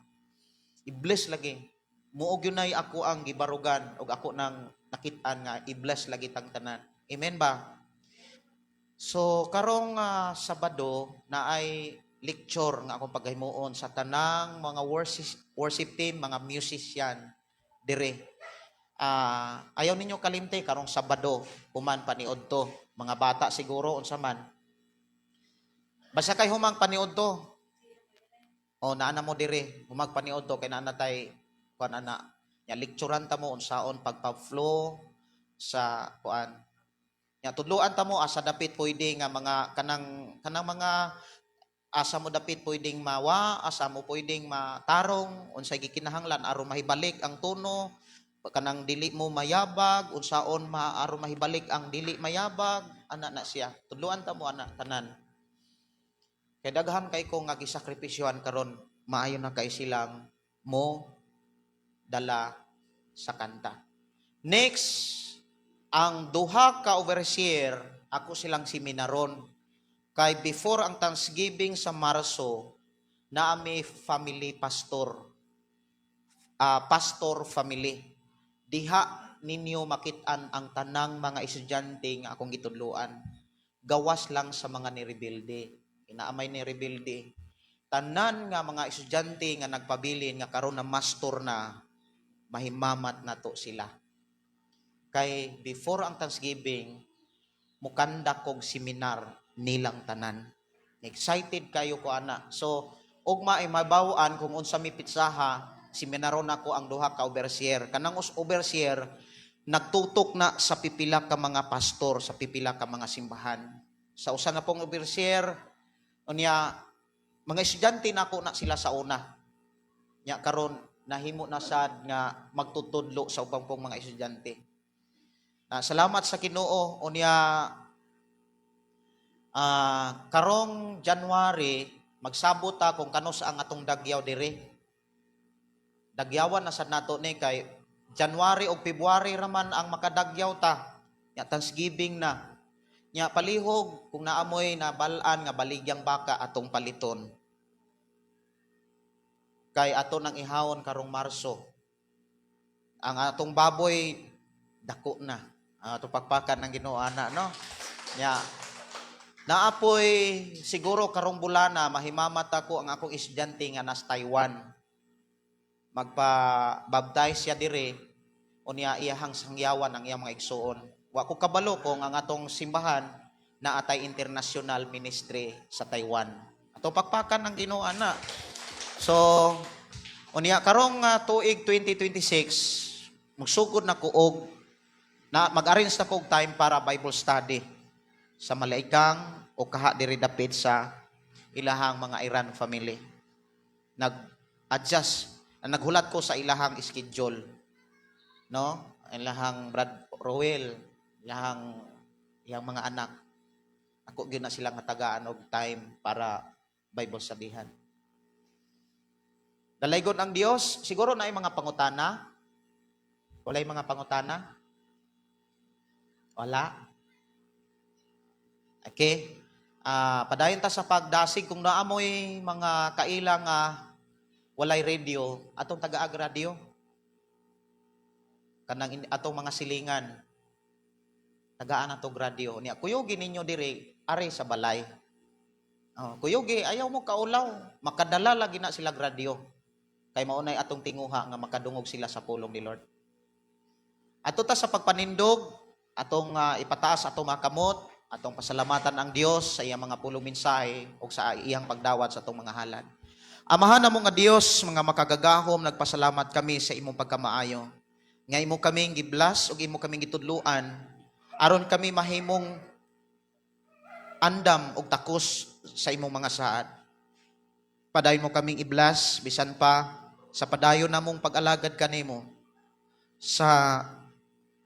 I-bless lagi. Muog yun ay ako ang gibarugan og ako nang nakit-an nga i-bless lagi tang tanan. Amen ba? So karong Sabado na ay lecture nga akong paghimuon sa tanang mga worship team, mga musician dire. Ayaw ninyo kalimte karong Sabado, human paniod to. Mga bata siguro unsa man. Basta kay humang paniod to. O naa na mo dire, humag paniod to kay naa na tay kuan ana. Nya lecturean ta mo unsaon pagpa-flow sa kuan. Nya tudluan ta mo asa dapit pwede nga mga kanang kanang mga asa mo dapit pwedeng mawa, asa mo pwedeng matarong, unsay gikinahanglan aron mahibalik ang tono, kanang dili mo mayabag, unsaon ma aron mahibalik ang dili mayabag, ana na siya. Tudluan ta mo ana tanan. Kay daghan kay ko nga gisakripisyohan karon maayo na kay silang mo dala sa kanta. Next, ang duha ka overseer, ako silang seminaron. Kay before ang Thanksgiving sa Marso, naa mi family pastor. Pastor family. Diha ninyo makit-an ang tanang mga estudyante nga akong gitudloan. Gawas lang sa mga nirebilde. Inaamay ni rebelde. Tanan nga mga estudyante nga nagpabilin nga karon na master na, mahimamat na to sila. Kay before ang Thanksgiving, mukanda kog seminar nilang tanan. Excited kayo ko ana. So, ugma ay mabawaan kung unsa mi pitsaha, seminaron nako ang duha ka overseer. Kanang us overseer nagtutok na sa pipila ka mga pastor, sa pipila ka mga simbahan. Sa usa na pong overseer, unya mga estudyante nako na sila sa una. Nya karon nahimo na sad nga magtutudlo sa ubang pong mga estudyante. Na salamat sa Ginoo, unya karong January magsabot ta kung kanus ang atong dagyaw dire. Dagyawan na sad nato ni kay January o February raman ang makadagyaw ta. Nya Thanksgiving na. Nya palihog kung naamoy na balaan nga baligyang baka atong paliton. Kay ato nang ihawon karong Marso. Ang atong baboy dako na. Ang atong pakpakan ng Ginoo ana, no. Nya naapoy siguro karong bulana mahimamat ako ang akong estudyante nga nas Taiwan. Magpa-baptize siya dire unya iyahang sangyawan ang iyang mga igsuon. Wa ko kabalo kung ang atong simbahan na atay international ministry sa Taiwan. Ato pakpakan ang Ginoo ana. So unya karong tuig 2026 magsugod na ko og na mag-arrange na ko og time para Bible study sa Malaikang o kaha diri dapit sa ilahang mga Iran family. Nag-adjust, naghulat ko sa ilahang schedule. No? Ilahang Brad Rowell, ilahang iyang mga anak. Ako gyud na sila nga tagaan og time para Bible studyhan. Dalaygon ang Dios, siguro na ay mga pangutana. Walay mga pangutana? Wala. Okay. Padayon ta sa pagdasig kung naamoy mga kaila nga walay radio, atong tagaag radio. Kanang atong mga silingan. Tagaan atong radio. Niya kuyugi ninyo diri are sa balay. Oh, kuyugi ayaw mo kaulaw, makadala lagi na sila radio. Kay maunay atong tinguha nga makadungog sila sa pulong ni Lord. Ato ta sa pagpanindog, atong ipataas atong mga kamot, atong pasalamatan ang Dios sa iyang mga pulong mensahe ug sa iyang pagdawat sa atong mga halad. Amahan namo nga Dios, mga makagagahom, nagpasalamat kami sa imong pagkamaayo. Nga imo kaming gi-bless ug imo kaming gitudluan aron kami mahimong andam ug takos sa imong mga saad. Padayon mo kaming i-bless bisan pa sa padayon namong pag-alagad kanimo sa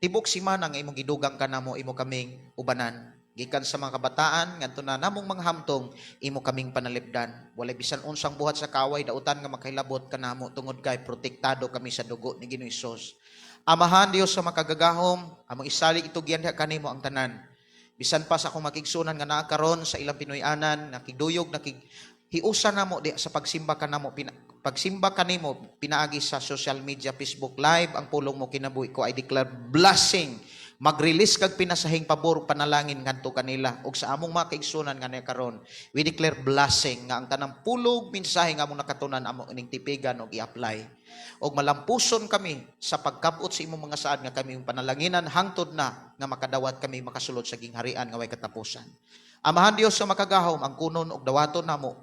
tibok simana nga imong gidugang kanamo, imo kaming ubanan. Gikan sa mga kabataan ngadto na namong mga hamtong, imo kaming panalipdan. Walay bisan unsang buhat sa kaway dautan nga makahilabot kanamo tungod kay protektado kami sa dugo ni Ginoong Hesus. Amahan Dios sa makagagahom, among isalig itugyan diha kanimo ang tanan. Bisan pa sa akong makigsunan nga naa karon sa ilang Pinoy-anan, nakigduyog, nakighiusa namo di sa pagsimba kanamo, pagsimba kanimo pinaagi sa social media, Facebook Live, ang pulong mo kinabuhi ko, I declare blessing. Mag-release kag pinasahing pabor panalangin ngadto kanila ug sa among mga kaigsunan nga niya karon, we declare blessing nga ang tanang pulog mensahe nga among nakatunan amo ining tipigan og i-apply og malampuson kami sa pagkabot sa imong mga saad nga kami yung panalanginan hangtod na nga makadawat kami makasulod sa gingharian nga way katapusan. Amahan Dios sa makagahom, ang kunon og dawaton namo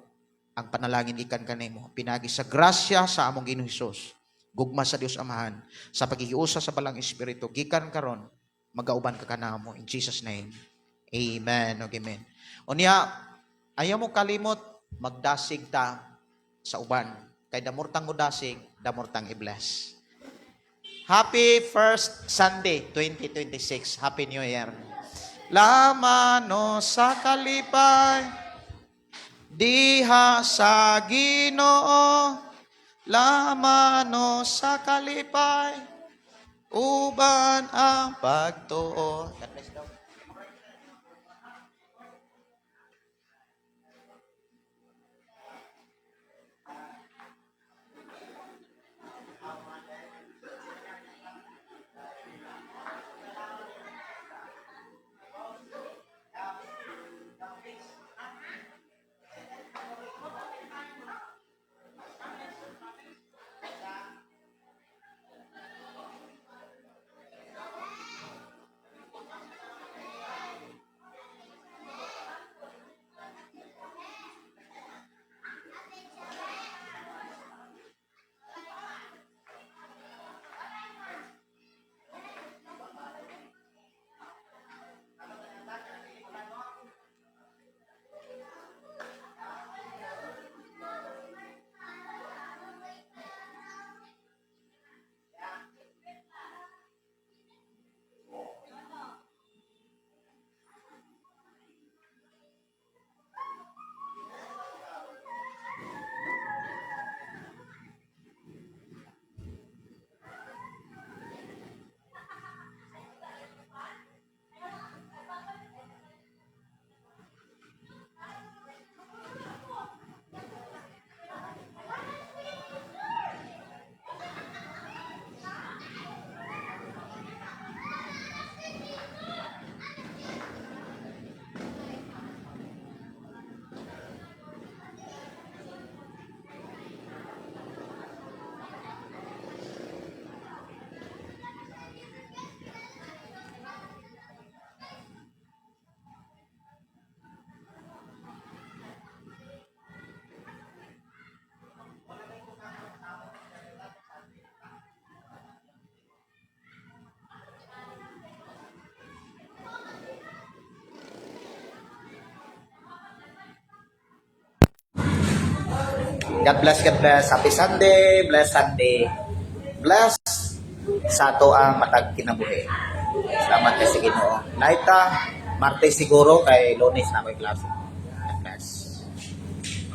ang panalangin gikan kanimo pinagi sa grasya sa among Ginoong Hesus, gugma sa Dios Amahan, sa paghiusa sa Balang Espiritu, gikan karon magauban ka kanamo, in Jesus name. Amen. Og amen. Unya ayaw mo kalimot magdasig ta sa uban kay damortang mo dasig, damortang i-bless. Happy first Sunday 2026. Happy New Year. Lamano sa kalipay diha sa Ginoo, lamano sa kalipay uban ang pagtuo. God bless daw. God bless, God bless. Happy Sunday, bless Sunday. Bless sa ato ang matag kinabuhi. Salamat kay sa Ginoo. Naita, Martes siguro kay Lunes na ako'y klase. God bless.